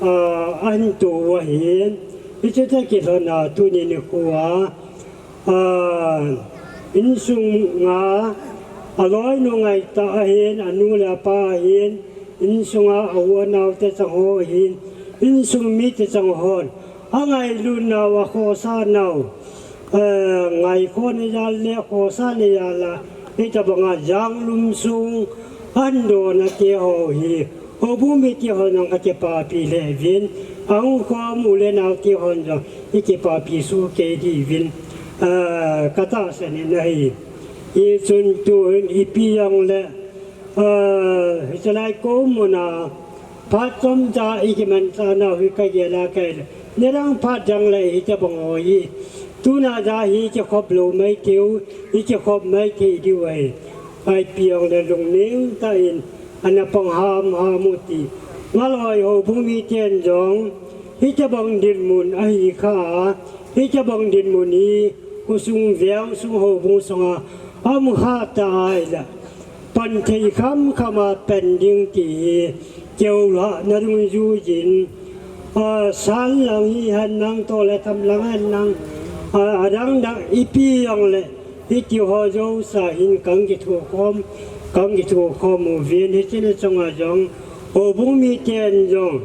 ah, ahin to u ahin. Hiche toh kilhon a tuni nikho a, ah, insunga aloinu ngaitah ahin, anu le apa ahin, insunga a u a nao te chang ho ahin, insung mite chang hon angailutnau, akhohsah nau, eh, ngaikhohna jal le khohsahna jal a, hitabanga Janglum sung ahin donna te ho hi, houbung mite hon jong kakipapi lheh uvin, ahung khom u le nao te hon jong ikipapi soh kei diuvin, eh, katahsan in ahi. Hichun tun ipi jongle, eh, hiche lai khomun a phat chomcha ikimanchah nau hi kagel a kei le, nidang phat jongle hitabang ho hi, tuna ja hi ikikhop lou maithei u, ikikhop maithei diu ahi. Ipi jongle lungning tah in ana pang hamham u ti. Ngaloi houbung miten jong hitabang dinmun ahi kha a, hitabang dinmun hi khosung vengsung houbung sunga aum kha ta ahile, pan thei khamkham a pan ding ti hi keu lhahna dungjuiyin, ah, san lang hihen lang, tohle tham lang hen lang, ah, adang dang ipi jongle hitiho jouse hin kahung kithokhom, kahung kithokhom uvin, hiche chunga jong houbung miten jong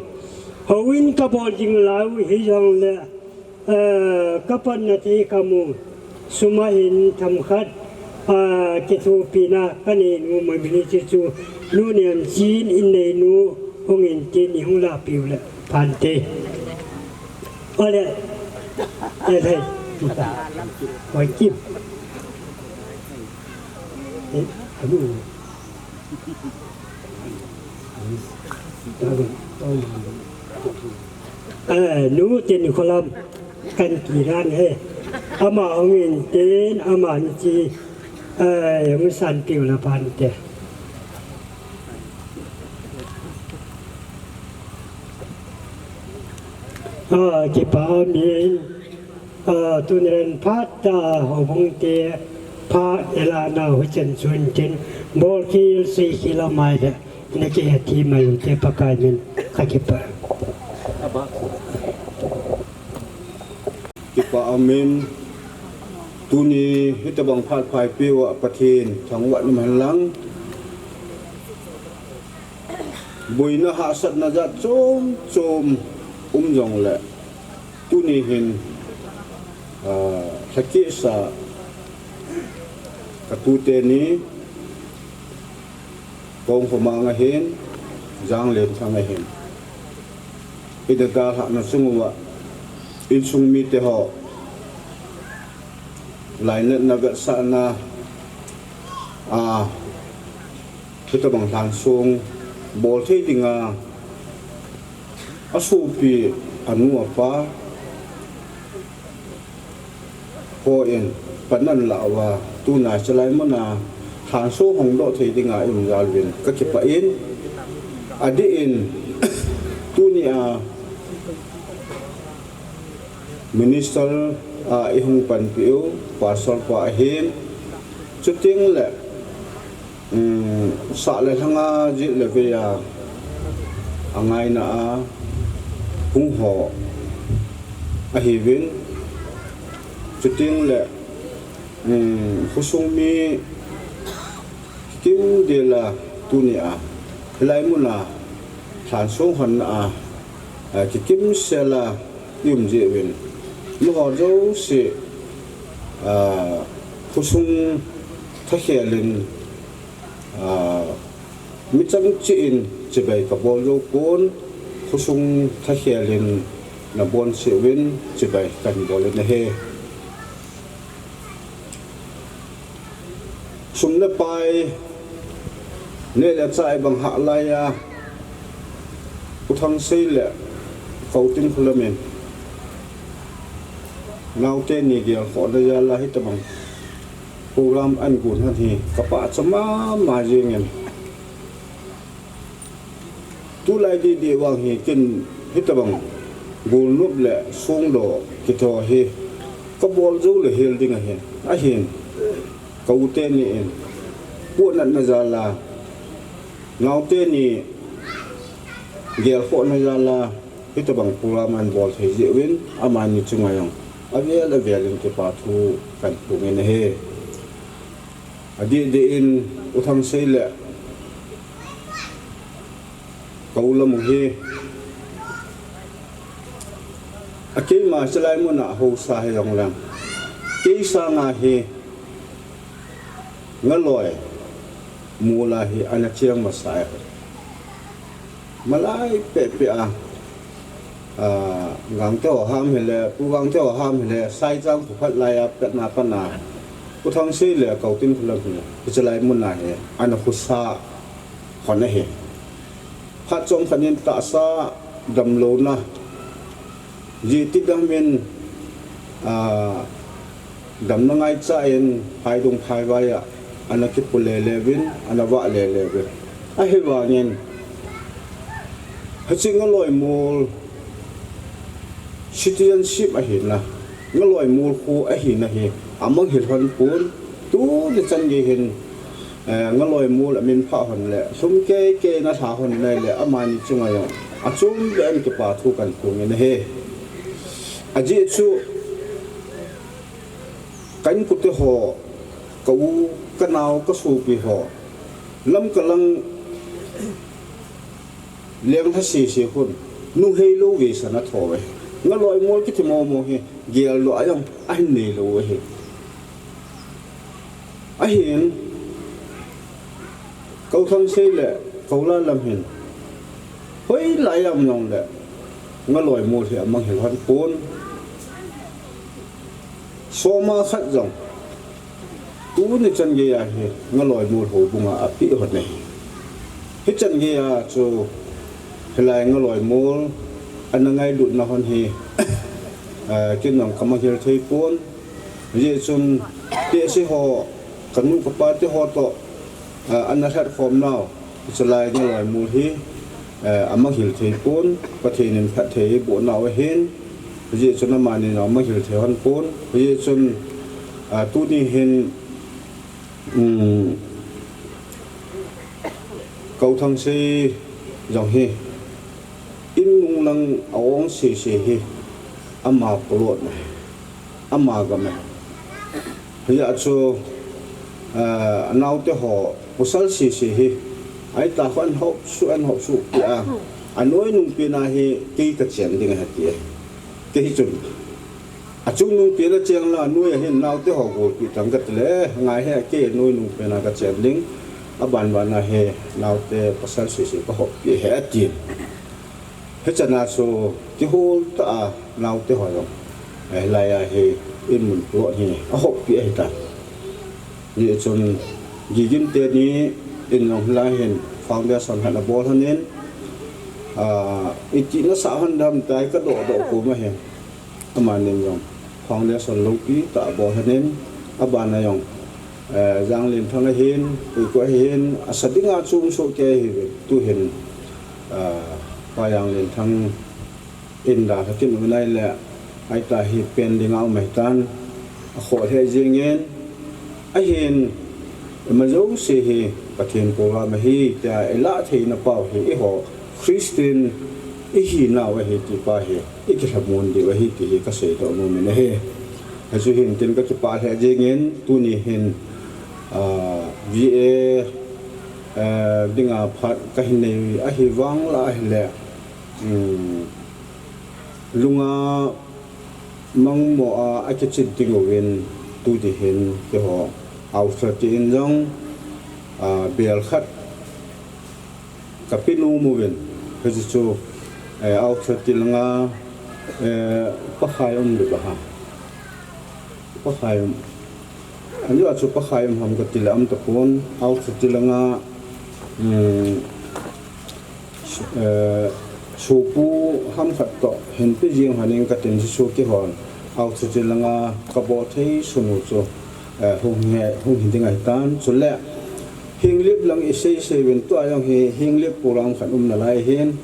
houin kabol ding lai u hijongle, eh, kapanna thei kamu sum a hin themkhat, eh, kithopina kanei nom u ahi, hiche chu Nu Nemchin in neinu hungin tin ihung lahpeh u le phante. Ole, eh, thei. Hoi kim. Eh, anu. Eh, Nu Tinkholam kan kiran ahi. Ama hungin tin, ama hiche, eh, hung sanpeh u le phante. Ah, kipa umin. Ah, tuni len phat a houbung te phat ilah nau hichan chun tin, bolkhel seikhel amai le, ina kihethem mai u te Pakai min kakipah. Kipa umin, tuni hitabang phat phaipeh uva Pathen thangvah in umhen lang. Boina hahsatna jat chom chom um jongle, tuni hin, ah, lhakeh sa katute ni, Kongkhomang ahin, Janglenthang ahin, ida dalhahna chung uva insung mite ho lainatna vetsahna, ah, hitabang lhansong bol thei dinga asopi, anu apa hon pan alah uva, tuna hiche lai muna lhansong hongdoh thei dinga i um jal uvin kakipah in, adeh in, tunia Minister a ihung panpiu, Pastor pa ahin, chuteng le, um, sah le lhanga jet le vei a, angaina a hung ho ahiuvin, chuteng le, um, khosung mi kikim dela tunia hilai muna lhansong honna a, a, kikimsel a i um jeh uvin, amaho jouse, a, khosung thakhel in, a, michang cheh in chibai kabol jou pon, khosung thakhel in nabonse uvin chibai kahin bol in ahi. Sum le pai, neh le chah ibang hah laiya, U Thangsei le Koutin Khulam in naote ni gelkhohna jal a hitabang Program ahin gon hon hi kapachat mama jingin. Tulai didi vang hi kin hitabang golnop le songdoh kiti hi kabol jou le hel ding ahi. Ahin, ka u teni in, puhnatna jal a, nao teni gelkhohna jal a, hitabang program ahin bol thei jeh uvin, amani chunga jong avel avel in kipa thu kahin phong in ahi. Adeh deh in U Thangsei le ka u Lamu hi, a keima chalai mun a haosa hijongleng, kei sanga hi Ngaloi mol a hi ana cheng masa e. Malai pehpeh a, a, Gangte ho ham hile, Pu Gangte ho ham hile, Saichang Phuphat lai a petna pat a, U Thangsei le Kaotin Khulam hi, hichalai mun a hi ana haosa hon ahi. Phat chomkhat in tahsa damlouna, jeh ti dam in, a, damna ngaichat in phaidung phaivai a ana kipu lele uvin, ana vah lele uvin. Ahivangin, hiche Ngaloi mol citizenship ahina, Ngaloi mol kho ahina hi amanghil lhon pon, tuni chan gei hin, eh, Ngaloi mol amin phah hon le, lhum keikei in alha hon le, le amani chunga jong achom beh in kipa thu kahin phong in ahi. Ajeh chu, ka inkote ho, ka u, ka nao, ka sopi ho, Lamka lang lenglha sese khun, nuheilou vei san atho uve. Ngaloi mol kiti momo hi, geldoh a jong ahin neilou u ahi. Ahin, ka U Thangsei le ka u Lalam hin, hoilai a um jongle, Ngaloi mol hi amanghil lhon pon. Soma khat jong, tuni chan gei a hi Ngaloi mol houbung a apeh hon ahi. Hichan gei a chu, hilai Ngaloi mol ana ngailutna hon hi, eh, kin jong kamanghil thei pon. Hijeh chun, tehse ho, kanu kapa te ho toh, a, ana lhatkhom nau, hichelai Ngaloi mol hi, a, amanghil thei pon, Pathen in phatthei eiboh nau ahin, hijeh chun amani jong amanghil thei hon pon, hijeh chun, a, tuni hin, um, ka U Thangsei jong hi, in nung lang a-ong sese hi, ama plot ahi. Ama gam ahi. Hijeh a chu, eh, anaote ho, pasal sese hi, ahi ta hon hop suh, an hop suh pi a. Anoi nung pen a hi, kei kachen ding ahi ti. Kei chun. Achung nung pen a cheng la, anoi a hin naote ho golpi tang kati le, ngai he kei anoi nung pen a kachen ding. Aban ban a hi, naote pasal sese kahop pi ahi ati. Hichan a chu kihol tah a naote ho jong, eh, hilai a hi in mun plot hi ahop pi ahi ta. Hijeh chun Gigim teni in jong hilai hin foundation khat abol hon in, ah, iti nasah hon dam tai kadoh doh kum ahi. Amanin jong foundation loupi tah abol hon in, aban a jong, eh, Janglenthang ahin, Puikoi ahin, asa ding a chom soh kei ahi ve, tu hin, ah, Pa Janglenthang in dalha kit u nai le, ahi ta hi pen ding a um ahi tan, akhoh lheh jeng in, ahin, ima jouse hi Pathen program ahi, tia ilah theina pau hi, eiho Christian ihi nau ahi ti pa hi, ikilhamon diu ahi ti hi kasei doh nom in ahi. Hichu hin tin kakipah lheh jeng in, tuni hin, ah, V A, eh, ding a phat kahin nei ahi vang la ahile, um, lunga mangmo a, akichen ding uvin, tuni hin, keiho, authority in jong, ah, bel khat, kape nom uvin, hiche chu, eh, authority langa, eh, pakhai um diu ahi. Pakhai um. Anjo a chu pakhai um ham kati le um tapon, authority langa, um, eh, sopu ham khat toh hin pe jeng hon in katin, hiche chu keihon authority langa kabol thei sun u chu, eh, hung hi, hung hi ding ahitan. Chule, Henglep lang i seisei uvin tua jong hi, Henglep program khat um nalai hin.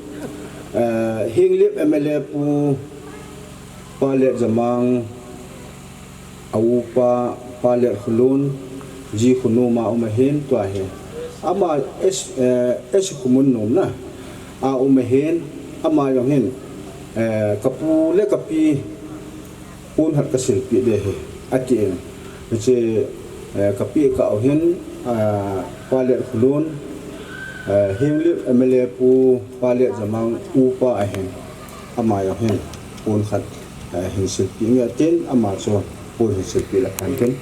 Eh, Henglep M L A Pu, Pa Letjamang, a upa, Pa Letkholun, Ji Khonom a um ahin tua hi. Ama S, eh, S Khomun nom na. A um ahin, ama jong hin, eh, kapu le kapi, pon khat kasilpeh ding ahi, atin. Hiche, eh, kapeh kah u hin, ah, Pa Letkholun, eh, Henglep M L A Pu, Pa Letjamang upa ahin. Ama jong hin, pon khat, eh, hin silpeh nge atin, ama chu pon hin silpeh le phan tin.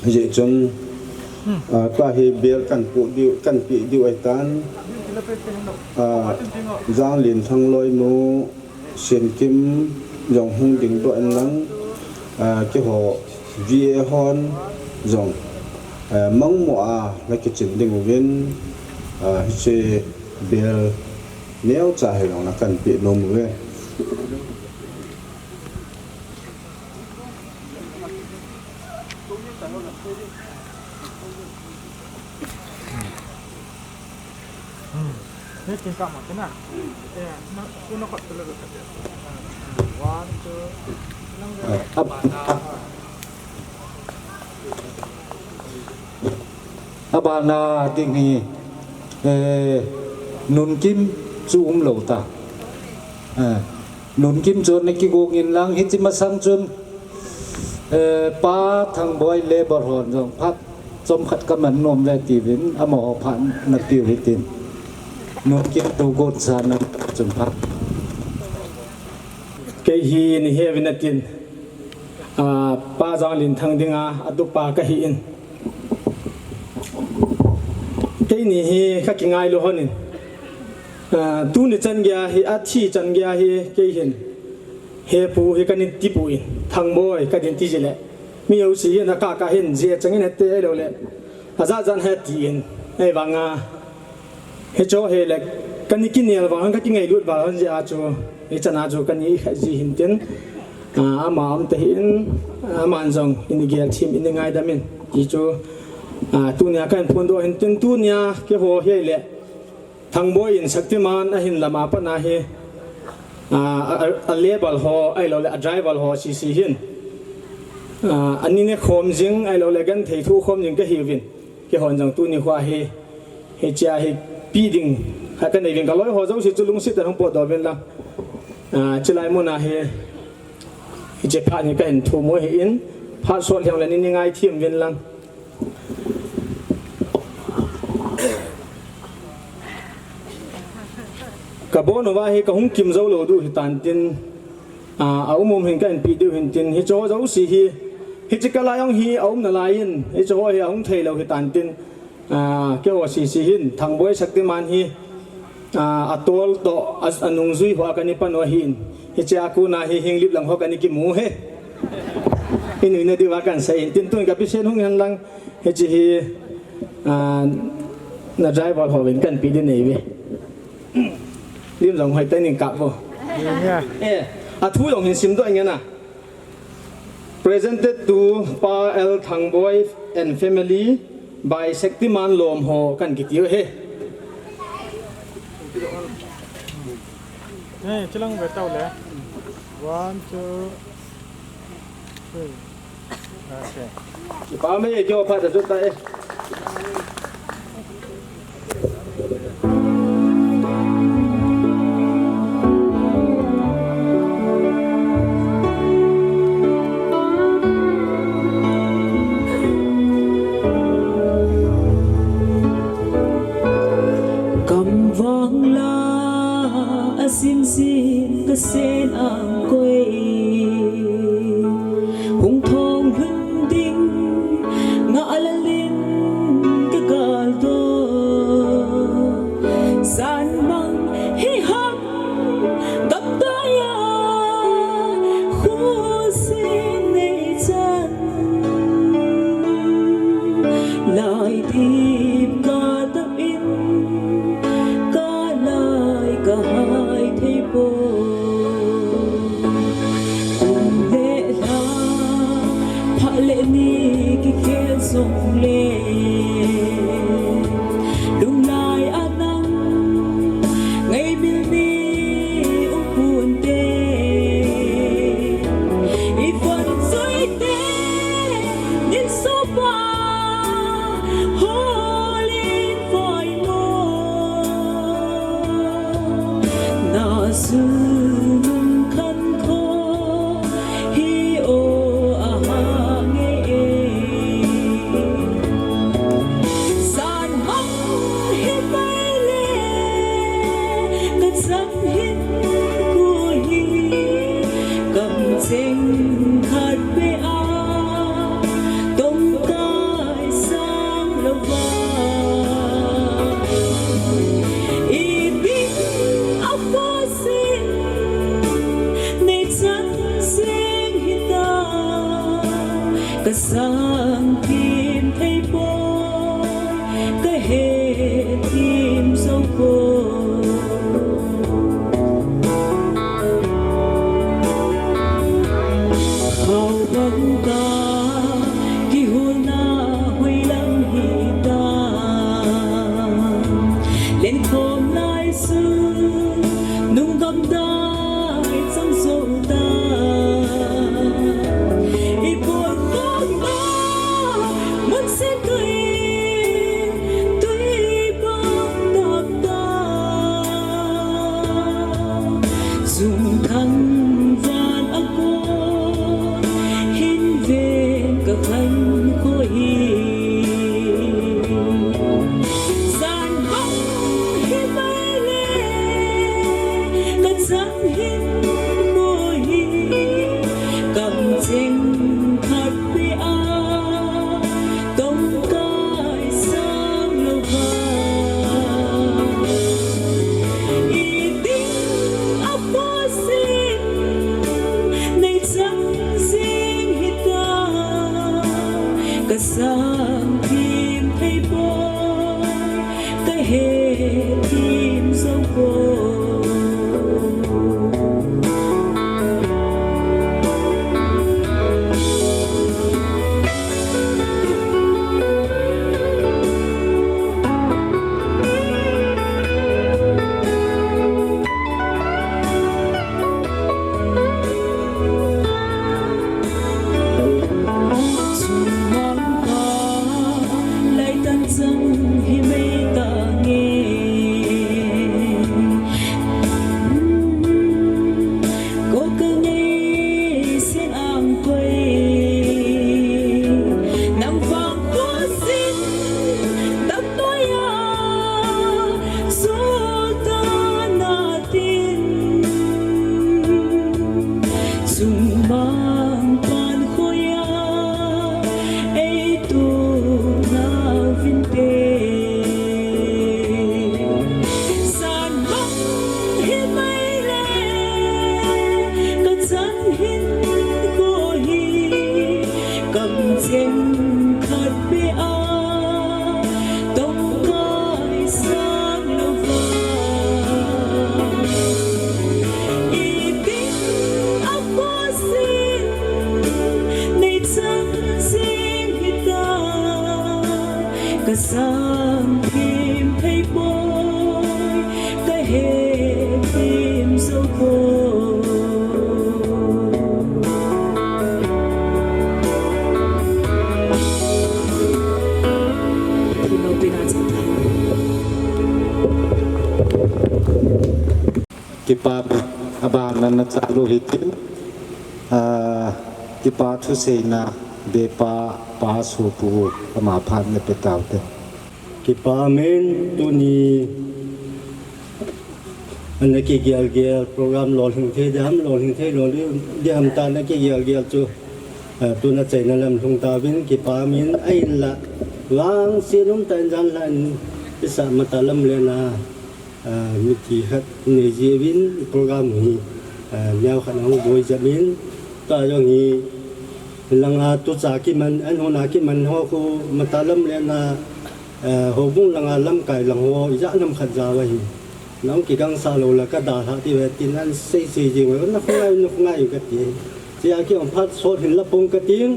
Hijeh chun, ah, tua hi bel kan pu diu, kan pe diu ahitan, ah, Janglinthang loinu, Sienkim jong hung dingdoh in lang, ah, keiho V A hon jong, ah, mangmo a na kichin ding uvin, ah, hiche bel neocha hi jong na kan pe nom uve. Abana ding hi, eh, Nunkim chu umlou ta. Eh, Nunkim chu na kigong in lang hiche masang chun, eh, Pa Thangboi Labour hon jong phat chomkhat kaman nom ve tiuvin, amaho phat na piu hitin. Nunkim tu gon sa na chun phat. Kei hi ni he vin atin. Ah, Pa Janglinthang dinga, atupa kahi in. Keini hi kakingailu hon in. Ah, tuni chan geiya hi, athi chan geiya hi, kei hin. He pu hi kana tipui, Thangboi kadin ti jile. Mi jouse hin akah kah hin, jeh chang in ate lou le. Ajat jat he tin, ahivanga. Hicho hile, kana kinel val hon, kakingailut val hon jeh a chu, hichan a chu kana kha ji hin tin. Ah, ama um ta hin, aman jong, ini gel thim, ini ngaidam in. Ti chu, ah, tunia kahin phondoh hin tin, tunia keiho hile. Thangboi in Shaktiman ahin lam a pat na hi, ah, a, a, a labour ho, ahilou le a driver ho, sese hin. Ah, ani ne khom jing, ahilou le genthei thu khom jing kahi uvin. Keihon jong tuni khoa hi, hichea hi pe ding, khat kanei uvin kaloi ho jouse chu lungset tah in hung potdoh uvin lang. Ah, chulai mun a hi, hiche phat hi kahin thum u ahin, phat sot lheh le nin ngai thim uvin lang. Kabon uva hi kahung kim jou lou diu hitan tin, ah, a um um hin kahin pe diu hin tin, hicheho jouse hi, hiche kah a jong hi a um nalai in, hicheho hi ahung thei lou hitan tin, ah, keiho sese hin, Thangboi Shaktiman hi, ah, atol toh, a, anungjui hoa kana pan u ahin, hichea kona hi Henglep lang ho kana kimu e. Inui na diuva kahin sei in tin, tun kapi sen hung hen lang, Hiche hi, ah, na driver hovin kahin pe ding ahi ve. Lim jong hoi tah in kap vo. Eh, athu jong hin simdoh inge na. Presented to Pa L Thangboi and family by Shaktiman Lom ho kahin kiti u ahi. Eh, chilang ve tau le. One, two, three. Okay. Kipa mai e, keiho phat a jot ta e. Kam vang la a sim sim ka sen ang koi. Hung thong lhun ding ngah lalin ka gal doh. San mang hi hak gap dai a, khusin nei chan. Lai dip ka tap in, ka lai ka hai thei poi. Nung khan kho hi o a ha nge e. San mang hi mai le ka chan hin ko hi kam cheng khat pe a tong kai sang lova. I ding a posin nei chan sing hita. Ka sang tim thei poi, ka he tim zo poi. Khau bang ta, kihulna hui lam hi ta. Len khom lai su, nung gam dai chang zo ta. I pon kong ta, mun sen kai, tui bang dak ta. Sung thang van a kon hin ven ka khan ko hi. San bang hi mai le ka chan hin ko hi. Kam cheng khat pe a tong kai sang lova. I ding a posin nei chang sing hita. Ka sang tim thei poi, ka he tim zo poi. Chumang pa, lai tan chang hi mai ta nge. Ko ka ngei sin ang koi. Nang vang ko sin dam noi a, so ta na tin. Sung mang pan khoi a, ei tu na vin te. San bang hi mai le, ka chan hin ko hi, kam cheng khat pe a, tong kai sang lova. I ding a posin, nei chan sing hita. Ka sang tim thei poi, ka he tim zo poi. Kipa, aban na na chalu hitin, ah, kipa thuseina, bepa, pa sopu, ama phat na pe tau te. Kipa amen, tuni ana kigel gel program lolhing thei dam, lolhing thei lolhing dam ta ana kigel gel chu, eh, tuna chaina lam lhung tauvin kipa amen, ahinla vangset um ta in jan la in isa mata lam le na, eh, mithi khat nei ji uvin program hi, eh, neo khat hung boi jep in ta jong hi langa tu cha kiman, an hona kiman ho khu mata lam le na, eh, houbung langa lamkai lang ho, ijat ham khat ja uva hi. Nang kigangsa lou la ka dalha ti ve tin an sei sei jing uva, na khungai, na khungai ka ti. Chia ki ong phat sot hin la pong ka ting.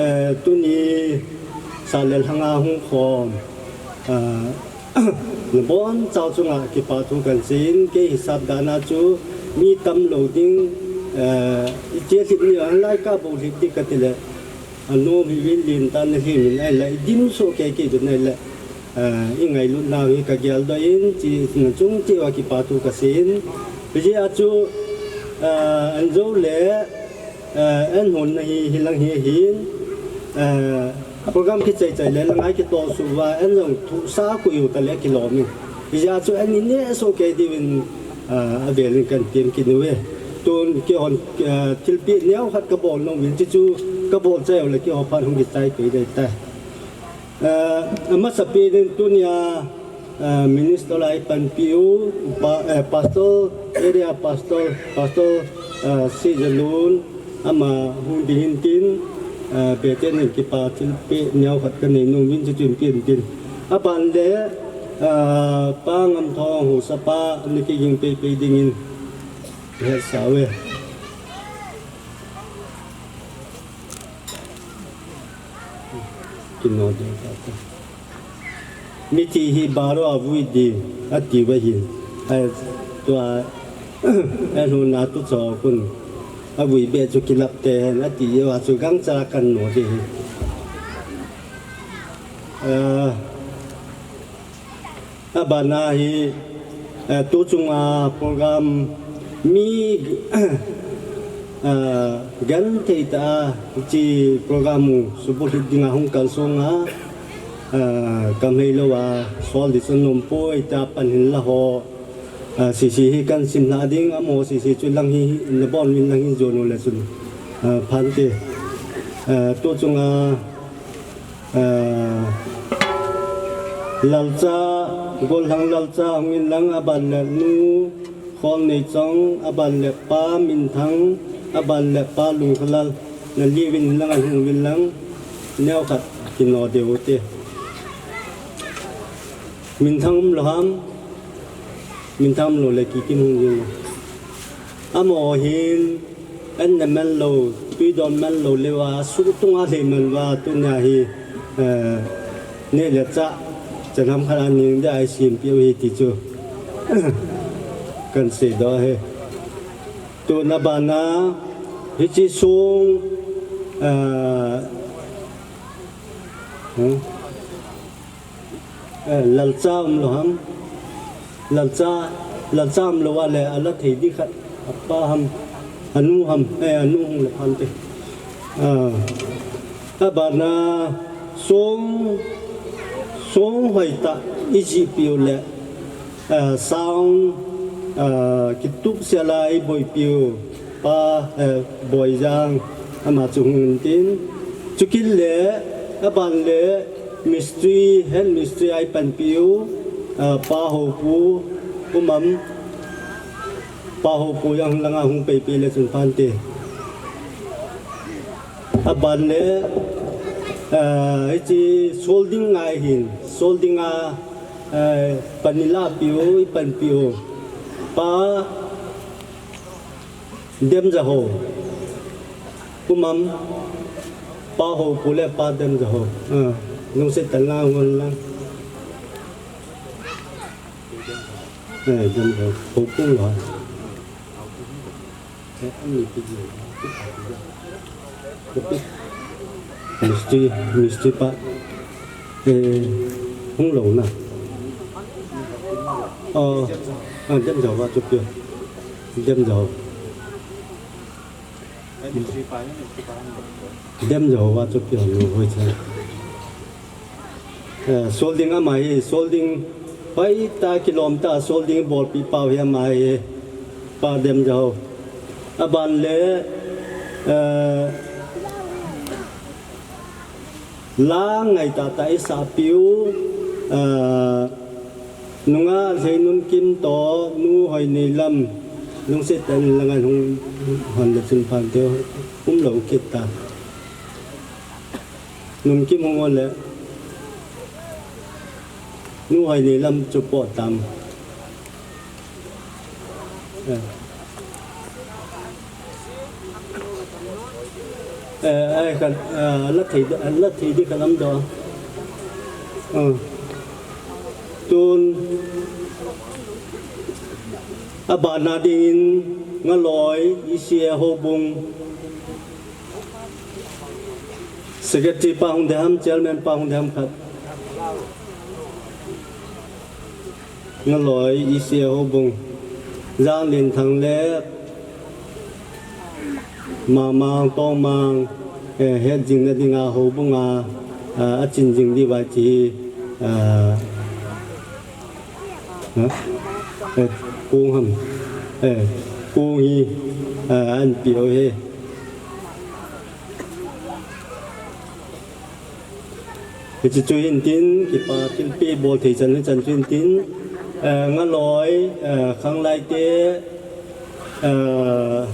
Eh, tuni sa le lhanga hung khom. Eh, nabon chau chunga kipa thu kan seiyin, kei hisap dan a chu mi tam lou ding, eh, i che lhit ni a lai ka bou lhit ti ka ti le. Anom hi vin lin tan na hlim in ai le, i dim so kei kei dun ai le. Eh, i ngailut nau hi ka geldoh in, chi na chung chi wa kipa thu ka sin. Hijeh a chu, eh, an jo le, eh, an hon na hi, hi lang hi hin, eh, program kichai chai le lang ai kitol su wa, an jong thu sa ku yu ta le kilom in. Hijeh a chu an ni ne so ke di win, eh, a velin kan tim ki nu we. Tun ki hon, eh, thilpi neo khat ka bol no win chi chu ka bol chai le ki ho phan hung kichai pe dei ta. Eh, amasapen in tunia, eh, minister lai panpi u, pa, eh, pastor, area pastor, pastor, eh, Sijalun, ama hung ding in tin, eh, Bethel in kipa thilpeh neo khat ka nei nung vin chu tin tin tin. Aban le, eh, pa Ngamthong Haosa pa ni kiging pei pei ding in. He sa we. Kino ding ta ta. Mithi hi baro a vui di, a ti va hin. A tua, a hluna tu cho kun. A vui be chu kilap te hen, a ti va chu gang cha kan no di. A, Abana hi, eh, tu chunga program mi, eh, gan thei ta chi program u subulhit dinga hung kal songa, eh, kam hei lo a sol di chun nom poi ta pan hin la ho, eh, sisi hi kan sim hla ding a mo sisi chu lang hi na bon min lang hi jo no le chun, eh, phan te, eh, tu chunga Ah, Lalcha, Golhang Lalcha, hung in lang aban le nu, Khol Nei Chong, aban le pa Minthang, aban le pa Lungkhalal, na li vin lang an hung vin lang, neo khat kino deu te. Minthang um lo ham, Minthang um lo le ki kin hung vin. Amo hin, An na man lo, tui don man lo le va, su tunga le man va, tunia hi, eh, ne le cha, chanam khat a ning da ai sim piu hi ti chu. Kan se do he. Tu na bana, hi chi sung, eh, hmm? Eh, Lalcha um lo ham. Lalcha, Lalcha um lo a le, a la thei di khat. A pa ham. A nu ham. Eh, a nu hung le phan te. Ah. A bana song, song hoi ta i ji piu le. Eh, sound, eh, kitup sia la i boi piu. Pa, eh, Boijang, ama chu hung in tin. Chukit le, aban le, mistri, head mistri ai panpi u, eh, Pa Hopu, umam, Pa Hopu jang langa hung peipi le chun phan te. Aban le, eh, hichi solding ngai hin, solding a, eh, panila piu, i panpi u. Pa, Dem ja ho. Kumam. Pa ho pule pa dem ja ho. Ah, nung se tan lang ngon lang. Eh, dem ja ho. Ho pung la. Eh, ani pi ji. Misti, misti pa. Eh, hung lo na. Oh, ah, dem ja ho va chu pia. Dem ja ho. Dem ja ho va chu pia lo hoi cha. Eh, solding ama hi, solding pai ta kilom ta, solding bol pi pau hi ama hi. Pa dem ja ho. Aban le, eh, La ngai ta ta i sa piu, ah, nunga Lheinunkim to, Nu Hoineilam, lungset tah in la ngai hung hon le chun phan teu, um lo kit ta. Nunkim hung hon le, Nu Hoineilam chu po tam. Eh. Eh, ai khat, eh, la thei, la thei di khat lam do. Eh. Tun, abana dingin Ngaloi, E C A Houbung. Secretary pa hung deham, chairman pa hung deham khat. Ngaloi, Isia houbung, Janglenthang le Mamang, Tongmang, eh, het jing na dinga houbunga, ah, achin jing diu ahi ti, ah, ha? Eh, kong ham, eh, kong hi, ah, anpeh u ahi. Hiche chu hin tin, kipa thilpeh bol thei chan le chan chu hin tin, eh, ngaloi, eh, khanglai te, eh,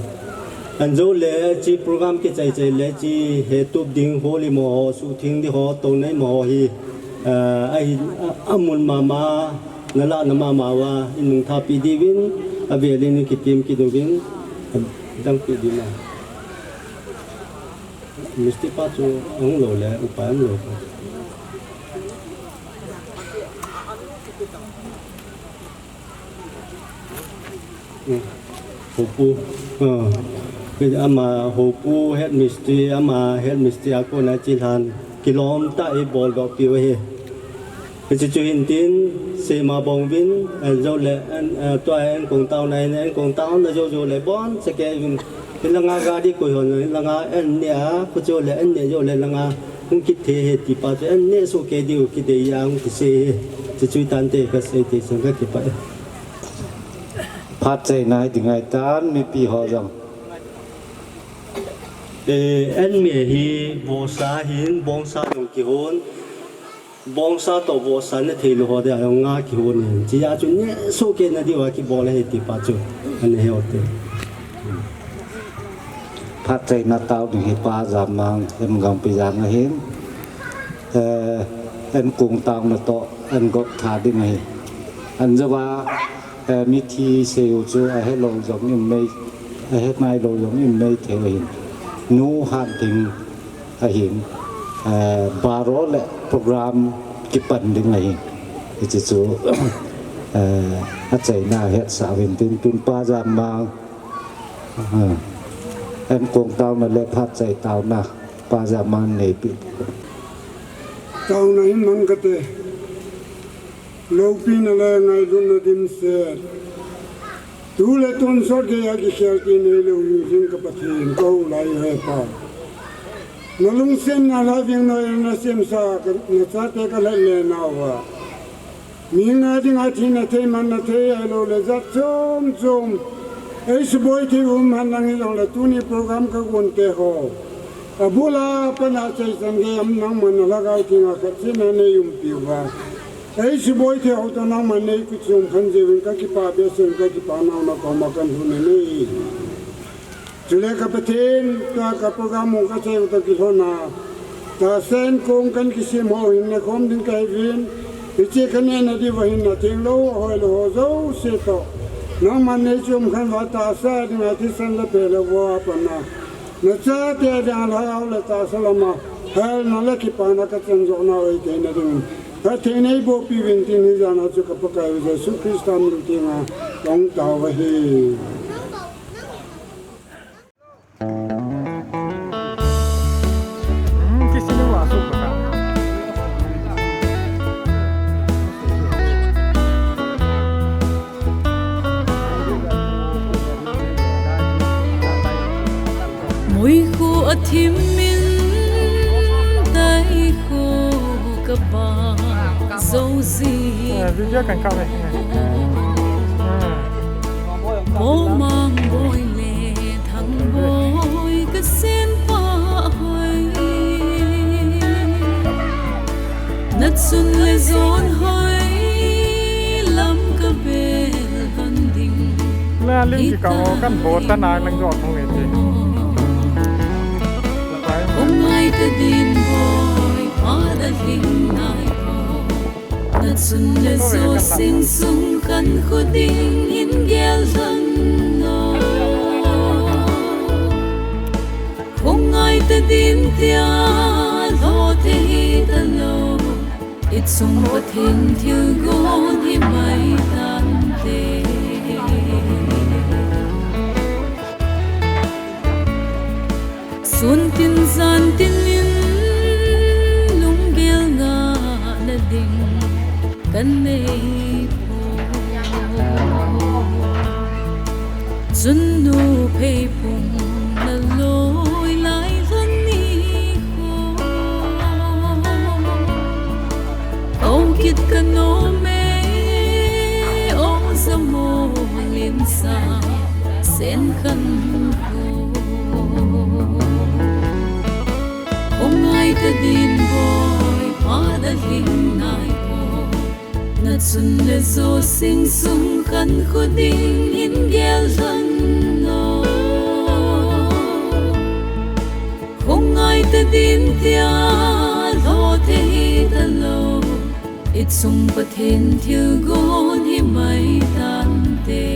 anjo le chi program kichai chai le chi hetup ding hol imaho, suhtheng ding ho, touna imaho hi, eh, ahin, a, amun mama, nalah na mama uva, in nung thapi diuvin, avel in kitim kit uvin, dang pi ding na. Misti pa chu ahung lou le, upa um lou. Hmm. Houpu. Ah. Ama houpu head misti, ama head misti a kona chilhan kilom tah in bol doh piu ahi. Hiche chu hin tin, sema bong uvin, eh, jou le, eh, eh, tua Ankong town na hin, Ankong town na jou jou le, boncha kei uvin, hilanga gari koi hon, hilanga an neh a, khu chu le, an neh jou le, langa, hung kit thei ahi ti pa chu, an neh soh kei diu, kidei a, hung kisei ahi, chu chu tante, kasei te, sang kakipah e. Phat chaina hi ding ahitan, mipi ho jong. Eh, an me hi, vohsa hin, bongsa jong kihon, Bongsa toh vohsa ne thei lou ho dia jong nga kihon in. Chia chu neh soh kei na diu a kibol ahi ti pa chu. Ana he u te. Phat chaina tao ding hi Pa Jammang, M Gangpijang ahin. Eh, Ankong town na toh, an gop tha ding ahi. An jou va, eh, mithi sei u chu ahe lou jong in mei, ahe nai lou jong in mei thei ahin. Nu Hanthing ahin, eh, baro le program kipan ding ahin. Hiche chu, eh, achaina hetsah uvin tin tun Pa Jammang, eh, Ankong town na le phat chai town na, Pa Jammang neipi. Taona hi mang kate. Loupina le ngailutna dimset. Tu le tonsot geiya kikhel ti neilou hing hing ka Pathen ka houlai Hepa. Na lungsetna la veng noi na semsa ka, na chate ka lhat le nauva. Mi nga dinga thina thei manna thei ahilou le jat chom chom. Ei suboi thei um hen lang hijongle tuni program ka gon te ho. Abul a pat a chai chan gei a nangman na lhagao thenga khat cheh na nei umpi uva. Ei suboi thei ho toh nangman nei kut chom khen jeh uvin ka kipah behseh in ka kipah nau na koma kan lhun ahi. Chule ka Pathen, tua ka program mong ka chai u toh kilhon a. Tahsa Ankong kan kisem ho hinna khom ding ka hiuvin. Hiche ka nehna diuva hinna thenglou, hoilou ho jouse toh. Nangman nei chom khen uva tahsa dinga thisan la peh lou uva pat na. Na chate dinga lhagao le tahsa lama, helna le kipana ka chan joh nau eite na ding. Phatthei nei boh piuvin tin hijat na chu ka Pakai u Jesu Christa min tenga ka hung tao u ahi. Mui khu a thim in, tai khu ka ba zo zi. Eh, video kan kap le. Hmm. Bo mang boi le thang boi ka sen pa hoi. Na chun le jon hoi lam ka bel hon ding. La lim ki ka ho kan bo ta na lang jo thong le ti. Hung ngai ta din boi pa da hing nai ho. Na chun le jo sing sung kan khu ding in gel hon no. Hung ngai ta din tia lo te hi ta lo. I chung Pathen thilgon hi mai tante. Sun tin jan tin in lunggel ngahna ding kan nei poi. Chun nu phei pung na loi lai lhon ni ko. Ko kit ka nom e, o Zamol in sa sen khan ko. Hung ngai ta din boi, pa da hing nai ko. Na chun le jo sing sung khan khu ding hin gel lhon no. Hung ngai ta din tia lho thei hi ta lo. I chung Pathen thilgon hi mai tante.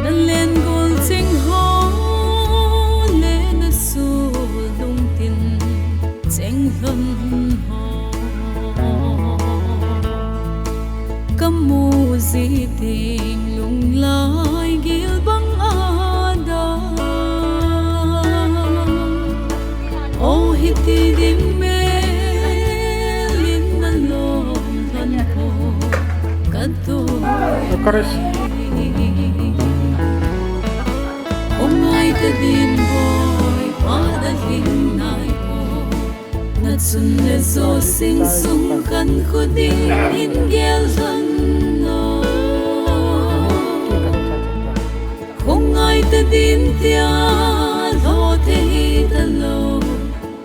Na len gol cheng ho, le na sul lungtin cheng lhon ho. Ka mu ji ding lunglai gil bang a da. O hiti ding mel in na lom lhon ko ka tu. Eucharist. Hung ngai ta din boi, pa da hing nai ko. Na chun le jo sing sung khan khu ding hin gel lhon no. Hung ngai ta din tia lho thei hi ta lo.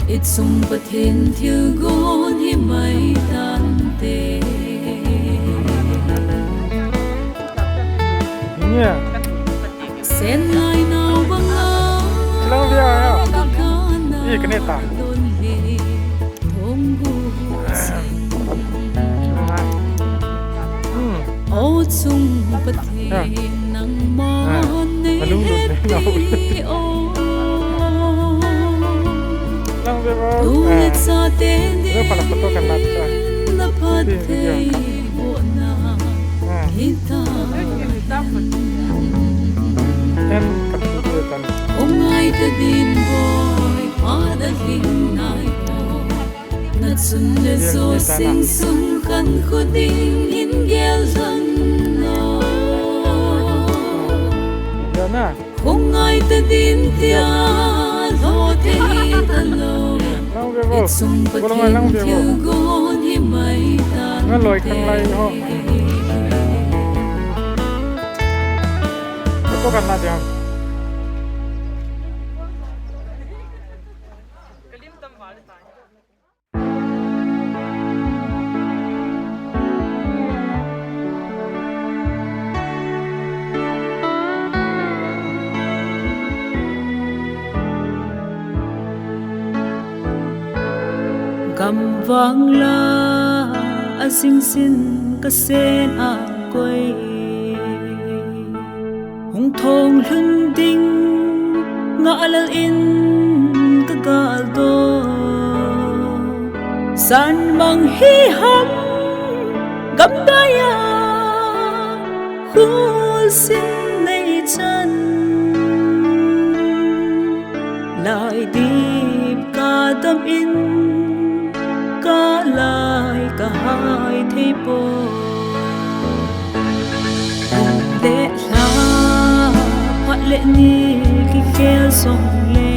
I chung Pathen thilgon hi mai tante. Nia. Sen lai nau bang a. Silang via ya. Ka kana. Ye, kene ta. Don le. Thong gu. Hmm. O chung Pathen. Ya. Nangma nei het ti o. Lang ve o. Tu le chate din na phattheibohna hi ta. Hung ngai ta din boi, pa da hing nai ko. Na chun le jo sing sung khan khu ding hin gel lhon no. Hung ngai ta din tia lho thei hi ta lo. I chung Pathen thilgon hi mai tante. Gam vang la a jing jin ka sen a koi. Hung thong lhun ding ngah lal in ka gal do. San mang hi ham gam dai a khul sin nei chan. Lai dip ka dam in ka lai ka hai thei po. Kum le lha phat le ni kikhel jong le,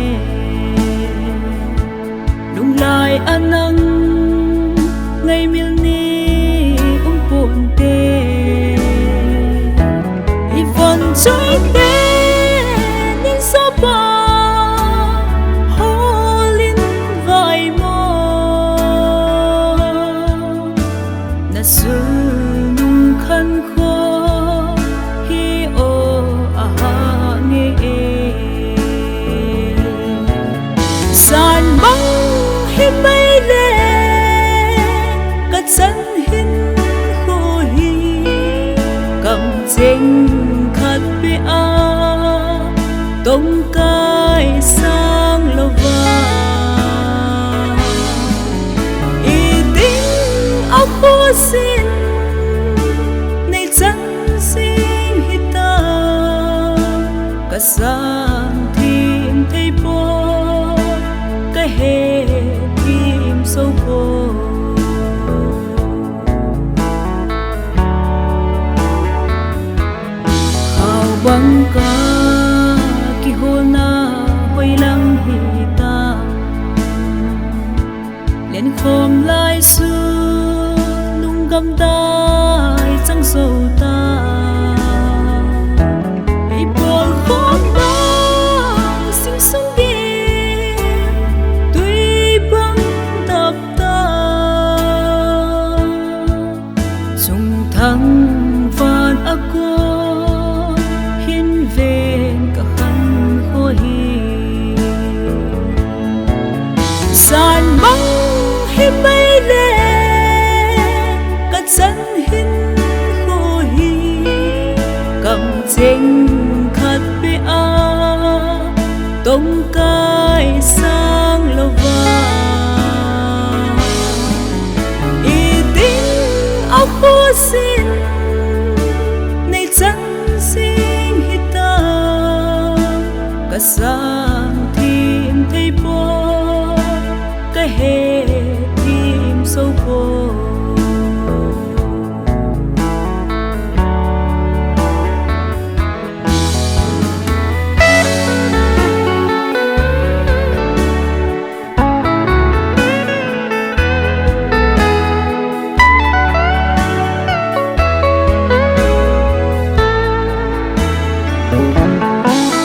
lunglai a nang ngaimil ni um ponte. I von choi te nin sopa hol in vai mo. Na sul nung khan kho hi o a ha nge e. San mang hi mai le ka chan hin khu hi kam cheng khat pe a tong kai sang lova. I ding a kho sin nei chan sing hita. Ka sang thim thei po, ka he thim so po. Enkhom lai sun nung gamdai chang zo ta. Ei bol khom dang sing sung gei tui bang dap ta. Chungthang van a kon hin ven ka khan kho hi. San mang hi mai le ka chan hin kho hi. Kam cheng khat pe a tong kai sang lova. Itin a kho sin nei chan sing hita. Ka sang thim thei po, ka he thim so po.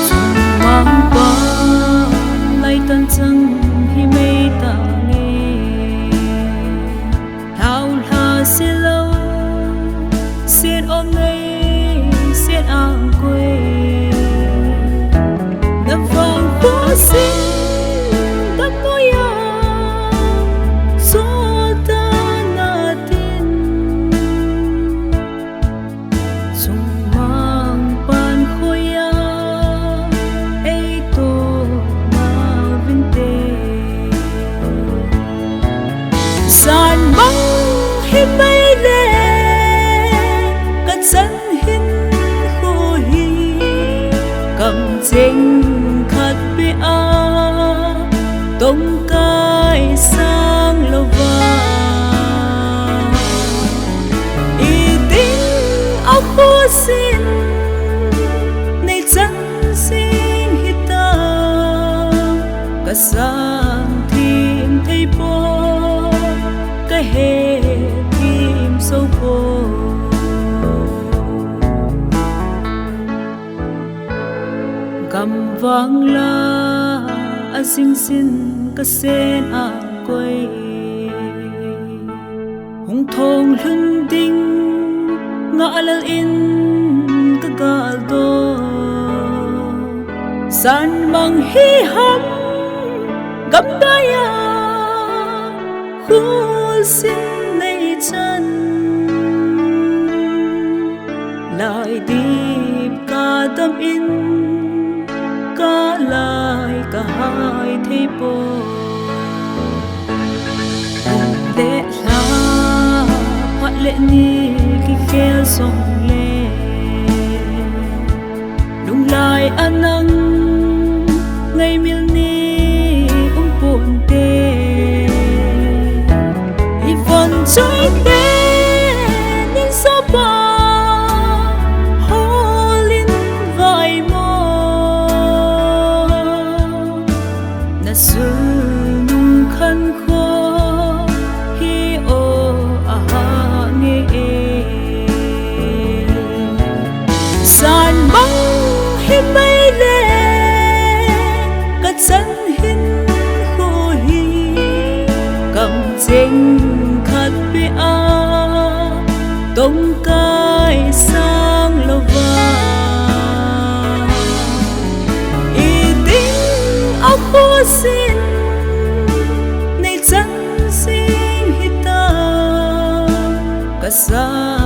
Chungmang pa lai tan chang hi mai ta nge. Thao hla se lo, sen om nei, sen ang koi. Na vang po sin, ta po ya, so ta na tin. Chungmang pan khoya ei to na vinte. San mang hi mai le ka chan hin kho hi. Kam cheng khat pe a tong kai sang lova. Itin a kho sin nei chan sing hita. Ka sang thim thei po, ka he thim so po. Gam vang la a sing sin ka sen a koi. Hung thong lhun ding nga lal in ka gal do. San mang hi ham gam dai a khul sin nei chan. Lai dip ka dam in ka lai ka hai thei po. Kum le hla, phat le ni kikhel song le. Lunglai a nang ngaimil ni um ponte. I von choi te nin so pa hol in vai mo. Na sul nung khan kho hi o a ha nge e. San mang hi mai le ka chan hin kho hi. Kam cheng khat pe a tong kai sang lova. Itin a kho sin nei chan sing hita. Ka sang